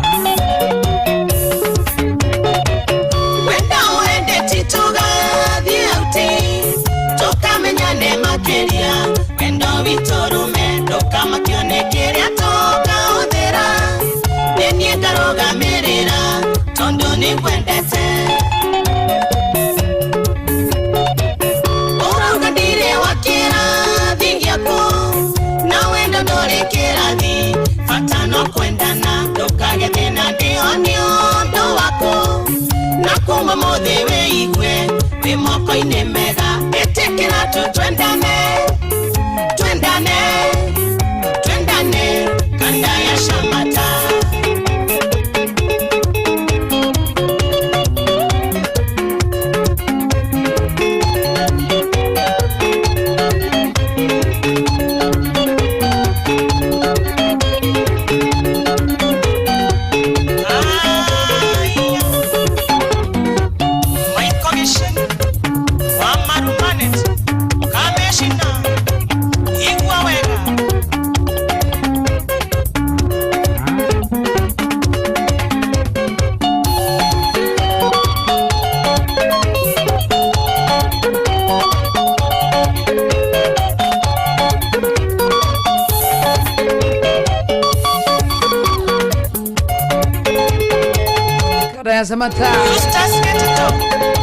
Wenda ũendeti tũgathiĩ auti tũkamenyane makĩria, wendo witũ rũme ndũkamakio nĩ kĩrĩa tũkahũthĩra, nĩ niĩ ngarũgamĩrĩra tondũ nĩngwendete. Ũrauga ndirĩ wa kĩrathi gĩaku, na wendo ndũrĩ kĩrathi, bata no kwendana, ndũkage thĩna ndĩho nĩ ũndũ waku, na kuma mũthĩ wĩigue wĩ moko-inĩ mega, ĩtĩkĩra tu twendane twendane twendane kanda ya Shamata. Michael Giceni wa Marumanet Kameshina igua wega. Kanda ya Shamata.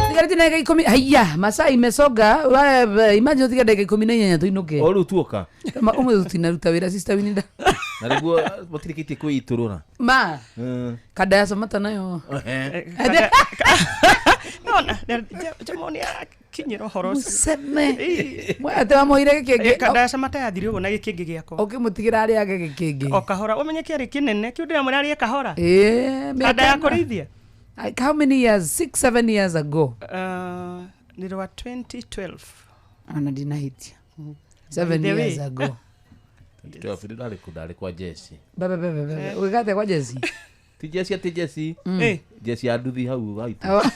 Tigarĩtie na ndagĩka 10. Haiya, masaa imesoga. Imagine ũtige ndagĩka 18 tũinũke. O rĩu tuoka. Ũmũthĩ tũtinaruta wĩra Sister Winnie. Na nĩguo matirĩkĩtie kwĩitũrũra. Ma kanda ya Shamata nayo. Nona Jamo nĩ akinyĩra ũhoro ũcio. Mũceme. Atĩ wamuoire gĩkĩngĩ. Kanda ya Shamata yathire ũguo na gĩkĩngĩ gĩakwa. Ũkĩmũtigĩra arĩage gĩkĩngĩ. O kahora ũmenye kĩarĩ kĩnene kĩu ndĩramwĩra arĩe kahora. Ĩĩ, Kanda ya mĩaka ĩna. kũrĩithia. Like how many years? 6 7 years ago. Nĩ rwa 2012. Ona ndinahĩtia, 7 By the way. years ago. 12 ndarĩ kũ, ndarĩ kwa Jesse. Bebe bebe bebe, wĩgate kwa Jesi. Ti Jesse, ati Jesse. Eh. Jesse ya nduthi hau haitũ.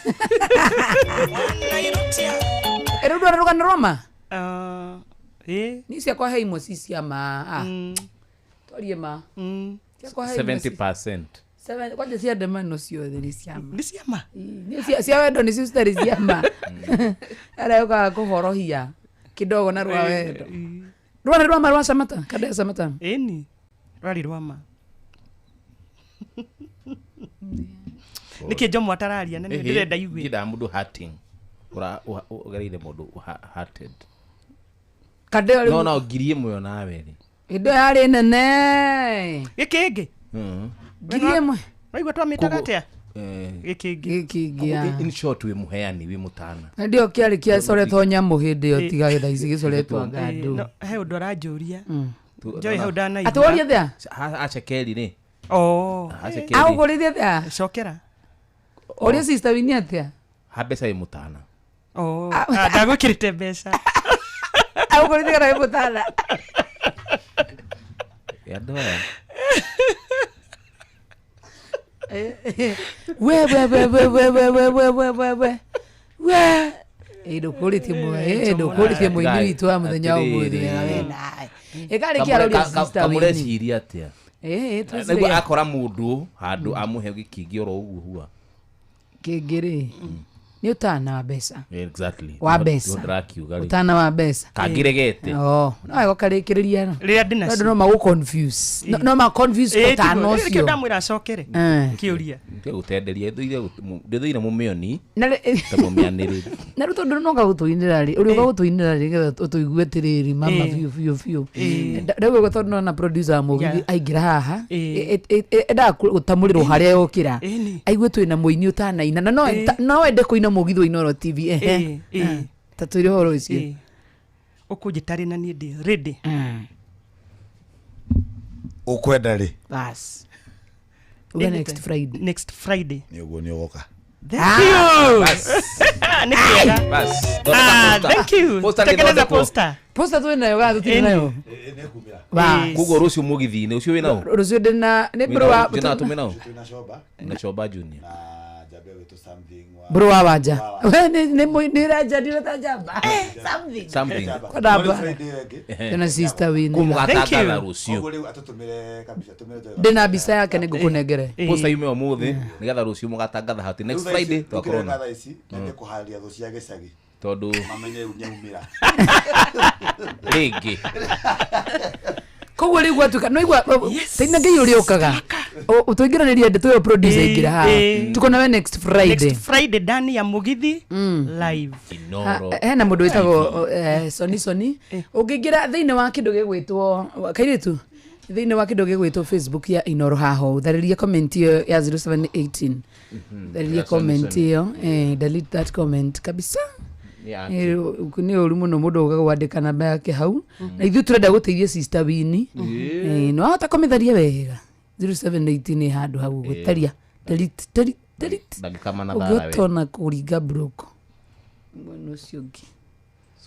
Rĩu ndwara rũgano rwa ma? Ĩ. Ni ciakwa he imwe ci cia ma. Ah. Twarie ma. Ciakwa he imwe 70%. Kwanja cia ndemano ciothe nĩ cia ma. Nĩ cia ma. Nĩ cia wendo nĩcio citarĩ cia ma. Arĩa ũkaga kũhorohia kidogo na rwa wendo. Rwarĩ rwa ma rwa Samata, kada ya Samata. Ĩni, rwarĩ rwa ma. Nĩkĩ Njomo atararia na nĩ ndĩrenda igue? Ndĩrenda mũndũ hurting. Ũgereire mũndũ hurted. Kadeo No no 1000 onawe rĩ. Hĩndĩ ĩyo yarĩ nene. Gĩkĩngĩ. 1000. Waigua twamĩtaga atĩa? Gĩkĩngĩ. Gĩkĩngĩ. Koguo in short, wĩ mũheani, wĩ mũtana. Hĩndĩ ĩyo kĩarĩ kĩacoretwo nyamũ hĩndĩ ĩyo, tiga thaa ici gĩcoretwo ngandũ. No, he ũndũ aranjũria. Joy, hau ndanaigua. Atĩ woria atĩa? Acekeri rĩ. Oh. Acekeri. Agũkũrĩtie atĩa? Cokera. Ũria sister Winnie atĩa? Ha mbeca wĩ mũtana. Oh. Ah, ndagwĩkĩrĩte mbeca. Agũkũrĩtie kana wĩ mũtana? Andũ aya. We we we we we we we we we we we we. Ĩ, ndũkũrĩtie ĩ, ndũkũrĩtie mũini witũ wa mũthenya wa ũmũthĩ wega we nawe. Ĩkarĩ kĩaroria sister Winnie. Kamũreciria atĩa? Ĩ, Nĩguo twĩcirie. akora mũndũ handũ amũhe gĩkĩngĩ oro ũguo hua. Kĩngĩ rĩ, nĩ ũtana wa mbeca. Exactly. Wa Nĩho mbeca. ndĩrakiuga rĩ. Ũtana wa mbeca. Kangĩregete. Oh, no wega ũkarĩkĩrĩria no. Rĩrĩa ndĩnacio. Tondũ no magũ confuse. No ma confuse Ĩ, ũtana tiguo. Nĩkĩo ũcio. ndamwĩra acokere. Eh. Kĩũria. Ndige gũtenderia, ndĩthũire mũmĩoni Na rĩ- ta mũmĩanĩrĩri. Na rĩu tondũ no gagũtũinĩra rĩ, ũrĩa ũgagũtũinĩra rĩ, nĩgetha ũtũigue atĩrĩrĩ mama biũ biũ biũ. Rĩu ũguo tondũ nona producer wa mũgithi aingĩra haha, endaga gũtamũrĩrwo harĩa yokĩra, aigue twĩna mũini ũtanaina na no ende kũina mũgithi wa Inooro TV. Ehe. Ta twĩre ũhoro ũcio. Ũkũnjĩta rĩ na niĩ ndĩ ready. Ũkwenda rĩ? Bas. Uga next Friday. Next Friday. Nĩ ũguo nĩ ũgoka. Thank you. Nĩ kĩega. Bas. Ah, thank you. Poster nĩ Tengeneza ĩthondekwo. poster. Poster twĩ nayo kana tũtirĩ nayo? Bas. Koguo rũciũ mũgithi-inĩ ũcio wĩ nao? Rũciũ ndĩna nĩ bro wa Ndĩna tũmĩ nao? Na Coba Junior. Bro wa wanja. We nĩ raja ndira ta njamba. Something. Something. Kwenda Tena sister Winnie. Kũu mũgatangatha rũciũ. Koguo rĩu atũtũmĩre kabica, tũmĩre Joy. Ndĩna mbica yake nĩ ngũkũnengere. Poster yume ũmũthĩ nĩgetha rũciũ mũgatangatha atĩ next Rĩu thaa ici, Friday tũgakorwo tũkĩreka na thaa ici nende kũharĩria thũ cia gĩcagi tondũ mamenye rĩu nĩaumĩra. Rĩngĩ. Koguo rĩu gwatuĩka no igua taina ngai ũrĩa ũkaga ũtũingĩranĩria ndeto ĩyo, producer ingĩra haha, tuko nawe next Friday. Next Friday ndani ya mũgithi live. Hena mũndũ wĩtagwo Soni Soni, ũngĩingĩra thĩinĩ wa kĩndũ gĩgwĩtwo kairĩtu, thĩinĩ wa kĩndũ gĩgwĩtwo Facebook ya Inoro haho, tharĩria comment ĩyo ya 0718, tharĩria Ya Soni comment Soni. ĩyo, delete that comment kabisa. Nĩ ati. Nĩ ũru mũno mũndũ ũga gwandĩka namba yake hau, na ithuĩ tũrenda gũteithia sister Winnie. Nĩ wahota kũmĩtharia wega 0718 ĩ handũ hau ũguo. Tharia, delete, delete, delete. Ndagĩka mana thara we. Ũngĩhota ona kũringa block mwena ũcio ũngĩ.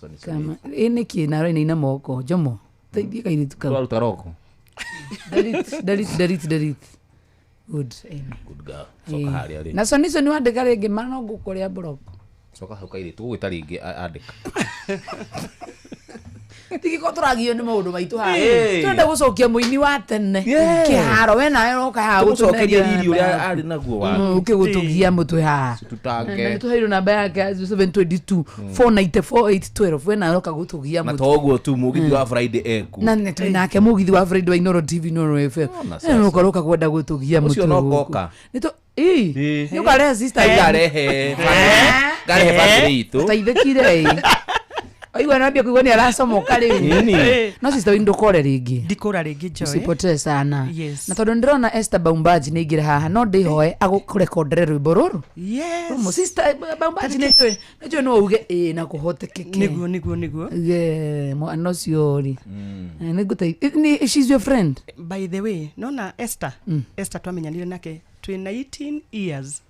Soni Soni. Kama ĩ nĩkĩ na ina moko Njomo, teithie kairĩtu kau. Twaruta roko. Delete, delete, delete, delete. Good. Good girl. Coka harĩa rĩ. Na Soni Soni wandĩka rĩngĩ ma no ngũkũrĩa block. Coka hau kairĩtu, tũgũgwĩta rĩngĩ andĩka. Tigiko tũragio nĩ maũndũ maitũ haha. Ĩĩ. Tũrenda gũcokia mũini wa tene kĩharo, we nawe ũroka haha Tũmũcokerie gũtũnengera riri ũrĩa namba arĩ naguo wa. Ũkĩgũtũgia mũtwe haha. Tũtange. Na nĩtũheirwo namba yake ya 0722 494 812, we nawe ũroka gũtũgia Na mũtwe. to ũguo tu, mũgithi wa Friday eku. Na nĩ twĩ nake mũgithi wa Friday wa Inooro TV, Inooro FM. Ona sasa. Ũroka ũroka kwenda gũtũgia Ũcio mũtwe no gũkũ. ngoka. Nĩ nĩ ũkarehe sister. Ngarehe. Ngarehe family itũ. Teithĩkire ĩ, oigua nambia kũigua nĩ aracomoka rĩu. Ĩni. No sister Winnie, ndũkore rĩngĩ. Ndikũra rĩngĩ, Joy. Usipotee sana. Yes. Na tondũ ndĩrona Esther Baumbaji nĩ aingĩra haha, no ndĩhoe agũrekondere rwĩmbo rũrũ. Yes. Rũmũ, sister Baumbaji, nĩnjũĩ no uge ĩĩ na kũhotekeke. Nĩguo, nĩguo, nĩguo. Ye, mwana ũcio rĩ, nĩngũteithia, she's your friend. By the way, nona Esther, Esther twamenyanire nake twĩ 19 years.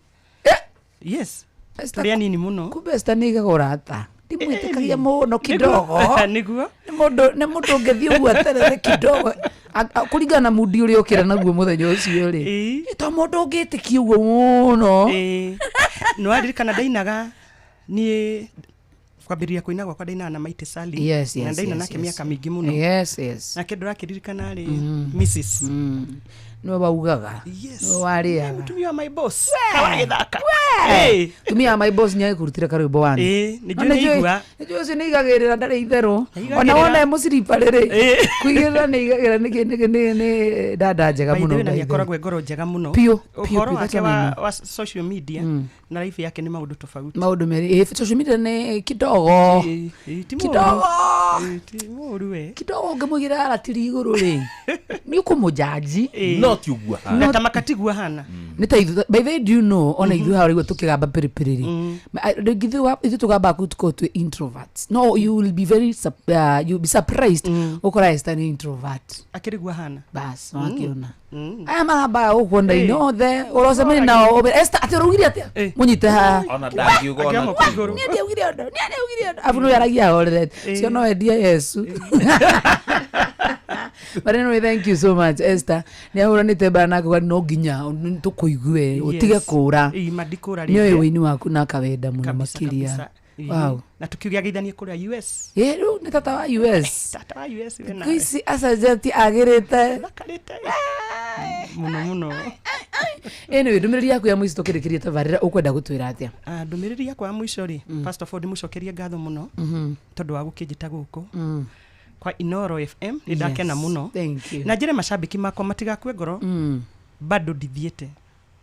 Yes, tũrĩ anini mũno. Kumbe Esther nĩ igaga ũrata, ndimwĩtĩkagia mũno kidogo. Nĩguo. Nĩ mũndũ, nĩ mũndũ ũngĩthiĩ ũguo aterere kidogo. Kũringana na mundi ũrĩa ũkĩra naguo mũthenya ũcio rĩ, to mũndũ ũngĩtĩkia ũguo mũno. Nĩ waririkana ndainaga niĩ kwambĩrĩria kũina gwakwa, ndainaga na Maite Sali. Yes, Na ndaina nake mĩaka mĩingĩ mũno. Nake ndũrakĩririkana rĩ, Mrs. Nĩwe waugaga. Yes. Nĩwe warĩaga. Mũtumia wa my boss kawagĩthaka. Tumia wa my boss nĩ agĩkũrutĩra karwĩmbo wani. Ĩĩ, nĩ njũĩ nĩ aigua. Nĩnjũĩ ũcio nĩ igagĩrĩra, ndarĩ itherũ. Nĩaigagĩrĩra. Ona wona e mũciriba rĩrĩ, kũigĩrĩra nĩ igagĩrĩra, nĩ dada njega By the mũno. way, na By nĩ the way. akoragwo e ngoro njega mũno. Piũ, piũ, Ũhoro piũ, wake that's what I know. wa social media na life yake nĩ maũndũ tofauti. Maũndũ merĩ. Social media nĩ kidogo. Ĩĩ, ti mũũru. Kidogo. Ĩĩ, ti mũũru we. Kidogo ũngĩmũigĩra ratiri igũrũ rĩ, nĩ ũkũmũjanji. No ti ũguo ahana. Na ta makatiguo ahana. Nĩ ta ithuĩ, by the way, do you know ona ithuĩ haha ũraigua tũkĩgamba pĩrĩpĩrĩ rĩ, rĩngĩ ithuĩ tũgambaga kũu tũkorwo twĩ introverts. No you will be very you will be surprised ũkora Esther nĩ introvert. Akĩrĩguo ahana. Bas, wakĩona aya magambaga gũkũ nda-inĩ othe ũrocemania nao ũmere, Esther, atĩ ũraugire atĩa, mũnyite haha. Ona ndangiuga ona Akĩoha moko igũrũ. Nĩ atĩa augire ũndũ, nĩ atĩa augire ũndũ, abu no yaragia ahorerete cio no endia Yesu. But anyway, thank you so much, Esther. Nĩ ahũranĩte mbara na akauga no nginya tũkũigue, ũtige kũra. Ĩĩ, ma ndikũra Nĩ oĩ rĩngĩ. ũini waku na akawenda mũno Kabisa, makĩria. kabisa. Ĩĩ. Wow. Na tukiuge ageithanie kũrĩa US. Ĩ, rĩu nĩ tata wa US. Tata wa US we Thikũ nawe. ici acenjetie, agĩrĩte Mũno mũno. Anyway, ndũmĩrĩri yaku ya mũico tũkĩrĩkĩria tabarĩra, ũkwenda gũtwĩra atĩa? Ah, ndũmĩrĩri yakwa ya mũico rĩ, first of all ndĩmũcokerie ngatho mũno tondũ wa gũkĩnjĩta gũkũ kwa Inoro FM, nĩ ndakena Yes, mũno. thank you. Na njĩre macambĩki makwa matigakue ngoro, bado ndithiĩte.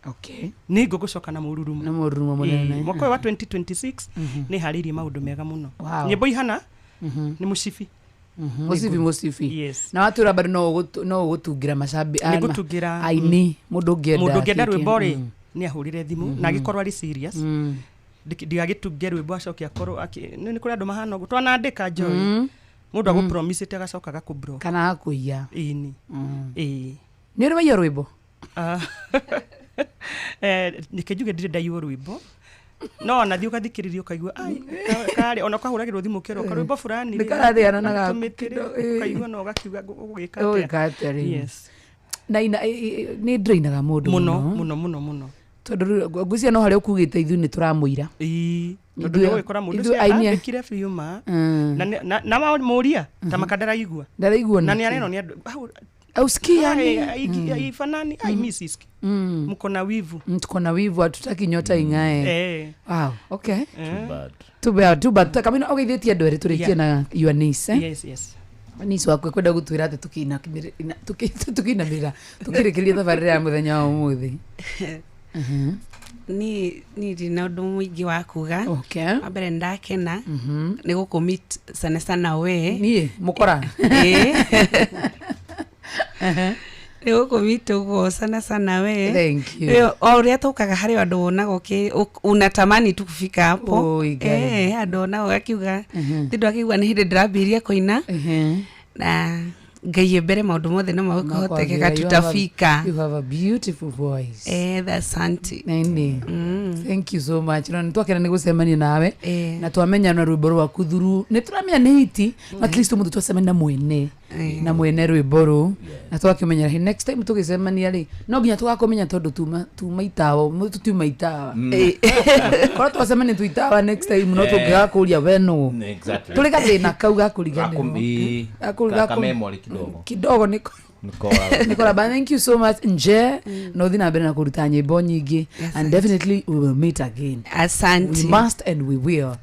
Okay. Nĩ ngũgũcoka na mũrurumo. Na mũrurumo mũnene. Ĩĩ, mwaka ũyũ wa 2026 nĩ harĩirie maũndũ mega mũno. Wow. Nyĩmbo ihana nĩ mũcibi. Mũcibi, mũcibi. Yes. Na watwĩra bado no ũgũtungira macambi Nĩ ngũtungira, aini, mũndũ ũngĩenda mũndũ ũngĩenda kĩkĩ. rwĩmbo rĩ, nĩ ahũrĩre thimũ na agĩkorwo arĩ serious. Ndigagĩtunge rwĩmbo acoke akorwo nĩ kũrĩ andũ mahana ũguo twanandĩka Joy, mũndũ agũpromisĩte agacoka agakũblock. Kana agakũiya. Ĩni. Ĩĩ. Nĩ ũrĩ waiya rwĩmbo? Ah. Reke njuge ndirĩ ndaiywo rwĩmbo, no ona thiĩ ũgathikĩrĩria ũkaigua ai karĩ ona ũkahũragĩrwo thimũ ũkerwo karwĩmbo fulani Nĩ karathĩana na gaku tũmĩtĩre, ũkaigua no ũgakiuga ũgwĩka Ũgwĩka atĩa rĩu? Yes. Na ina nĩ ndĩrainaga mũndũ mũno mũno. Mũno mũno mũno. Tondũ rĩu ngwĩciria no harĩa ũkugĩte ithuĩ nĩ tũramũira. Ĩĩ, tondũ Ithuĩ- nĩ ũgũkora mũndũ ithuĩ ũcio aini a- andĩkire biũ ma na wamũria ta maka ndaraigua. Ndaraigua Na nĩkĩ? nĩ arerwo nĩ andũ hau. Ausikii yani. Haifanani, ai mi sisikii. Mko na wivu. Tuko na wivu, hatutaki nyota ing'ae. Wow, okay. Too bad. Too bad, too bad. Kamina ũgeithĩtie andũ erĩ tũrĩkie na your niece, eh? Yes. Niece waku ekwenda gũtwĩra atĩ tũkĩinamĩrĩra tũkĩrĩkĩria thabarĩra ya mũthenya wa ũmũthĩ. Ni ni ndina ũndũ mũingĩ wa kuga. Okay. Wa mbere nĩndakena nĩ gũkũmeet sana sana we. Niĩ mũkora. Ĩĩ. Nĩ gũkũmeet ũguo sana sana we. Thank you. Rĩu, o ũrĩa tũkaga harĩ andũ wonaga unatamani tu kufika hapo. Oi, Ngai. Andũ wonaga ũgakiuga tindũ akiuga nĩ hĩndĩ ndĩrambĩrĩria kũina na Ngai e mbere maũndũ mothe no magũkũhotekeka. You have a- Tutafika. You have a beautiful voice. Asante. Nini. Thank you so much. Na nitwakena nĩ gũcemania nawe na twamenya na rwĩmbo rwaku thuru nĩ tũramenya nĩ hiti, at least ũmũthĩ twacemania na mwene na mwene rwĩmbo rũu na twakĩmenya rĩ, next time tũgĩcemania rĩ, no nginya tũgakũmenya tondũ tuma itawa, ũmũthĩ tũtiuma itawa. Korwo twacemania twĩ itawa next time no tũngĩgakũria we nũ. Exactly. Tũrĩ gathĩna kau gakũriganĩrwo. Ka memory kidogo. Kidogo nĩko. Nĩkoraga. Nicola, but thank you so much nje no thi na mbere na kũruta nyĩmbo nyingĩ, and definitely we will meet again. Asante. We must and we will.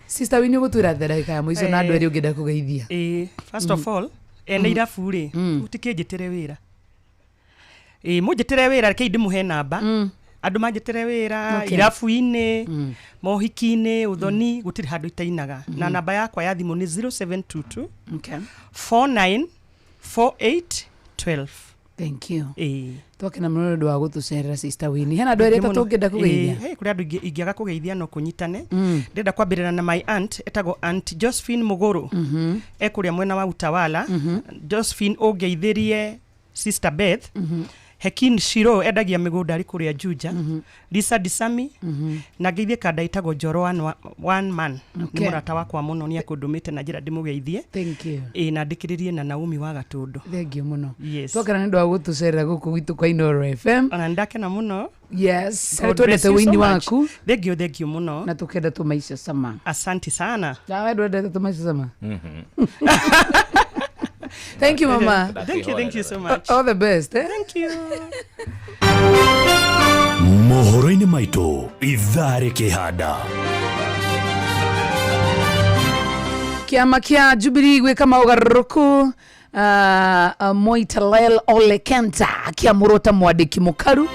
Sister Winnie, ũgũtwĩra atĩa ndagĩka ya mũico na andũ erĩ ũngĩenda kũgeithia? Ĩĩ, first of all, ene irabu rĩ, mũtikĩnjĩtĩre wĩra. Ĩĩ, mũnjĩtĩre wĩra, rekei ndĩmũhe namba. Andũ manjĩtĩre wĩra Okay. irabu-inĩ, mohiki-inĩ, ũthoni, gũtirĩ handũ itainaga. Na namba yakwa ya thimũ nĩ 0722 Okay. 49 48 12. Thank you. Ĩĩ. Twakena mũno nĩ ũndũ wa gũtũcerera Sister Winnie. Hena andũ erĩ atatũ ũngĩenda kũgeithia? Ĩĩ, kũrĩ andũ ingĩaga kũgeithia no kũnyitane. Ndĩrenda kwambĩrĩra na my aunt etagwo Aunt Josephine Mũgũrũ. Ekũrĩa mwena wa Utawala. Josephine, ũngeithĩrie Sister Beth. Hekin Shiro endagia mĩgũnda arĩ kũrĩa Juja. Lisa Disami na ngeithie kanda ĩtagwo Njoro one man. Nĩ Okay. mũrata wakwa mũno nĩ akũndũmĩte na njĩra ndĩmũgeithie. Thank you. Ĩ na ndĩkĩrĩrie na Naomi wa Gatũndũ. Thank you mũno. Yes. Twakena nĩ ũndũ wa gũtũcerera gũkũ gwitũ kwa Inooro FM. Ona nĩndakena mũno. Yes. God Twendete bless you so wĩini much. waku. Thank you, thank you mũno. Na tũkenda tũmaica cama. Asante sana. Nawe ndwendete tũmaica cama? Thank you mama. Thank you, thank you so much. All the best. Eh? Thank you. mohoro-inĩ maitũ ithaa rĩkĩhanda Kĩama kĩa Jubilee gwĩka maũgarũrũku Moitalel Ole Kenta akĩamũrwo ta mwandĩki mũkaru.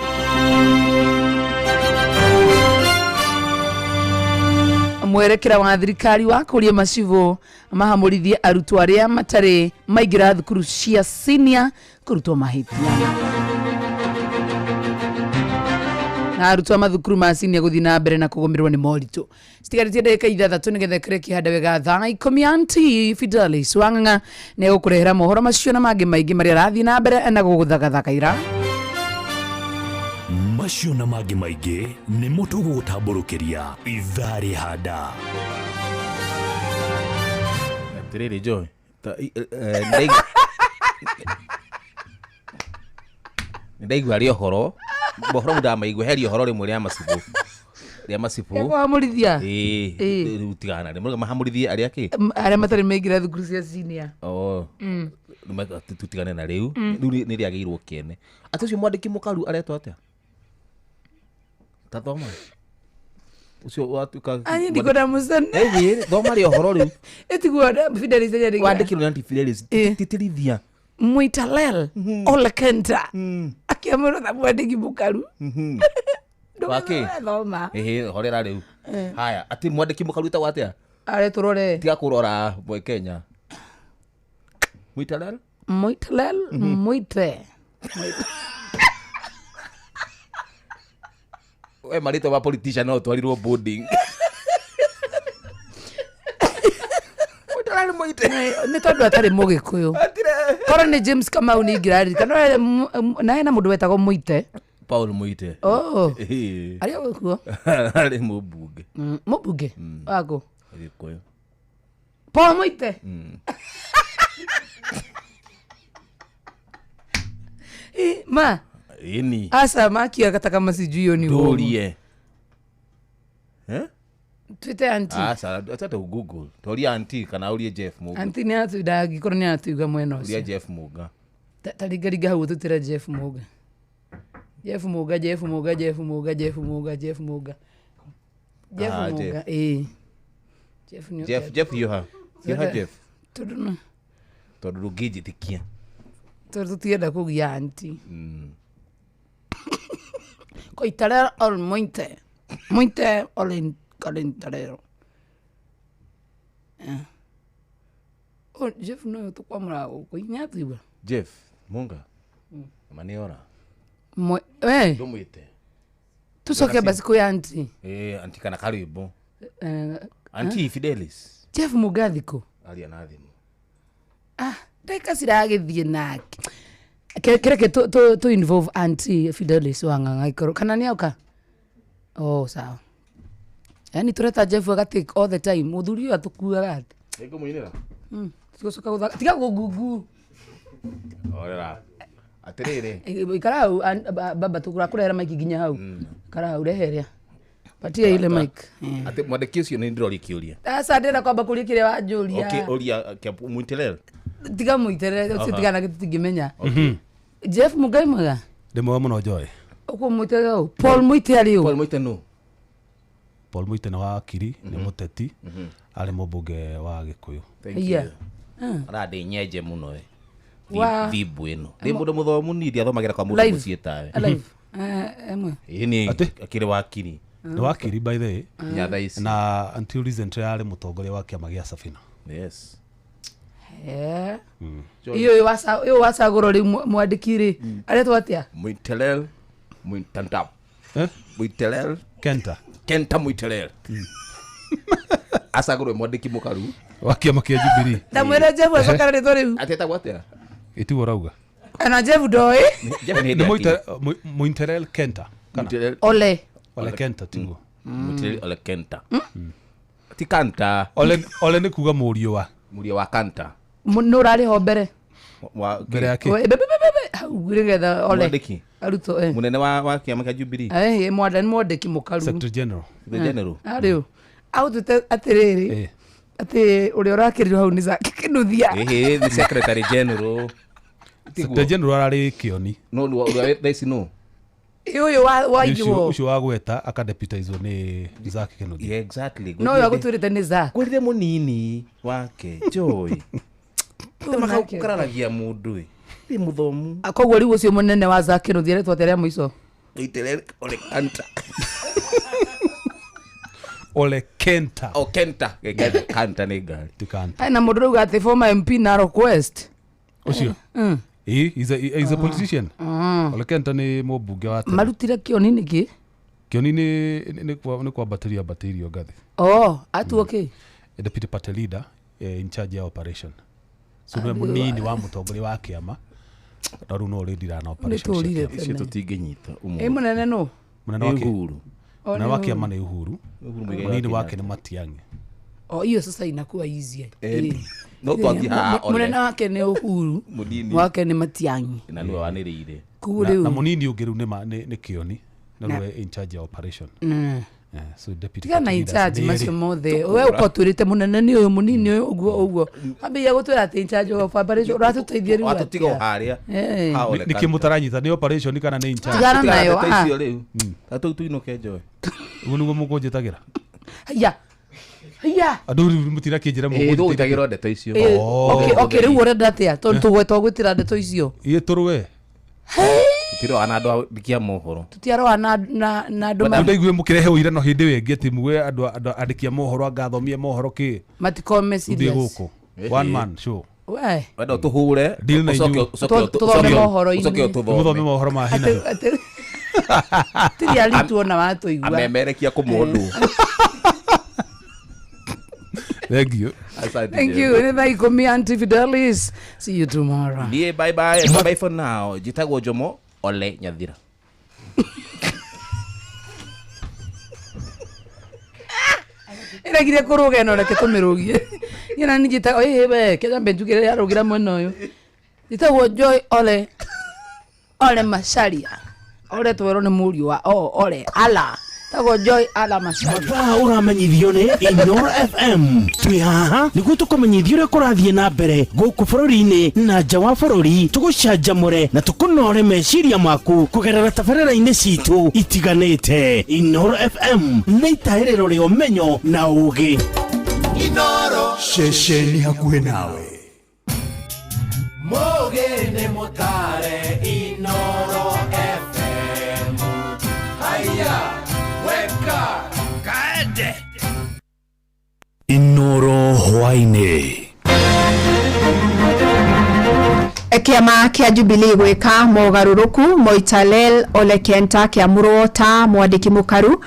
Mwerekera wa thirikari wa kũria macibũ mahamũrithie arutwo arĩa matarĩ maingĩra thukuru cia senior kũrutwo mahĩtia. Na arutwo a mathukuru ma senior gũthiĩ na mbere na kũgũmĩrwo nĩ moritũ. Citigarĩtie ndagĩka ithathatũ nĩgetha ĩkĩre kĩhanda wega thaa ikũmi. Anti Fidelis Wang'ang'a nĩ egũkũrehera mohoro macio na mangĩ maingĩ marĩa arathiĩ na mbere na gũgũthagathagaira. Macio na mangĩ maingĩ nĩmo tũgũgũtambũrũkĩria ithaa rĩhanda. Atiriri Joy, ta nĩ ndaigua rĩ ũhoro mohoro mũndamaigua heri ũhoro rĩmwe rĩa macibũ rĩa macibũ. Kũhamũrithia. Ĩĩ. Ĩĩ. Rĩu tigana rĩ mahamũrithie arĩa kĩ. Arĩa matarĩ maingĩra thukuru cia senior. Oh. Tutigane na rĩu. Rĩu nĩ rĩagĩirwo kĩene atĩ ũcio mwandĩki mũkaru aretwo atĩa, ta thoma ũcio watuĩka. Ani ndikwenda mũcene. Ĩĩ, thoma rĩ ũhoro rĩu. Ĩtiguo Fidelis nĩandĩkire. Wandĩkirwo nĩ Aunty Fidelis, tĩtĩrithia. Moitalel Ole Kenta akĩamũrwo ta mwandĩki mũkaru. Wakĩ? Thoma. Ĩhĩ, horera rĩu. Eh. Haya, atĩ mwandĩki mũkaru wĩtagwo atĩa? Arĩa tũrore. Tiga kũrora boy Kenya. Mũitalel. Moitalel Moite. We marĩtwa ma politician no ũtwarirwo boarding. Mũitalel Moite. Nĩ tondũ atarĩ mũgĩkũyũ. Korwo nĩ James Kamau nĩ ingĩraririkana na hena mũndũ wetagwo Moite. Paul Moite. Oh. Ĩhĩ. Arĩa kuo. Arĩ mũmbunge. Mũmbunge wakũ? Gĩkũyũ. Paul Moite. Ĩ, ma Ĩni. aca makia ta kama sijui hiyo ni uongo. Ndũrie. Eh? Twite anti. Aca, acha tu Google. Toria anti kana ũrie Jeff Muga. Anti nĩ atu ndangĩkorwo nĩ atuiga mwena Ũria ũcio. Jeff Muga. Ta ringaringa hau ũtutĩre Jeff Muga. Jeff Muga, Jeff Muga, Jeff Muga, Jeff Muga, Jeff Muga. Jeff Ah, Muga, Jeff. ĩĩ. Jeff nĩ Jeff, Jeff hiũha. Hiũha Jeff. Tondũ no Tondũ ndũngĩnjĩtĩkia. tondũ tũtienda kũgia anti. Koitarero ol Moite. Moite ol Koitarero. Eh. Oh, Jeff no tũkwamũra gũkũ nĩ atuigua. Jeff Munga. Ma nĩ ora. Eh, Ndũmwĩte. tucoke basi kwĩ anti. Eh, anti kana karwĩmbo. Eh, Anti Fidelis. Jeff Muga thikũ. Aria na thimũ. Ndagĩka ciragĩthiĩ nake. Kĩreke tu involve anti Fidelis Wang'ang'a ikorwo kana nĩ oka. Oh, sawa. Yaani tũreta Jeff aga take all the time. Mũthuri ũyũ atũkuaga atĩ. Nĩngũmũinĩra. Tũgũcoka gũthaka. Tiga gũgungu. Horera. Atĩrĩrĩ. Ikara hau baba tũrakũrehera mic nginya hau. Ikara hau reheria. Patia ile mic. Atĩ mwandĩki ũcio nĩ ndĩroria kĩũria. Aca ndĩrenda kwamba kũria kĩrĩa wanjũria. Okay, ũria kĩa Mũitelel. Tiga mũiterere ũcio Aha. tiga nake tũtingĩmenya. Jeff Mugai mwega. Ndĩ mwega mũno Joy. Ũkũmwĩte ũũ. Paul Moite arĩ ũ? Paul Moite nũ? Paul Moite nĩ wakiri, nĩ mũteti, arĩ mũmbunge wa Gĩkũyũ. Thank you. Yeah. Arandĩ nyenje mũno we. Wa- Thimbu ĩno. Ndĩ mũndũ mũthomu niĩ ndiathomagĩra kwa mũndũ Live. mũciĩ tawe. Alive. Eh, emwe. Ĩĩ nĩ akĩrĩ wakiri. Nĩ wakiri by the way. Nginya thaa ici. Na until recently arĩ mũtongoria wa kĩama gĩa Safina. Yes. Eh. Iyo iyo wacagũrwo rĩu mwandĩki rĩ aretwo atĩa? Mũitelel Mũitantap. Mũitelel Kenta. Kenta Mũitelel. Acagũrwo mwandĩki mũkaru. Wa kĩama kĩa Jubilee. Ndamwĩra Jeff acokera rĩtwa rĩu. Atĩ etagwo atĩa? Ĩtiguo ũrauga. Na Jeff ndoĩ. Jeff nĩ Nĩ hĩndĩ Muinterel Kenta kana? Ole. Ole Kenta tiguo. Muitireri Ole Kenta ti Kanta. Ole Ole nĩ kuga mũriũ wa mũriũ wa Kanta. Nũ ũrarĩ ho mbere? Wa mbere yake. We- be- be- be- be- hau nĩgetha Ole. Mwandĩki. Arutwo eh. Munene wa kĩama kĩa Jubilee. Eh, mwandani mwandĩki mũkaru. Secretary General. Secretary General. Arĩu. Aũtwĩte atĩrĩrĩ. Atĩ ũrĩa ũrakĩrirwo hau nĩ Zack Kĩnuthia. Ĩhĩ, the Secretary General. Secretary General ararĩ Kĩoni. No nĩ ũrĩa thaa ici nũ? Ĩ ũyũ wa Nĩ ithuo. ũcio wa gweta akadeputizwo nĩ Zack Kĩnuthia. Yeah, exactly. No ũyũ agũtwĩrĩte nĩ Zack. Kwĩrire mũnini wake Joy. Ũyũ nake. Ũkararagia mũndũ ĩ. Ndĩ mũthomu. Koguo rĩu ũcio mũnene wa Zack Kĩnuthia aretwo atĩa rĩa mũico? Muitireri Ole Kanta. Ole Kenta. O Kenta. Kanta nĩ ngari. Ti Kanta. Hena mũndũ rauga atĩ former MP Narok West. Ũcio. Ĩ, he's a politician. Ole Kenta nĩ mũmbunge wa tene. Marutire Kĩoni nĩkĩ? Kĩoni nĩ kwambatĩrio ambatĩirio ngathĩ. Oh, atuo kĩ? Deputy party leader in charge ya operation. So nĩwe Arĩ mũnini wa mũtongoria wa kĩama. Na rĩu no ũrĩndira na operation cia Nĩtũrire kĩama. tene. Icio tũtingĩnyita Ĩ mũnene nũ? Mũnene wake Uhuru. O, Mũnene nĩ wa Uhuru. kĩama nĩ Uhuru. Uhuru Muigai wa Mũnini wake Kenyatta. nĩ Matiang'i. O hiyo sasa inakuwa easier. Eh, Ĩ. no twathiĩ haha Ole. Mũnene wake nĩ Uhuru. Mũnini. Wake nĩ Matiang'i. Na nĩwe wanĩrĩire. Koguo Na rĩu na mũnini ũngĩ rĩu nĩ Kĩoni. Na Na- nĩwe in charge ya operation. So deputy Tiga na party in leaders charge nĩ macio erĩ. mothe we ũko twĩrĩte mũnene nĩ ũyũ mũnini ũyũ ũguo ũguo ambĩrĩria gũtwĩra atĩ in charge of operation ũratũteithia rĩu Watũtiga o atĩa? harĩa. Eh. Ha, Ole Nĩkĩ Kanta. mũtaranyita nĩ operation kana nĩ in charge? Tigana nayo, Tigana ah. icio rĩu. Ta tũu tuinũke Joy. Ũguo nĩguo mũkũnjĩtagĩra. Haiya. Haiya. Andũ rĩu mũtirakĩnjĩra Ĩ, tũgwĩtagĩrwo ndeto icio. Eh, okay, rĩu ũrenda atĩa tondũ tũgwetwo gwĩtĩra ndeto icio Iĩ tũrũe. Tũtiroa na andũ andĩki a mohoro. tũtiaroa na andũ Rĩu ndaiguire mũkĩrehe ũira no hĩndĩ ĩyo ĩngĩ atĩ muge andũ andĩki a mohoro anga athomie mohoro kĩ. matikome Ũthiĩ serious gũkũ. One man show. we Wenda ũtũhũre. Deal na ũcoke- inyuĩ. ũcoke Tũthome ũcoke- mohoro-inĩ. ũcoke ũtũthome. Mũthome mohoro ma hi na hi. tiri arituona watũigua Amemerekia kũmũndũ. Thank you. Asante. Thank you. Nĩ thaa 10 Auntie Fidelis. See you tomorrow. Niĩ bye bye. Bye bye for now. Njĩtagwo Jomo Ole Nyathira. Ĩregire kũrũga ĩno reke tũmĩrũgie. Niĩ na niĩ njĩtagwo ĩhĩ we kenya mbe njugĩre yarũgĩra mwena ũyũ. Njĩtagwo Joy Ole Ole Macharia. Ole twerwo nĩ mũriũ wa o Ole Ala. Tagwo Joy Ala Macharia. Mathaa ũramenyithio nĩ Inoro FM twĩ haha nĩguo tũkũmenyithia ũrĩa kũrathiĩ na mbere gũkũ bũrũri-inĩ na nja wa bũrũri tũgũcanjamũre na tũkũnore meciria maku kũgerera tabarĩra-inĩ citũ itiganĩte. Inoro FM nĩ itahĩrĩro rĩa ũmenyo na ũũgĩ. Inoro Ceceni hakuhĩ nawe. Mũgĩ nĩ mũtare Inoro FM Haiya weka kaende Inoro hwaini. Kĩama kĩa Jubilee gwĩka mogarũrũku Moitalel Ole Kenta kĩamũrwo ta mwandĩki mũkaru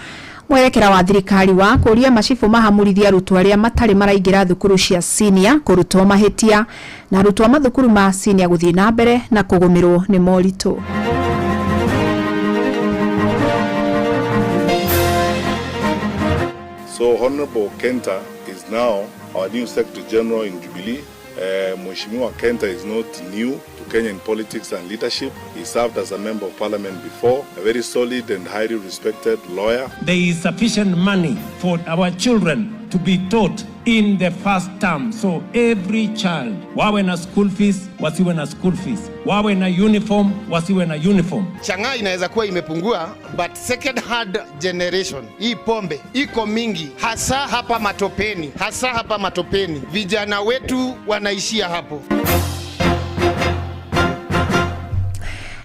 mwerekera wa thirikari wa kũria macibũ mahamũrithie arutwo arĩa matarĩ maraingĩra thukuru cia senior kũrutwo mahĩtia na arutwo a mathukuru ma senior gũthiĩ na mbere na kũgũmĩrwo nĩ moritũ. So Honorable Kenta is now our new Secretary General in Jubilee. Mheshimiwa Kenta is not new to Kenyan politics and leadership. He served as a member of parliament before, a very solid and highly respected lawyer. There is sufficient money for our children to be taught in the first term. So every child, wawe na school fees, wasiwe na school fees, wawe na uniform, wasiwe na uniform. Chang'aa inaweza kuwa imepungua, but second hand generation hii pombe iko mingi, hasa hapa matopeni, hasa hapa matopeni. Vijana wetu wanaishia hapo.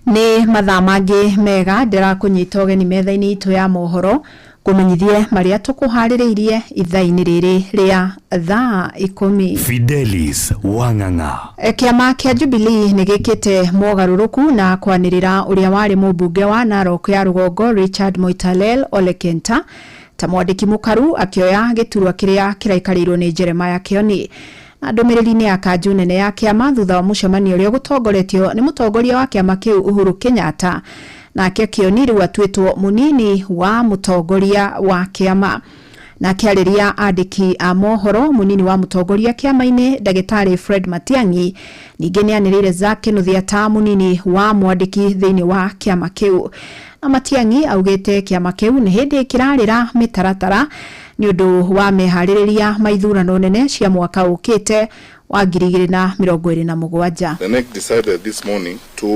Nĩ mathaa mangĩ mega ndĩrakũnyita ũgeni metha-inĩ itũ ya mohoro kũmenyithie marĩa tũkũharĩrĩirie ithaa-inĩ rĩrĩ rĩa thaa 10. Fidelis Wang'ang'a. Kĩama kĩa Jubilee nĩ gĩkĩte mogarũrũku na kwanĩrĩra ũrĩa warĩ mũmbunge wa Narok ya rũgongo Richard Moitalel Ole Kenta ta mwandĩki mũkaru akĩoya gĩturwa kĩrĩa kĩraikarĩirwo nĩ Jeremiah Kioni. Na ndũmĩrĩri-inĩ ya kanjũ nene ya kĩama thutha wa mũcemanio ũrĩa ũgũtongoretio nĩ mũtongoria wa kĩama kĩu Uhuru Kenyatta, nake Kioni rĩu atuĩtwo mũnini wa mũtongoria wa kĩama. Na akĩarĩria andĩki a mohoro, mũnini wa mũtongoria kĩama-inĩ ndagĩtarĩ Fred Matiang'i ningĩ nĩ anĩrĩire Zack Kinuthia ta mũnini wa mwandĩki thĩinĩ wa kĩama kĩu. Na Matiang'i augĩte kĩama kĩu nĩ hĩndĩ kĩrarĩra mĩtaratara nĩ ũndũ wa meharĩrĩria ma ithurano nene cia mwaka ũkĩte wa 2027. The NEC decided this morning to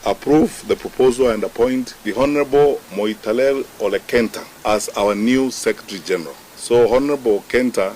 approve the proposal and appoint the Honorable Moitalel Ole Kenta as our new Secretary General. So Honorable Kenta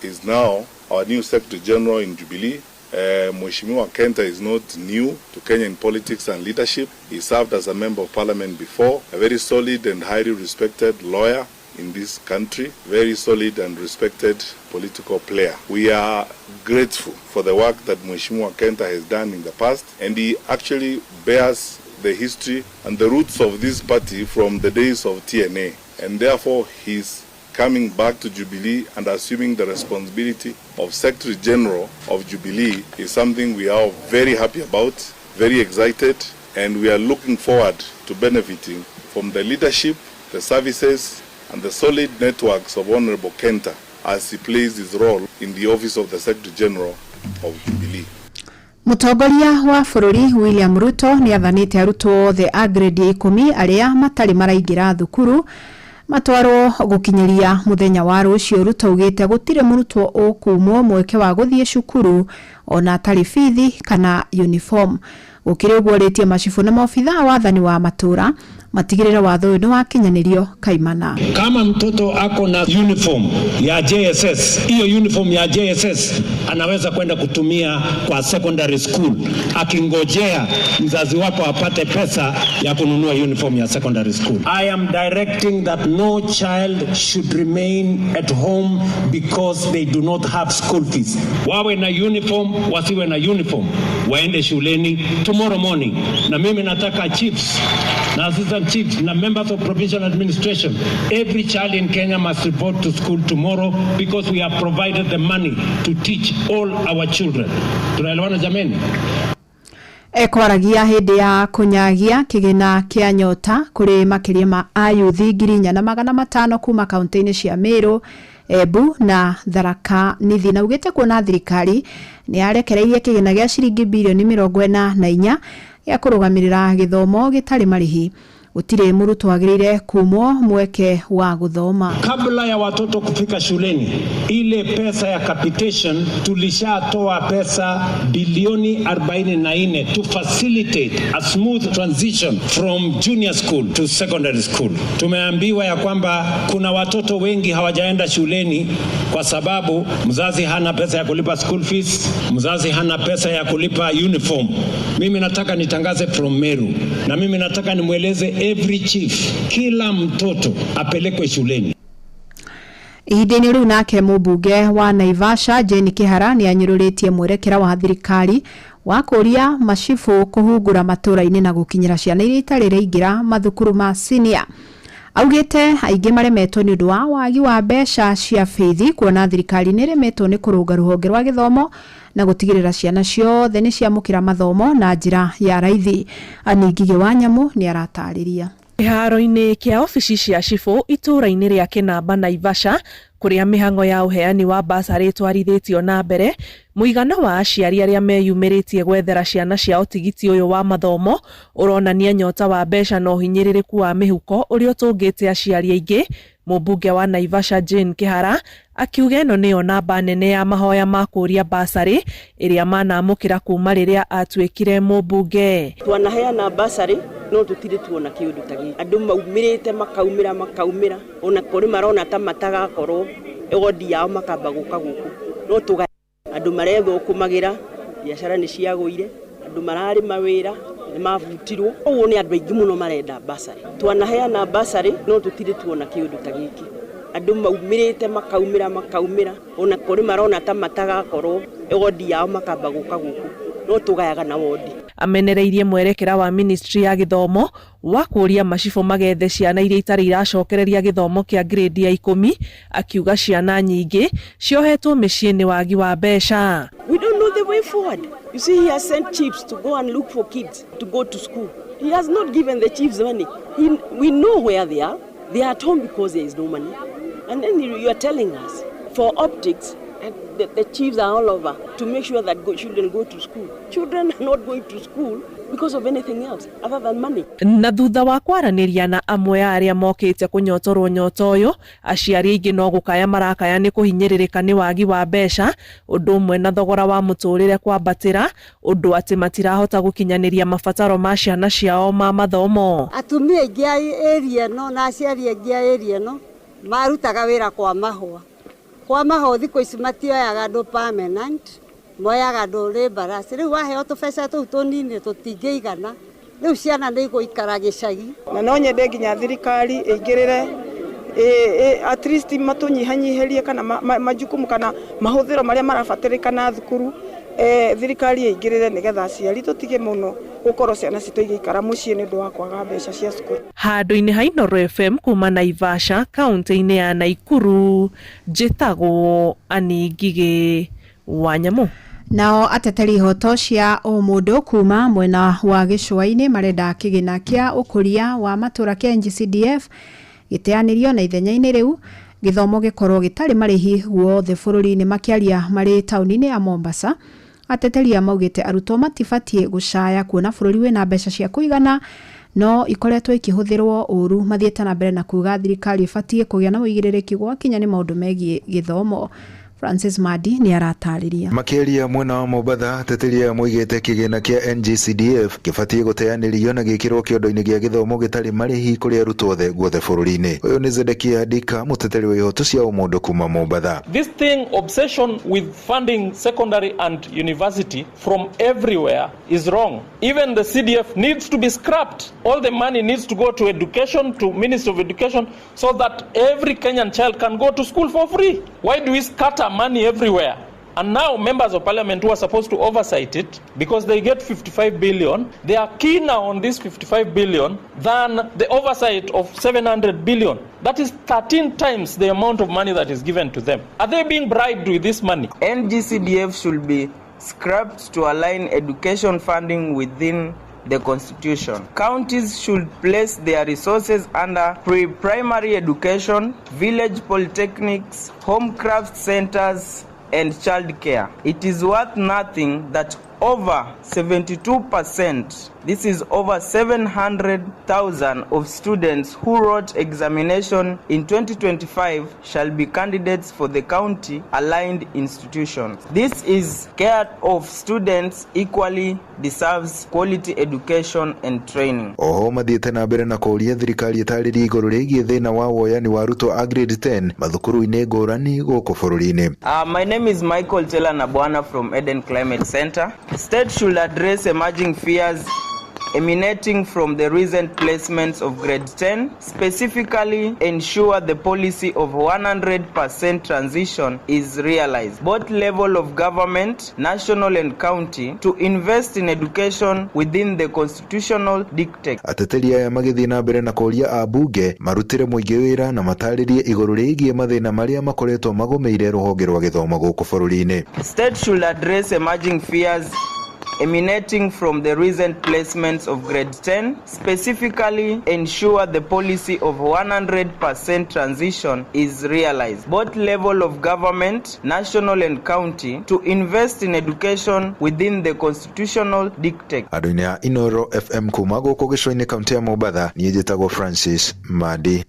is now our new Secretary General in Jubilee. Mheshimiwa Kenta is not new to Kenyan politics and leadership. He served as a member of parliament before, a very solid and highly respected lawyer in this country, very solid and respected political player. We are grateful for the work that Mheshimiwa Kenta has done in the past, and he actually bears the history and the roots of this party from the days of TNA, and therefore he's coming back to Jubilee and assuming the responsibility of Secretary General of Jubilee is something we are very happy about, very excited, and we are looking forward to benefiting from the leadership, the services, and the solid networks of Honorable Kenta as he plays his role in the office of the Secretary General of Jubilee. Mũtongoria wa bũrũri William Ruto nĩ athanĩte arutwo othe a grade ya 10 arĩa matarĩ maraingĩra thukuru matwarwo gũkinyĩria mũthenya wa rũciũ. Ruto augĩte gũtirĩ mũrutwo ũkumwo mweke wa gũthiĩ cukuru ona atarĩ bithi kana uniform. Gũkĩrĩ ũguo rĩtie macibũ na maobithaa wathani wa matũra matigĩrĩre watho ũyũ nĩ wakinyanĩrio kaimana. Kama mtoto ako na uniform ya JSS, hiyo uniform ya JSS anaweza kwenda kutumia kwa secondary school, akingojea mzazi wako apate pesa ya kununua uniform ya secondary school. I am directing that no child should remain at home because they do not have school fees. Wawe na uniform, wasiwe na uniform, waende shuleni tomorrow morning. Na mimi nataka chiefs na assistant chiefs na members of provincial administration, every child in Kenya must report to school tomorrow because we have provided the money to teach all our children. Tunaelewana jameni? Ekwaragia hĩndĩ ya kũnyagia kĩgĩna kĩa nyota kũrĩ makĩria ma ayuthi 4,500 kuma kaunti-inĩ cia Meru, Embu na Tharaka Nithi, na ugĩte kuona thirikari nĩ yarekereirie kĩgĩna gĩa ciringi birioni 44 gĩa kũrũgamĩrĩra gĩthomo gĩtarĩ marĩhi. Gũtirĩ mũrutwo agĩrĩire kumwo mweke wa gũthoma. Kabla ya watoto kufika shuleni, ile pesa ya capitation tulishatoa pesa bilioni 44 to facilitate a smooth transition from junior school to secondary school. Tumeambiwa ya kwamba kuna watoto wengi hawajaenda shuleni kwa sababu mzazi hana pesa ya kulipa school fees, mzazi hana pesa ya kulipa uniform. Mimi nataka nitangaze from Meru, na mimi nataka nimweleze every chief, kila mtoto apelekwe shuleni. Ihinda-inĩ rĩu nake mũmbunge wa Naivasha Jane Kihara nĩ anyũrũrĩtie mwerekera wa thirikari wa kũria macibũ kũhungura matũra-inĩ na gũkinyĩra ciana iria itarĩ iraingĩra mathukuru ma senior. Augĩte aingĩ maremetwo nĩ ũndũ wa wagi wa mbeca cia bithi, kuona thirikari nĩ ĩremetwo nĩ kũrũnga rũhonge rwa gĩthomo na gũtigĩrĩra ciana ciothe nĩ ciamũkĩra mathomo na njĩra ya raithi. Aningigi wa Nyamu nĩ aratarĩria. Kĩharo-inĩ kĩa obici cia cibũ itũũra-inĩ rĩa Kĩnamba Naivasha, kũrĩa mĩhang'o ya ũheani wa basarĩ ĩtwarithĩtio na mbere, mũigana wa aciari arĩa meyumĩrĩtie gwethera ciana ciao tigiti ũyũ wa mathomo ũronania nyota wa mbeca na ũhinyĩrĩrĩku wa mĩhuko ũrĩa ũtũngĩte aciari aingĩ. Mũmbunge wa Naivasha Jane Kihara akiuga ĩno nĩyo namba nene ya mahoya ma kũũria basarĩ ĩrĩa manamũkĩra kuma rĩrĩa atuĩkire mũmbunge. Twanaheana basarĩ no tũtirĩ tuona kĩũndũ ta gĩkĩ. Andũ maumĩrĩte makaumĩra ona kũrĩ marona ta matagakorwo wodi yao makamba gũka gũkũ, no tũga andũ marethũkũmagĩra, biacara nĩ ciagũire, andũ mararĩ mawĩra nĩ mabutirwo, ũguo nĩ andũ aingĩ mũno marenda basarĩ. Twanaheana basarĩ no tũtirĩ tuona kĩũndũ ta gĩkĩ. Andũ maumĩrĩte makaumĩra ona kũrĩ marona ta matagakorwo wodi yao makamba gũka gũkũ, no tũgayaga na wodi. Amenereirie mwerekera wa ministry ya gĩthomo wa kũũria macibũ magethe ciana iria itarĩ iracokereria gĩthomo kĩa grade ya 10, akiuga ciana nyingĩ ciohetwo mĩciĩ nĩ wagi wa mbeca. We don't know the way forward. You see, he has sent chiefs to go and look for kids to go to school. He has not given the chiefs money. We know where they are. They are at home because there is no money. And then you are telling us, for optics, the chiefs are all over to make sure that children go to school. Children are not going to school because of anything else other than money. Na thutha wa kwaranĩria na amwe a arĩa mokĩte kũnyotorwo nyoto ũyũ, aciari aingĩ no gũkaya marakaya nĩ kũhinyĩrĩrĩka nĩ wagi wa mbeca, ũndũ ũmwe na thogora wa mũtũrĩre kwambatĩra, ũndũ atĩ matirahota gũkinyanĩria mabataro ma ciana ciao ma mathomo. Atumia aingĩ a area ĩno na aciari aingĩ a area ĩno marutaga wĩra kwa mahũa. Kwa mahũa thikũ ici matioyaga andũ permanent, moyaga andũ laborers. Rĩu waheo tũbeca tũu tũnini tũtingĩigana, rĩu ciana nĩ igũikara gĩcagi. Na no nyende nginya thirikari ĩingĩrĩre at least matũnyihanyihĩrie kana majukumu kana mahũthĩro marĩa marabatarĩkana thukuru, thirikari ĩingĩrĩre nĩgetha aciari tũtige mũno gũkorwo ciana citũ igĩikara mũciĩ nĩ ũndũ wa kwaga mbeca cia cukuru. Handũ-inĩ ha Inooro FM kuma Naivasha kaunti-inĩ ya Naikuru, njĩtagwo Annie Ngigĩ wa Nyamũ. Nao ateteri ihoto cia ũmũndũ kuma mwena wa gĩcũa-inĩ marenda kĩgĩna kĩa ũkũria wa matũra kĩa NGCDF gĩteanĩrio na ithenya-inĩ rĩu gĩthomo gĩkorwo gĩtarĩ marĩhi guothe bũrũri-inĩ. Makĩaria marĩ taũni-inĩ ya Mombasa, ateteri aya maugĩte arutwo matibatiĩ gũcaya kuona bũrũri wĩna mbeca cia kũigana no ikoretwo ikĩhũthĩrwo ũru. Mathiĩte na mbere na kuga thirikari ĩbatiĩ kũgĩa na ũigĩrĩrĩki gwakinya nĩ maũndũ megiĩ gĩthomo. Francis Madi nĩ aratarĩria. Makĩaria mwena wa Mombatha, ateteri aya moigĩte kĩgĩna kĩa NGCDF gĩbatiĩ gũteanĩrio na gĩkĩrwo kĩondo-inĩ gĩa gĩthomo gĩtarĩ marĩhi kũrĩ arutwo othe guothe bũrũri-inĩ. Ũyũ nĩ Zedekia Dika, mũteteri wa ihoto cia ũmũndũ kuma Mombatha. This thing, obsession with funding secondary and university from everywhere is wrong. Even the CDF needs to be scrapped. All the money needs to go to education, to Ministry of Education, so that every Kenyan child can go to school for free. Why do we scatter money everywhere? And now members of parliament who are supposed to oversight it, because they get 55 billion, they are keener on this 55 billion than the oversight of 700 billion. That is 13 times the amount of money that is given to them. Are they being bribed with this money? NGCDF should be scrapped to align education funding within the constitution. Counties should place their resources under pre-primary education, village polytechnics, home craft centers, and childcare. It is worth nothing that over 72%, this is over 700,000 of students who wrote examination in 2025 shall be candidates for the county aligned institutions. This is care of students equally deserves quality education and training. Oho mathiĩte na mbere na kũũria thirikari ĩtarĩrie igũrũ rĩgiĩ thĩna wa woyani wa arutwo a grade 10 mathukuru-inĩ ngũrani gũkũ bũrũri-inĩ. My name is Michael Chela Nabwana from Eden Climate Center. State should address emerging fears emanating from the recent placements of grade 10, specifically ensure the policy of 100% transition is realized. Both level of government, national and county, to invest in education within the constitutional dictate. Ateteri aya magĩthiĩ na mbere na kũũria ambunge marutĩre mũingĩ wĩra na matarĩrie igũrũ rĩgiĩ mathĩna marĩa makoretwo magũmĩire rũhonge rwa gĩthomo gũkũ bũrũri-inĩ. State should address emerging fears emanating from the recent placements of grade 10, specifically ensure the policy of 100% transition is realized. Both level of government, national and county, to invest in education within the constitutional dictate. Andũ-inĩ a Inooro FM kuma gũkũ gĩcũa-inĩ kaunti ya Mombatha, niĩ njĩtagwo Francis Madi.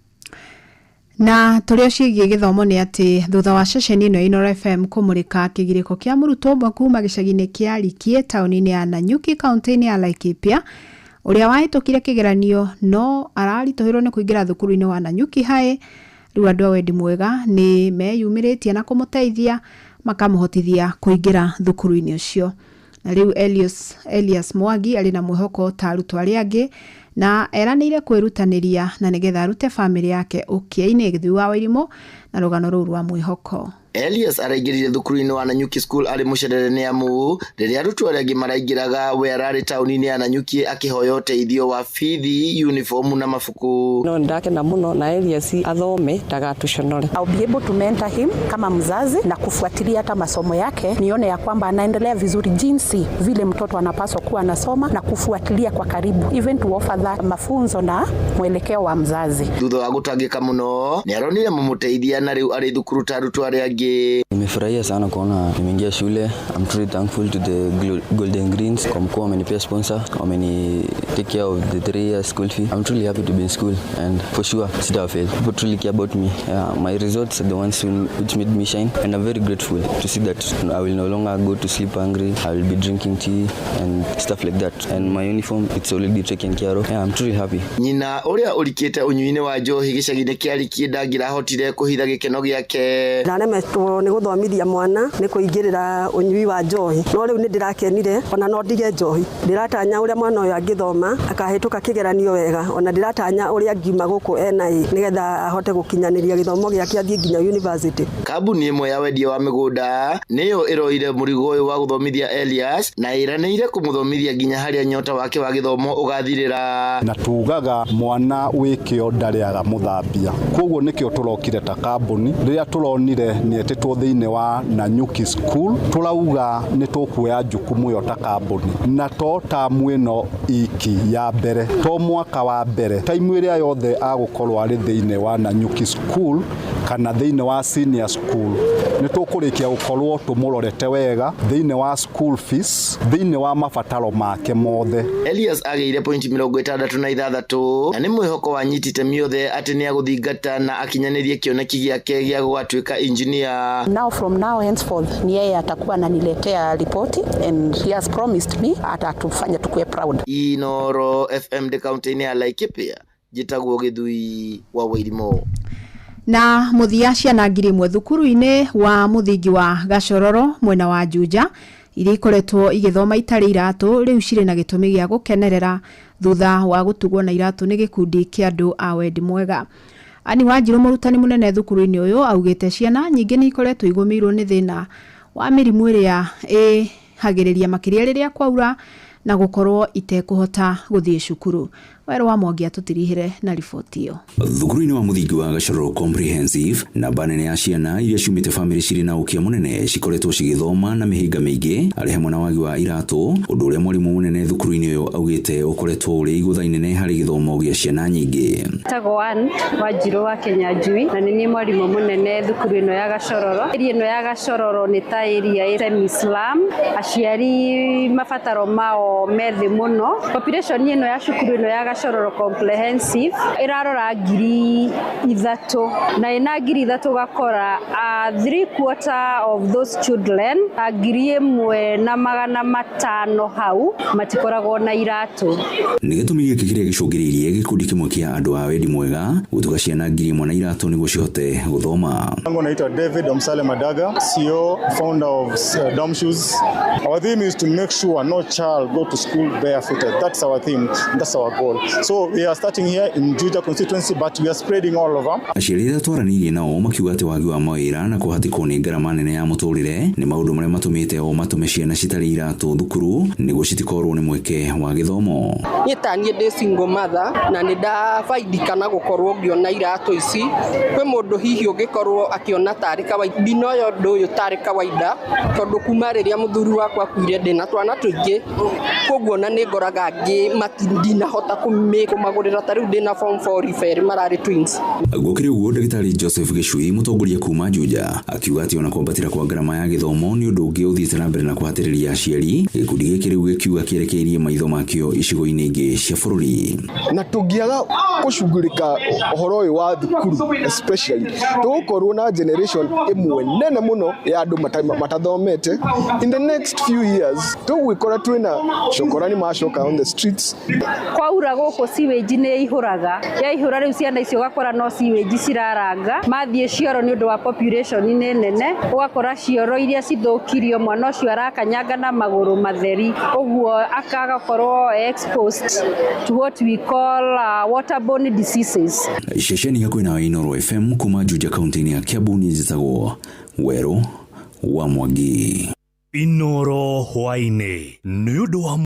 Na tũrĩ o ciĩgiĩ gĩthomo nĩ atĩ thutha wa ceceni ĩno ya Inooro FM kũmũrĩka kĩgirĩko kĩa mũrutwo ũmwe kuma gĩcagi-inĩ kĩa Rikie taũni-inĩ ya Nanyuki kaunti-inĩ ya Laikipia ũrĩa wahĩtũkire kĩgeranio no araritũhĩrwo nĩ kũingĩra thukuru-inĩ wa Nanyuki High. Rĩu andũ a wendi mwega nĩ meyumĩrĩtie na kũmũteithia makamũhotithia kũingĩra thukuru-inĩ ũcio. Na rĩu Elias Mwangi arĩ na mwĩhoko ta arutwo arĩa angĩ na eranĩire kwĩrutanĩria na nĩgetha arute bamĩrĩ yake ũkĩa-inĩ. Gĩthui wa Wairimu na rũgano rũu rwa mwĩhoko. Elias araingĩrire thukuru-inĩ wa Nanyuki School arĩ mũcerere nĩ amu rĩrĩa arutwo arĩa angĩ maraingĩraga we ararĩ taũni-inĩ ya Nanyuki akĩhoya ũteithio wa bithi, uniform na mabuku. No ndakena muno na Elias athome ndagatuconore. I'll be able to mentor him kama mzazi na kufuatilia hata masomo yake, nione ya kwamba anaendelea vizuri jinsi vile mtoto anapaswa kuwa anasoma na kufuatilia kwa karibu, even to offer that mafunzo na mwelekeo wa mzazi. Thutha wa gũtangĩka mũno nĩ aronire mũmũteithia na rĩu arĩ thukuru ta arutwo arĩa angĩ. Nimefurahia sana kuona nimeingia shule. I'm truly thankful to the Golden Greens kwa mkuu wamenipea sponsor, wameni take care of the 3 year school fee. I'm truly happy to be in school and for sure sitafail. People truly care about me. Yeah, my results are the ones which made me shine and I'm very grateful to see that I will no longer go to sleep hungry. I will be drinking tea and stuff like that. And my uniform, it's already taken care of. Yeah, I'm truly happy. Nyina ũrĩa ũrikĩte ũnyui-inĩ wa njohi gĩcagi-inĩ kĩa Rikie ndangĩrahotire kũhitha gĩkeno gĩake. Ndaremetwo nĩ gũthomithia mwana nĩ kũingĩrĩra ũnyui wa njohi, no rĩu nĩ ndĩrakenire ona no ndige njohi. Ndĩratanya ũrĩa mwana ũyũ angĩthoma akahĩtũka kĩgeranio wega, ona ndĩratanya ũrĩa angiuma gũkũ ena ĩ nĩgetha ahote gũkinyanĩria gĩthomo gĩake athiĩ nginya university. Kambuni ĩmwe ya wendia wa mĩgũnda nĩyo ĩroire mũrigo ũyũ wa gũthomithia Elias na ĩranĩire kũmũthomithia nginya harĩa nyota wake wa gĩthomo ũgathirĩra. Na tugaga mwana wĩ kĩo ndarĩaga mũthambia, koguo nĩkĩo tũrokire ta kambuni rĩrĩa tũronire nĩetĩtwo thĩinĩ wa Nanyuki School, tũrauga nĩ tũkuoya jukumu ĩyo ta kambuni, na to tamu ĩno iki ya mbere, to mwaka wa mbere, taimu ĩrĩa yothe agũkorwo arĩ thĩinĩ wa Nanyuki School kana thĩinĩ wa senior school, nĩ tũkũrĩkia gũkorwo tũmũrorete wega thĩinĩ wa school fees, thĩinĩ wa mabataro make mothe. Elias agĩire pointi 66 na nĩ mwĩhoko wa nyiti itemi othe atĩ nĩ agũthingata na akinyanĩrie kĩoneki gĩake gĩa gũgatuĩka engineer. Now from now henceforth ni yeye atakuwa ananiletea ripoti and he has promised me atatufanya tukue proud. Inoro FM ndĩ kaunti-inĩ ya Laikipia, njĩtagwo Gĩthui wa Wairimu. Na mũthia, ciana 1000 thukuru-inĩ wa mũthingi wa Gacororo mwena wa Juja iria ikoretwo igĩthoma itarĩ iratũ rĩu cirĩ na gĩtũmi gĩa gũkenerera thutha wa gũtugwo na iratũ nĩ gĩkundi kĩa andũ a wendi mwega. Ani Wanjirũ, mũrutani mũnene thukuru-inĩ ũyũ, augĩte ciana nyingĩ nĩ ikoretwo igũmĩirwo nĩ thĩna wa mĩrimũ ĩrĩa ĩhagĩrĩria makĩria rĩrĩa kwaura na gũkorwo itekũhota gũthiĩ cukuru. Werũ wa Mwangi atũtirihire na riboti ĩyo. Thukuru-inĩ wa mũthingi wa Gachororo Comprehensive, namba nene ya ciana iria ciumĩte bamĩrĩ cirĩ na ũkĩa mũnene cikoretwo cigĩthoma na mĩhĩnga mĩingĩ arĩ hamwe na wagi wa iratũ, ũndũ ũrĩa mwarimũ mũnene thukuru-inĩ ũyũ augĩte ũkoretwo ũrĩ igũtha inene harĩ gĩthomo gĩa ciana nyingĩ. Tagwo Ann Wanjirũ wa Kenya Njui na nĩ niĩ mwarimũ mũnene thukuru ĩno ya Gacororo. Area ĩno ya Gacororo nĩ ta area semi slum, aciari mabataro mao me thĩ mũno. Population ĩno ya cukuru ĩno ya Gacororo Comprehensive ĩrarora 3000 na ĩna 3000 ũgakora 3/4 of those children, 1500 hau matikoragwo na iratũ. Nĩ gĩtũmi gĩkĩ kĩrĩa gĩcũngĩrĩirie gĩkundi kĩmwe kĩa andũ a wendi mwega gũtuga ciana 1000 na iratũ nĩguo cihote gũthoma. Yangu naitwa David Omsale Madaga, CEO, founder of Dom Shoes. Our theme is to make sure no child go to school barefooted. That's our theme, that's our goal. So we are starting here in Juja constituency, but we are spreading all over. Aciari arĩa twaranĩirie nao makiuga atĩ wagi wa mawĩra na kũhatĩkwo nĩ ngarama nene ya mũtũrĩre nĩ maũndũ marĩa matũmĩte o matũme ciana citarĩ iratũ thukuru nĩguo citikorwo nĩ mweke wa gĩthomo. Niĩ ta niĩ ndĩ single mother na nĩ ndabaidika na gũkorwo ngĩona iratũ ici. Kwĩ mũndũ hihi ũngĩkorwo akĩona tarĩ kawaida, ndinoya ũndũ ũyũ tarĩ kawaida tondũ kuma rĩrĩa mũthuri wakwa akuire ndĩna twana tũingĩ, koguo ona nĩ ngoraga angĩ ndinahota kũmagũrĩra, ta rĩu ndĩna form 4 erĩ mararĩ twins. Gũkĩrĩ ũguo, ndagĩtarĩ Joseph Gĩcui, mũtongoria kuma Juja, akiuga atĩ ona kwambatĩra kwa ngarama ya gĩthomo nĩ ũndũ ũngĩ ũthiĩte na mbere na kũhatĩrĩria aciari. Gĩkundi gĩkĩ rĩu gĩkiuga kĩerekeirie maitho makĩo icigo-inĩ ingĩ cia bũrũri. Na tũngĩaga gũcugurĩka ũhoro ũyũ wa thukuru especially, tũgũkorwo na generation ĩmwe nene mũno ya andũ matathomete. In the next few years tũgwĩkora twĩna Cokora nĩ macoka on the streets. Kwaura gũkũ sewage nĩ ihũraga, yaihũra rĩu ciana icio ũgakora no sewage ciraranga, mathiĩ cioro nĩ ũndũ wa population nĩ nene, ũgakora cioro iria cithũkirio mwana ũcio arakanyanga na magũrũ matheri, ũguo akagakorwo exposed to what we call waterborne diseases. Ceceni hakuhĩ na Inooro FM kuma Juja kaunti-inĩ ya Kiambu nĩ njĩtagwo Werũ wa Mwangi. Inooro hwaĩ-inĩ nĩ ũndũ wa